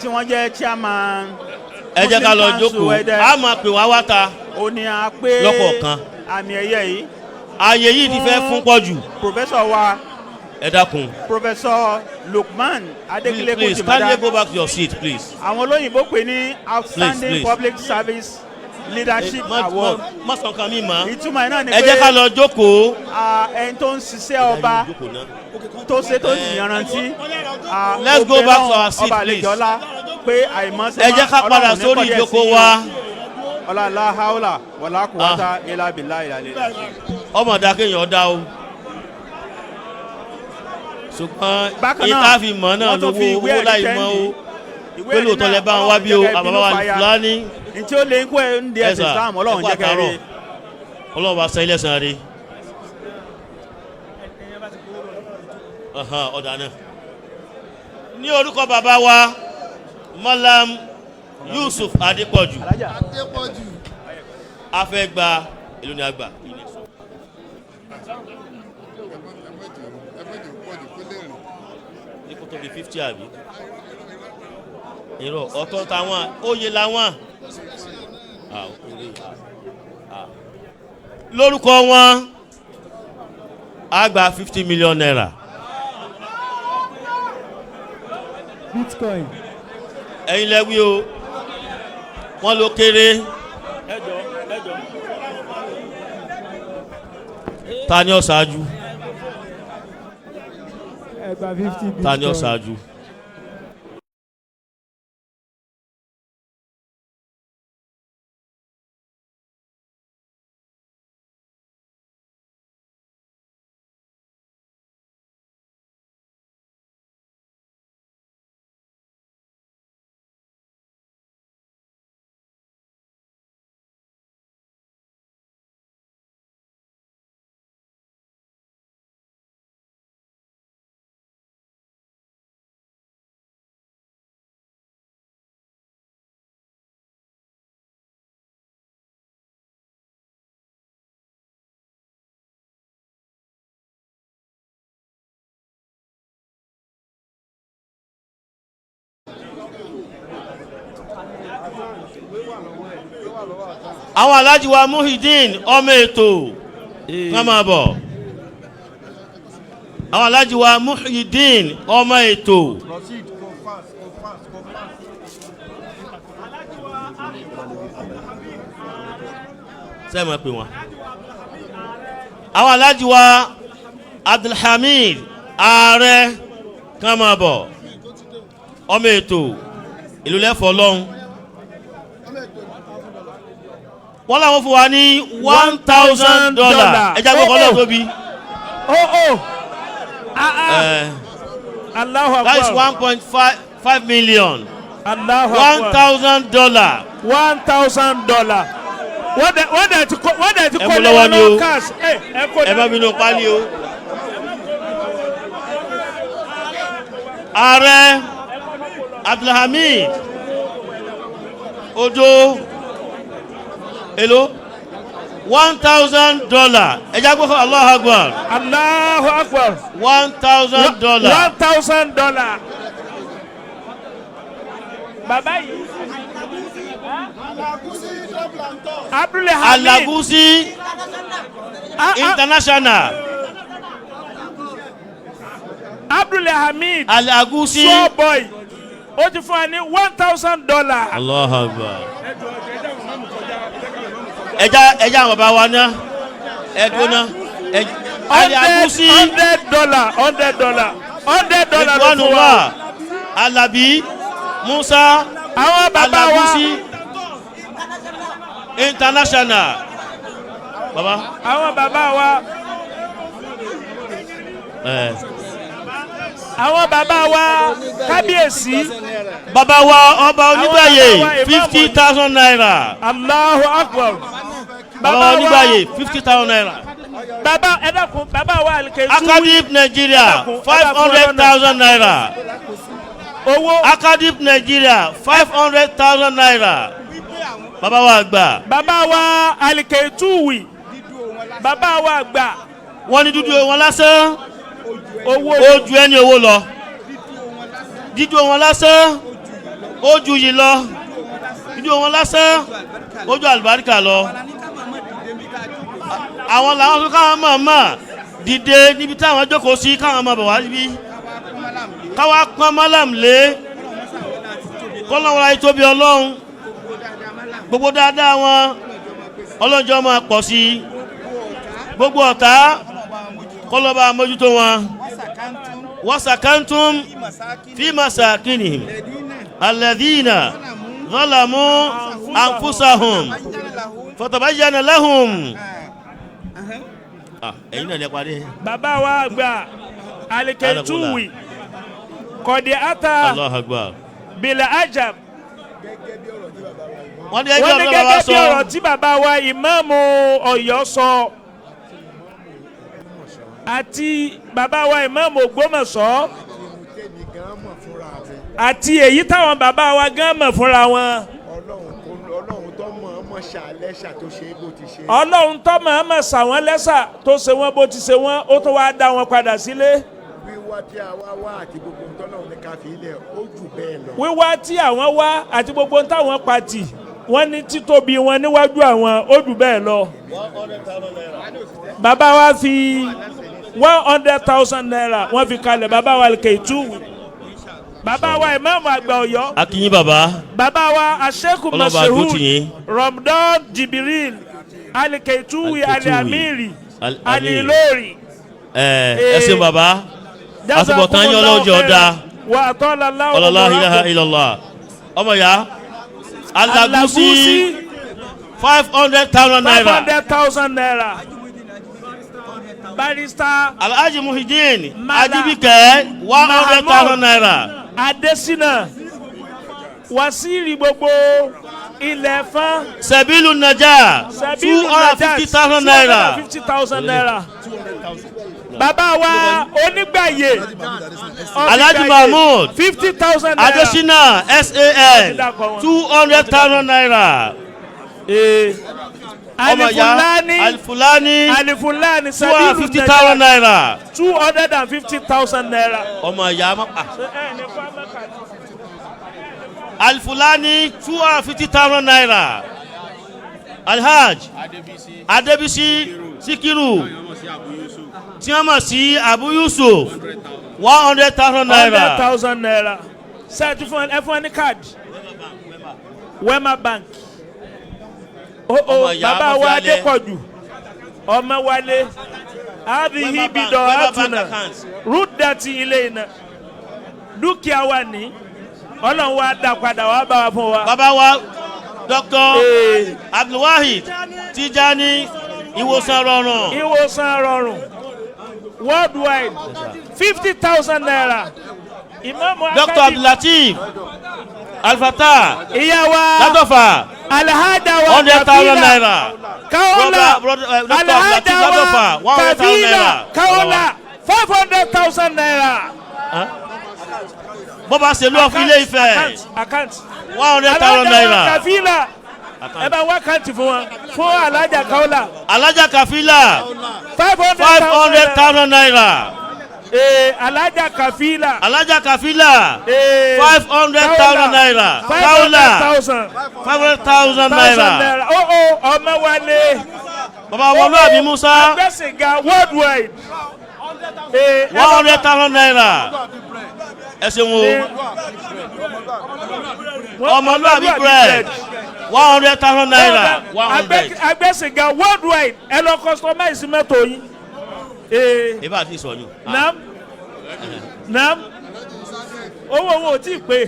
tí wọ́n jẹ́ chairman Ẹ jẹ́ ká lọ Muslim Council jókòó. Ẹdẹ, A máa pè wá wá ta ó ní a pé lọ́kọ̀ọ̀kan. Àmì ẹ̀yẹ yìí Ààyè yìí ti fẹ́ fún pọ̀ jù. Professor wa, Ẹ dákun. Professor Lukman Adekunle Please, kindly go back to your seat, please. Àwọn olóyìnbó pè ní outstanding Please, please. public service leadership award. Má sọ nǹkan mi mọ́. Ìtumọ̀ ẹ̀ náà ni Ẹ pé jẹ́ ká lọ jókòó. Ẹni tó ń ṣiṣẹ́ ọba tó ṣe tó sì yanrantí. Let's go back to our seat, ọba please. àlejò ọlá pé àìmọ́ ṣe Ẹ jẹ́ ká padà sórí ìjókòó wa. Ọlá haúlà wàlá kùwátà ilà bìlà ìlàlẹ̀. Ọmọ ọ̀dà kéèyàn dá o, ṣùgbọ́n Bákan náà, ìta fi mọ̀ náà wọ́n tún lówó fi ìwé owó ẹ̀rí láì mọ́ o tẹ́ǹdì. Ìwé pé ẹ̀rí lóòótọ́ náà, lẹ bá wọn wá bí o. Ọlọ́run jẹ́ kẹ́ Àbábá wa bínú fàya. Fúlàní. Ntí ó lè ń kó ẹ ń di ẹsẹ̀ Islam, Ọlọ́run jẹ́ kẹ́ rí. Ọlọ́run bá san ilé san rí. Ọ̀dà náà ní orúkọ bàbá wa Malam Yusuf Adépọ̀jù, a fẹ́ gba èlò ní àgbà. Ní kó tó di 50 àbí irọ́ ọ̀tọ̀ táwọn oyè làwọn. Ah, ó kéré. Ah. Lórúkọ wọn, a gba ₦50 million. Bitcoin. Ẹ̀yin lẹ wí o, wọ́n ló kéré. Ẹ jọ, ẹ jọ. Ta ni ó ṣáájú? Ẹ gba 50 bitcoin. Ta ni ó ṣáájú? Àwọn alájí wa Muhyiddin ọmọ ètò kán máa bọ̀. Àwọn alájí wa Muhyiddin ọmọ ètò. Proceed, go fast, go fast, go fast. Sẹ́ẹ̀ máa pè wọ́n. Àwọn alájí wa Abdulhamid ààrẹ kán máa bọ̀. Ọmọ ètò ìlú lẹ́fọ̀ọ́ lọ́hùn. Wọ́n làwọn fún wa ní $1,000. Ẹ jágbó kọ́ lọ́ọ̀ tóbi. Oh. Ah, ah. Allahu That is Akbar. 1.55 million. Allahu One thousand dollar. $1,000. Wọ́n dẹ̀ ti Ẹ kó mú lé lọ́wọ́ wọn ni o. lọ́wọ́ cash. Ẹ ẹ kó Ẹ má bínú pálí o. Ààrẹ Abdulhamid Ojo èló $1,000. Ẹ já gbọ́kọ̀ Allahu Akbar. Allahu Akbar. $1,000. $1,000. Bàbá yìí. Abdulhamid. Alagusi International. Abdulhamid. Alagusi. Small boy. Ó ti fún wa ní $1,000. Allahu Akbar. Ẹja ẹja àwọn bàbá wa ná ẹ gbóná. Alagusi. $100 $100 $100 ló fún wa. Alabi Musa. Àwọn bàbá wa. Alagusi International. Baba. Àwọn bàbá wa. Ẹ. Àwọn bàbá wa kábíyèsí. Bàbá wa ọba Onígbàyè Àwọn bàbá wa ₦50,000. Allahu Akbar. Bàbá wa Onígbàyè ₦50,000. Bàbá ẹ dákun, bàbá wa Aliketu. Akadip Nigeria ₦500,000. Owó. Akadip Nigeria ₦500,000. Bàbá wa àgbà. Bàbá wa Aliketuwi. Bàbá wa àgbà. Wọ́n ní dúdú wọn lásán. Owó. Ó ju ẹni owó lọ. Dídú wọn lásán. Ó ju yìí lọ. Dídú wọn lásán. Ó ju àlùbáríkà lọ. Àwọn làwọn fún káwọn mọ̀ mọ̀ dìde níbi táwọn jókòó sí káwọn máa bọ̀ wá síbí. Káwá pọ́n mọ́làm lé. Kọ́lọ́wọ́n láyé tóbi Ọlọ́run. Gbogbo dáadáa wọn. Ọlọ́njọ́ máa pọ̀ sí i. Gbogbo ọ̀tá kọ́lọ́ba mójútó wọn. Wasakantum fi masakinihim alladhina zalamu anfusahum fatabayyana lahum. Ẹ̀yin náà lè parí. Bàbá wa àgbà Aliketuwi. Kọ̀dí ata Allahu Akbar. Bìlẹ̀ ajab. Wọ́n ní Wọ́n ní ẹjọ́ bàbá wa gẹ́gẹ́ bí sọ. ọ̀rọ̀ tí bàbá wa ìmáàmù Ọ̀yọ́ sọ àti bàbá wa ìmáàmù Ògbómọ̀ṣọ́ àti èyí táwọn bàbá wa gán mọ̀ fúnra wọn. Ọlọ́run tó mọ̀ ọ́n mọ̀ ṣàlẹ́ṣà tó ṣe é bó ti ṣe. Ọlọ́run tó mọ̀ ọ́n mọ̀ ṣà wọ́n lẹ́ṣà tó ṣe wọ́n bó ti ṣe wọ́n, ó tó wáá dá wọn padà sílé. Wíwá tí a wá wá àti gbogbo ohun tọ́lọ́run ní ká fi ilẹ̀ ó jù bẹ́ẹ̀ lọ. Wíwá tí àwọn wá àti gbogbo ohun táwọn patì wọ́n ní títóbi wọn níwájú àwọn ó jù bẹ́ẹ̀ lọ. Bàbá wa fi ₦100,000 wọ́n fi kalẹ̀ bàbá wa Aliketu. Bàbá wa ìmáàmù àgbà Ọ̀yọ́. A kí yín bàbá. Bàbá wa Asheku Ọlọ́ba àdúró tì Masehud yín. Ramadan Jibril Aliketuwi Aliketuwi. Aliamiri Al-Amiri. Alilori. Ẹ ẹ ṣeun bàbá. Àtúbọ̀tán yín Ọlọ́run jẹ́ ọ̀dà. Wa atala Allahu Ọlọ́lá ilaha umurakum. illallah. Ọmọ ya Alagusi ₦500,000. ₦500,000. Barrister Alhaji Muhyiddin Mala Ajibike ₦100,000. Adesina Wasiri gbogbo ilẹ̀ fán. Sẹ̀bílù Naja ₦250,000. ₦250,000. Bàbá wa Onígbàyè. Alhaji Mahmood ₦50,000. Adesina SAN ₦200,000. Ọmọ ya Alifulani Alifulani Alifulani ₦250,000. ₦250,000. Ọmọ ìyá mọ́ ah. Alifulani ₦250,000. Alhaj Adebisi Sikiru tí wọ́n mọ̀ sí Abu Yusuf ₦100,000. ₦100,000. Ṣé ẹ ti fún ẹ fún ẹ ní káàdì? Wema Bank. O Ọmọ ìyá bàbá mọ̀ wa fi alẹ́. Adépọ̀jù ọmọ wálé adìhí Wema Bank, bidọ̀ Wema Bank àtúnà account. rúdàtì ilé iná dúkìá wa ní Ọlọ́run wa dá padà wá bá wa fún wa. Bàbá wa Dr. Abdulwahid Tijani ìwòsàn rọrùn. Ìwòsàn rọrùn worldwide ₦50,000. Ìmáàmù Dr. Akadip Abdulateef Alifata. Ìyá wa. Látọ̀fà. Alhaja wa 100,000 naira. Kaola. Brother, Dr. Alhaja Latif Látọ̀fà, wa 100,000 Kafila naira. Kaola 500,000 naira. Bọ́ba ṣe lọ́ọ̀ fún Ilé Ifẹ̀. Account. 100,000 Alhaja wa naira. Kafila. Ẹ bá wá kàǹtì fún wọn fún Alhaja Kaola. Alhaja Kafila. 500,000 500,000 naira. Alhaja Kafila. Alhaja Kafila. 500,000 naira. Kaola. 500,000. 500,000 naira. Ó ó ọmọ wálé. Bàbá Ọmọlúwàbí Musa. Agbẹ́sìnga worldwide. 100,000 naira. Ẹ ṣeun o. Ọmọlúwàbí bread. 100,000 naira. 100. Agbẹ́sìnga worldwide ẹ lọ customize mọ́tò yín. Ibà àti ìsọ̀yún. Nam nam owó owó ò tí ì pé.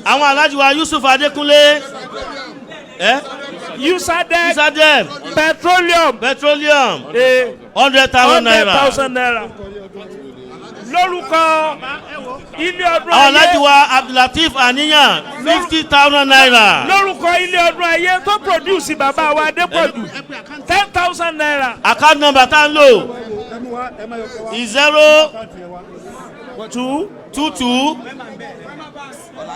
Àwọn aláàjì wa Yusuf Adékúnlé. Usadec. Usadec. Petroleum. Petroleum. 100,000 naira. 100,000 naira. Lórúkọ ilé ọdún Àwọn aláàjì wa Abdulateef Aniyan 50,000 naira. Lórúkọ ilé ọdún ayé tó produce bàbá wa Adépọ̀jù 10,000 naira. Account number tá ń lò 0 2 2 2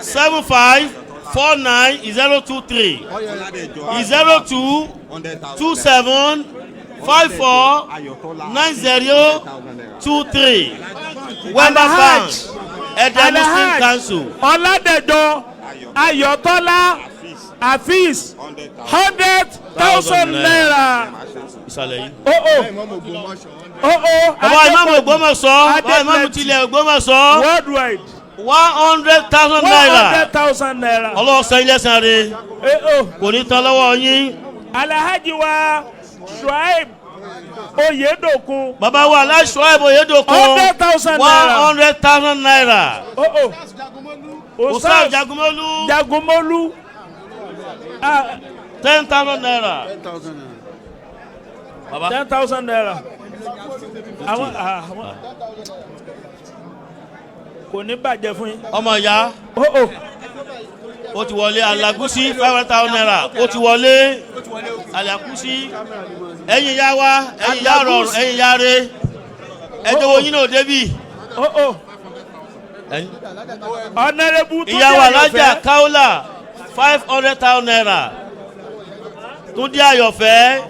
7 5 4 9 0 2 3 0 2 2 7 5 4 9 0 2 3 Wema Bank Ẹdẹ Muslim Council. Ọládẹ̀jọ Ayọ̀tọ́lá Afeez 100,000 naira. Ìsàlẹ̀ yìí. Oh oh. Oh oh. Bàbá ìmáàmù Ògbómọ̀ṣọ́, bàbá ìmáàmù tilẹ̀ Ògbómọ̀ṣọ́. Worldwide. 100,000 naira. 100,000 naira. Ọlọ́run san ilé san re. Kò ní tán lọ́wọ́ yín. Alhaji wa Shuaib Oyedokun. Bàbá wa Alhaji Shuaib Oyedokun. 100,000 naira. 100,000 naira. Oh oh. Ustaz Jagumolu. Jagumolu. 10,000 naira. Baba. 10,000 naira. Àwọn àwọn kò ní bàjẹ́ fún yín. Ọmọ ìyá. Ó ti wọlé Alagusi 500,000 naira. Ó ti wọlé Alagusi. Ẹ̀yin ìyá wa, ẹ̀yin ìyá rọrùn, ẹ̀yin ìyá re. Ẹjọ́ wo yín náà débì. Ọ̀nàrẹ́bù tó Ìyá wa Alájà Kaola 500,000 naira. Túndé Ayọ̀fẹ́.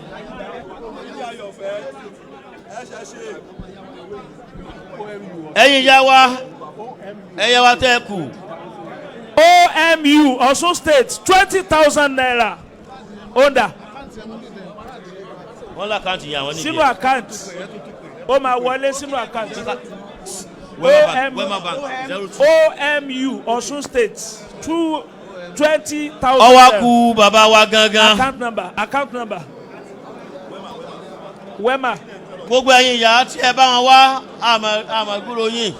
Ẹ̀yin ìyá wa, ẹ̀yin wa tẹ́ ẹ kù. OMU Ọ̀ṣun State 20,000 naira. Onda Wọ́n lákàntì yẹn àwọn nídìí. sínú àkáǹtì ó máa wọlé sínú àkáǹtì. Wema Bank 02. OMU Ọ̀ṣun State 20,000. Ó wá kù bàbá wa gangan. Account number, account number. Wema. Gbogbo ẹ̀yin ìyá tí ẹ bá wọn wá àmọ́ gbúrò yín.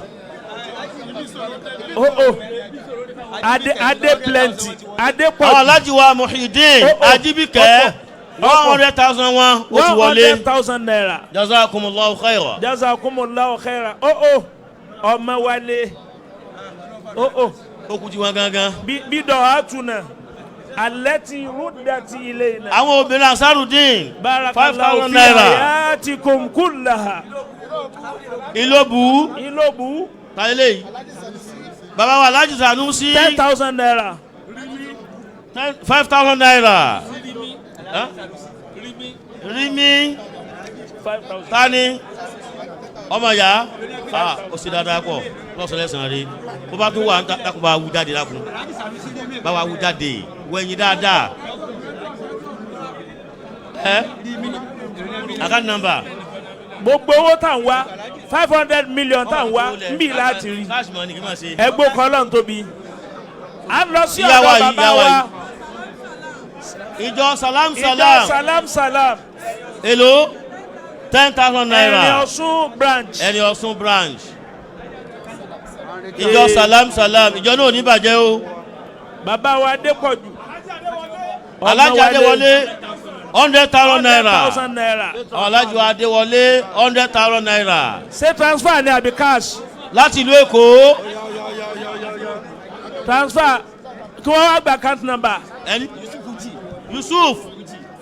Oh oh. Ade Ade plenty. Ade pọ̀jù. Àwọn aláàjì wa Muhyiddin Ajibike 100,000 wọn ó ti wọlé. 100,000 naira. Jazakumullahu khaira. Jazakumullahu khaira. Oh oh. Ọmọ wálé. Oh oh. Ó kú tiwọn gangan. Bí dọ̀hátù náà. Alẹ́ ti rúdà ti ilé iná. Àwọn obìnrin Ansarudeen 5,000 fi naira. hayatikum kullaha. Ìlóbù. Ìlóbù. Ta lélẹ́yìí? Bàbá wa Alhaji Sanusi. 10,000 naira. 5,000 naira. Rimi. 5,000. Tani. Ọmọ ìyá. Ó ṣe dáadáa pọ̀. Lọ́sọ̀ lẹ́sàn-án rí. Bó bá tún wà ń dákun bá wú jáde dákun. Bá wa wú jáde. Wẹ̀yìn dáadáa. Ẹ́ account number. Gbogbo owó tá ń wá 500 million tá ń wá ń bì láti rí. Cash money kì í máa ṣe. Ẹgbó kan lọ́n tóbi. À ń lọ sí Ìyá wa ọ̀dọ̀ yìí, bàbá ìyá wa wa. yìí. Ìjọ Salam Ìjọ Salam. Salam Salam. Èló 10,000 naira. Ẹ̀rìn Ọ̀ṣun branch. Ẹ̀rìn Ọ̀ṣun branch. Ìjọ Salam Salam. Ìjọ náà ò ní bàjẹ́ o. Bàbá wa Adépọ̀jù. Alhaji Adéwọlé 100,000 naira. 100,000 naira. Alhaji Adéwọlé 100,000 naira. Ṣé transfer ni àbí cash? Láti ìlú Èkó. Transfer. Kí wọ́n wá gba account number. Ẹni Yusuf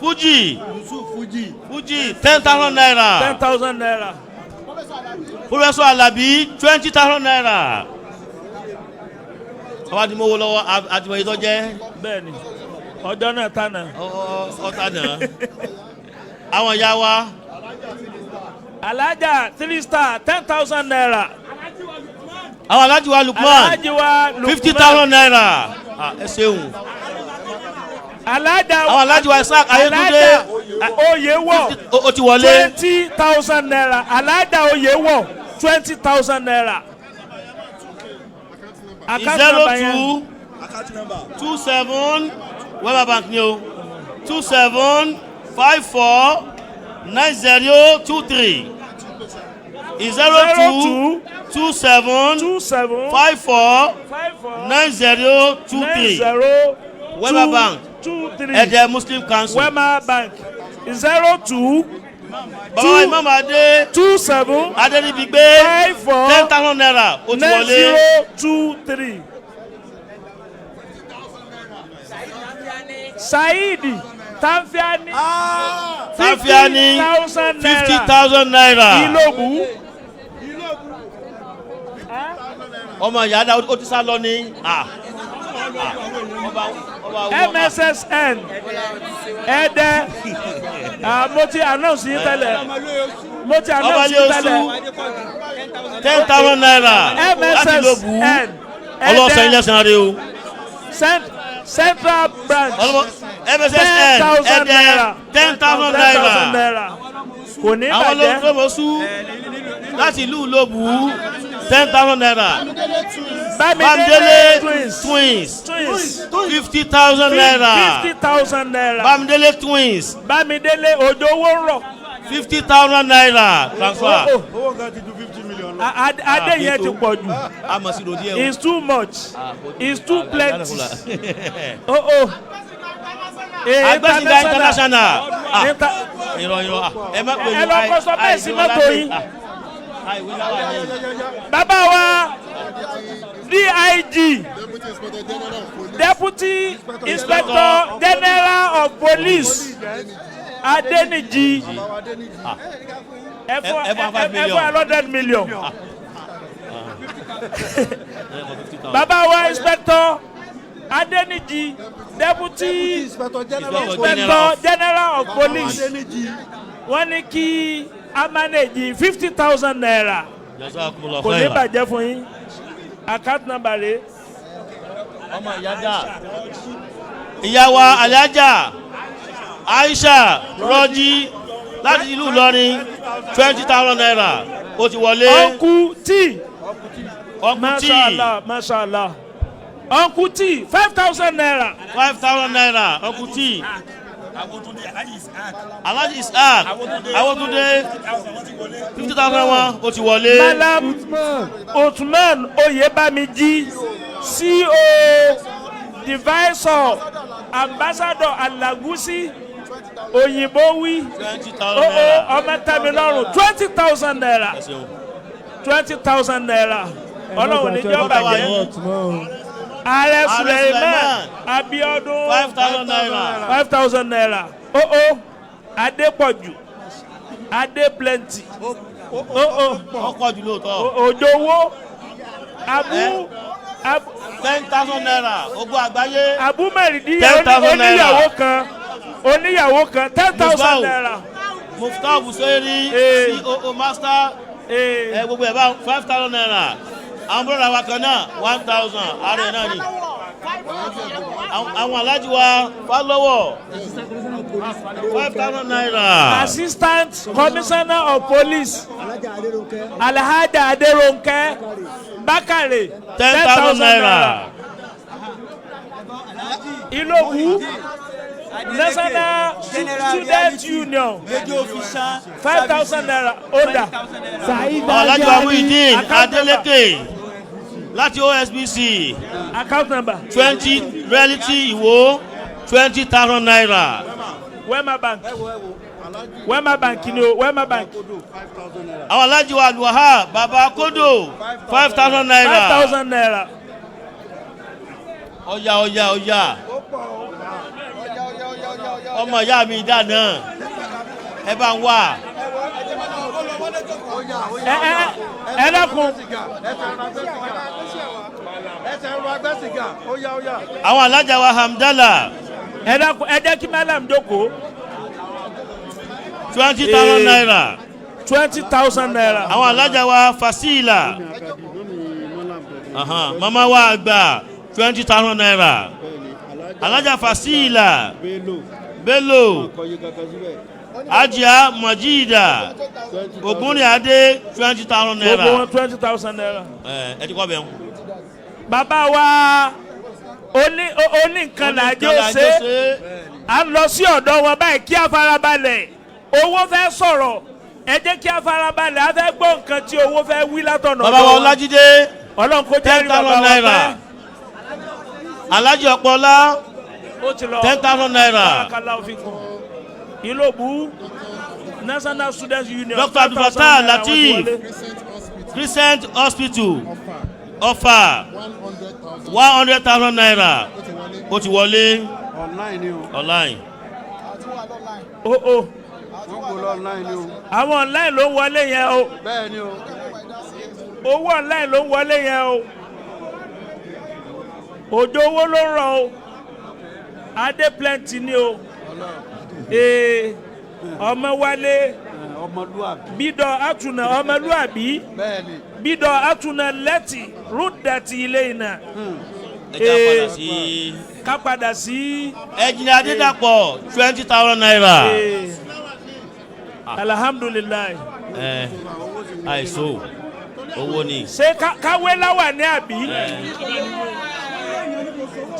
Fuji. Yusuf Fuji. Fuji 10,000 naira. 10,000 naira. Professor Alabi 20,000 naira. Àwọn àdìmọ́wò lọ́wọ́ àdìmọ́yé tó jẹ́. Bẹ́ẹ̀ni, ọjọ́ náà tànà. Ọ̀tá náà. Àwọn ìyá wa. Alájà 3 star 10,000 naira. Àwọn Alhaji wa Lukman. Alhaji wa Lukman. 50,000 naira. Ẹ ṣeun. Alájà. Àwọn Alhaji wa Isaac Ayétúndé. Alájà Oyèwọ̀. Ó ti wọlé. 20,000 naira. Alájà Oyèwọ̀ 20,000 naira. 02 27 Wema Bank ni o 27 54 90 23 02 27 54 90 23 Wema Bank Ẹdẹ Muslim Council. Wema Bank 02 Bàbá Imam Adé 27 Adéríbigbé 54 10,000 naira ó ti wọlé. 90 23. Saidi Tanfiani Tanfiani 50,000 naira. 50,000 naira. Ìlòbù. Ọmọ ìyá dá ó ti sá lọ ní. MSSN Ẹdẹ mo ti announce yín tẹ́lẹ̀ mo ti announce yín tẹ́lẹ̀ 10,000 naira láti Ìlòbù. Ọlọ́sàn ilé ẹ̀sán rẹ o. Central branch MSSN 10,000 Ẹdẹ naira 10,000 10,000 naira. naira kò ní Àwọn bàjẹ́. olóńgbòmọ̀sú láti ìlú Ìlòbù 10,000 naira. Bámidélé Twins Twins 50,000 naira. 50,000 naira. Bámidélé Twins Bámidélé òjò owó rọ̀. 50,000 naira transfer. Oh, oh. Owó kan ti ju 50 million lọ. Adé yẹn ti pọ̀ jù. A mọ̀ sí lòdì ẹ̀ o. It's too much. It's too plenty. Oh oh. Agbẹ́sìnga international. Irọ́ irọ́ ẹ má pè Ẹ lọ kọ́ sọ bẹ́ẹ̀ sí mọ́tò yín. Bàbá wa DIG Deputy Inspector General of Police Adeniji ẹ fún 100 million. Bàbá wa Inspector Adeniji Deputy Inspector General of Police wọ́n ní kí a manage 50,000 naira kò ní bàjẹ́ fún yín account number rẹ̀. Ọmọ ìyá dà. Ìyá wa Alhaja Aisha Rọ́jí láti ìlú Ìlọrin 20,000 naira ó ti wọlé. Uncle T. Uncle T. Mashallah mashallah Uncle T 5,000 naira. 5,000 naira Uncle T. Alhaji Isaac Awotunde 50,000 wọn ó ti wọlé. Malam Uthman Oyebamiji CO Divisor Ambassador Alagusi Oyinbowi 20,000 naira. Ọmọ tẹ́mi lọ́rùn 20,000 naira 20,000 naira Ọlọ́run ní jọ́ bàjẹ́. Ààrẹ Suleiman Abiodun 5,000 naira. 5,000 naira. Oh oh Adépọ̀jù Adé plenty. Oh oh Ọkọ̀ jù lóòótọ́. Òjò owó Abu 10,000 naira ogún àgbáyé. Abu Mẹ̀rìndí 10,000 naira. oníyàwó kan oníyàwó kan 10,000 naira. Muftau Busiri COO Master ẹ gbogbo ẹ bá 5,000 naira. Àwọn bọ́dà wa kan náà 1,000 ààrẹ náà ni. Àwọn alájí wa Fálọ́wọ̀ 5,000 naira. Assistant Commissioner of Police Alhaja Aderonke Bakare 10,000 naira. Ìlòbù National Student Union 5,000 naira order. Alhaji wa Muhyiddin Adeleke láti OSBC Account number. 20 Reality Ìwó 20,000 naira. Wema Bank Wema Bank ni o Wema Bank. Àwọn Alhaji wa Aluwaha Baba Kodo 5,000 naira. 5,000 naira. Ọ̀yà ọ̀yà ọ̀yà, ọmọ ìyá mi dáná, ẹ bá ń wá. Ẹ ẹ ẹ dákun. Àwọn alájà wa Hamdala. Ẹ dákun, ẹ jẹ́ kí Malam jókòó. 20,000 naira. 20,000 naira. Àwọn alájà wa Fasila. Mama wa àgbà, 20,000 naira. Alájà Fasila Bello, Ajia Majida Ogunrin Adé, 20,000 naira. Gbogbo wọn 20,000 naira. Ẹ ẹ ti kọ́ bẹ́ẹ̀. Bàbá wa oní oní nǹkan làjọ ṣe, à ń lọ sí ọ̀dọ̀ wọn báyìí. Kí a farabalẹ̀, owó fẹ́ sọ̀rọ̀. Ẹ jẹ́ kí a farabalẹ̀, a fẹ́ gbọ́ nǹkan tí owó fẹ́ wí látọ̀nà Bàbá wa Ọlájídé, Ọlọ́run kó jẹ́ ten rí bàbá thousand wa naira. pẹ́. Alhaji Ọpọlá, Ó ti lọ. 10,000 naira. Barakallahu fikum. Ìlòbù National Students Union. Dr. Abdulfatah 5,000 naira wọ́n ti Lateef, wọlé. Crescent Hospital Ọ̀fà, 100,000 naira, ó ti wọlé. Online ni o. Online. O o. Wọ́n kò lọ online ni o. Àwọn online ló ń wọlé yẹn o. Bẹ́ẹ̀ ni o. Owó online ló ń wọlé yẹn o. Òjò owó ló ń rọ o. Adé plenty ni o. Ee, ọmọ wálé. Ọmọlúwàbí. Bídọ̀ àtúnà ọmọlúàbí. Bẹ́ẹ̀ ni. Bídọ̀ àtúnà lẹ́tì rúdàtì ilé iná. Ẹ jẹ́ á padà sí. Ká padà sí. Ẹnjìnìá Adédàpọ̀, 20,000 naira. Ee, alhamdulilayi. Ẹ àìsó owó ni. Ṣé káwé láwà ní àbí?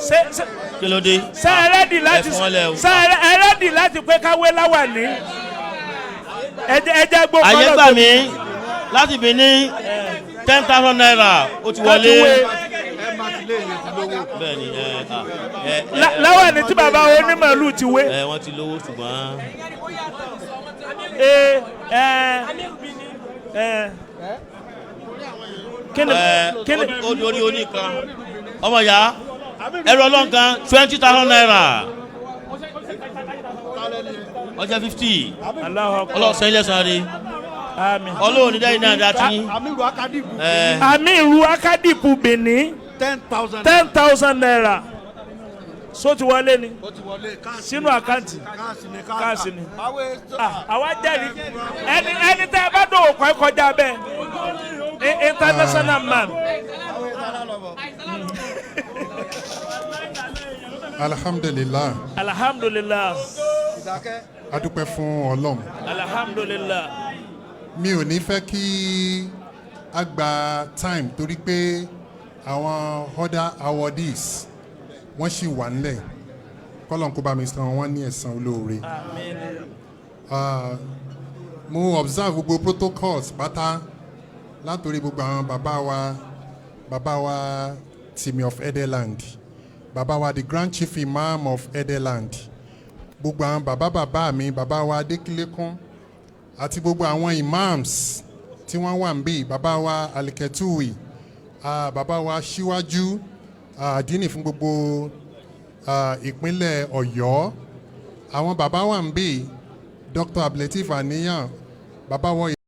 Ṣé ṣé Kí ló dé? Ṣé ẹ ready láti Ẹ fún wọn lẹ o. Ṣé ẹ ready láti pé káwé láwà ní? Ẹ jẹ́ gbó Àyè kọ́lọ̀ gbà tó- mí láti Benin, 10,000 naira, ó ti wọlé. Ẹ má ti lé èyàn ti lówó. Bẹ́ẹ̀ni, ẹ ẹ ẹ. Láwà ní tí bàbá onímọ̀lù ti wé. Ẹ wọ́n ti lówó ṣùgbọ́n. Ẹ ẹ ẹ. Kí ni Ẹ kí ni? Ó di orí oníkan. Ọmọ ìyá ẹrọ ọlọ́nkan, 20,000 naira. Ọjọ́ 50. Allahu Akbar. Ọlọ́run sẹ́yìn lẹ́sàn-án rí. Àmín. Ọlọ́run ní dẹ́yìn náà dá tí. Amiru Akadibu. Ẹ Amiru Akadipu Benin. 10,000. 10,000 naira. So ti wọlé ni. Ó ti wọlé káàsì. Sínú àkáǹtì. Káàsì ni. Káàsì ni. Àwẹ̀ Àwa jẹ́rìí ẹni tẹ́ ẹ bá dòwò kọ́ ẹ kọjá bẹ́ẹ̀. International man. Alhamdulilah. Alhamdulilah. Adúpẹ́ fún Ọlọ́run. Alhamdulilah. Mi ò ní fẹ́ kí a gba time torí pé àwọn other awardees wọ́n sì wà nílẹ̀, kọ́lọ́n kó bá mi san wọ́n ní ẹ̀san olóore. Mo observe gbogbo protocols pátá látòrí gbogbo àwọn bàbá wa, bàbá wa Timi of Edeland, bàbá wa the Grand Chief Imam of Edeland, gbogbo àwọn bàbá bàbá mi, bàbá wa Adékílékún àti gbogbo àwọn imams tí wọ́n wà ń bí, bàbá wa Aliketuwi, bàbá wa síwájú àdínì fún gbogbo ìpínlẹ̀ Ọ̀yọ́, àwọn bàbá wà ń bí, Dr. Abdulateef Aniyan, bàbá wa.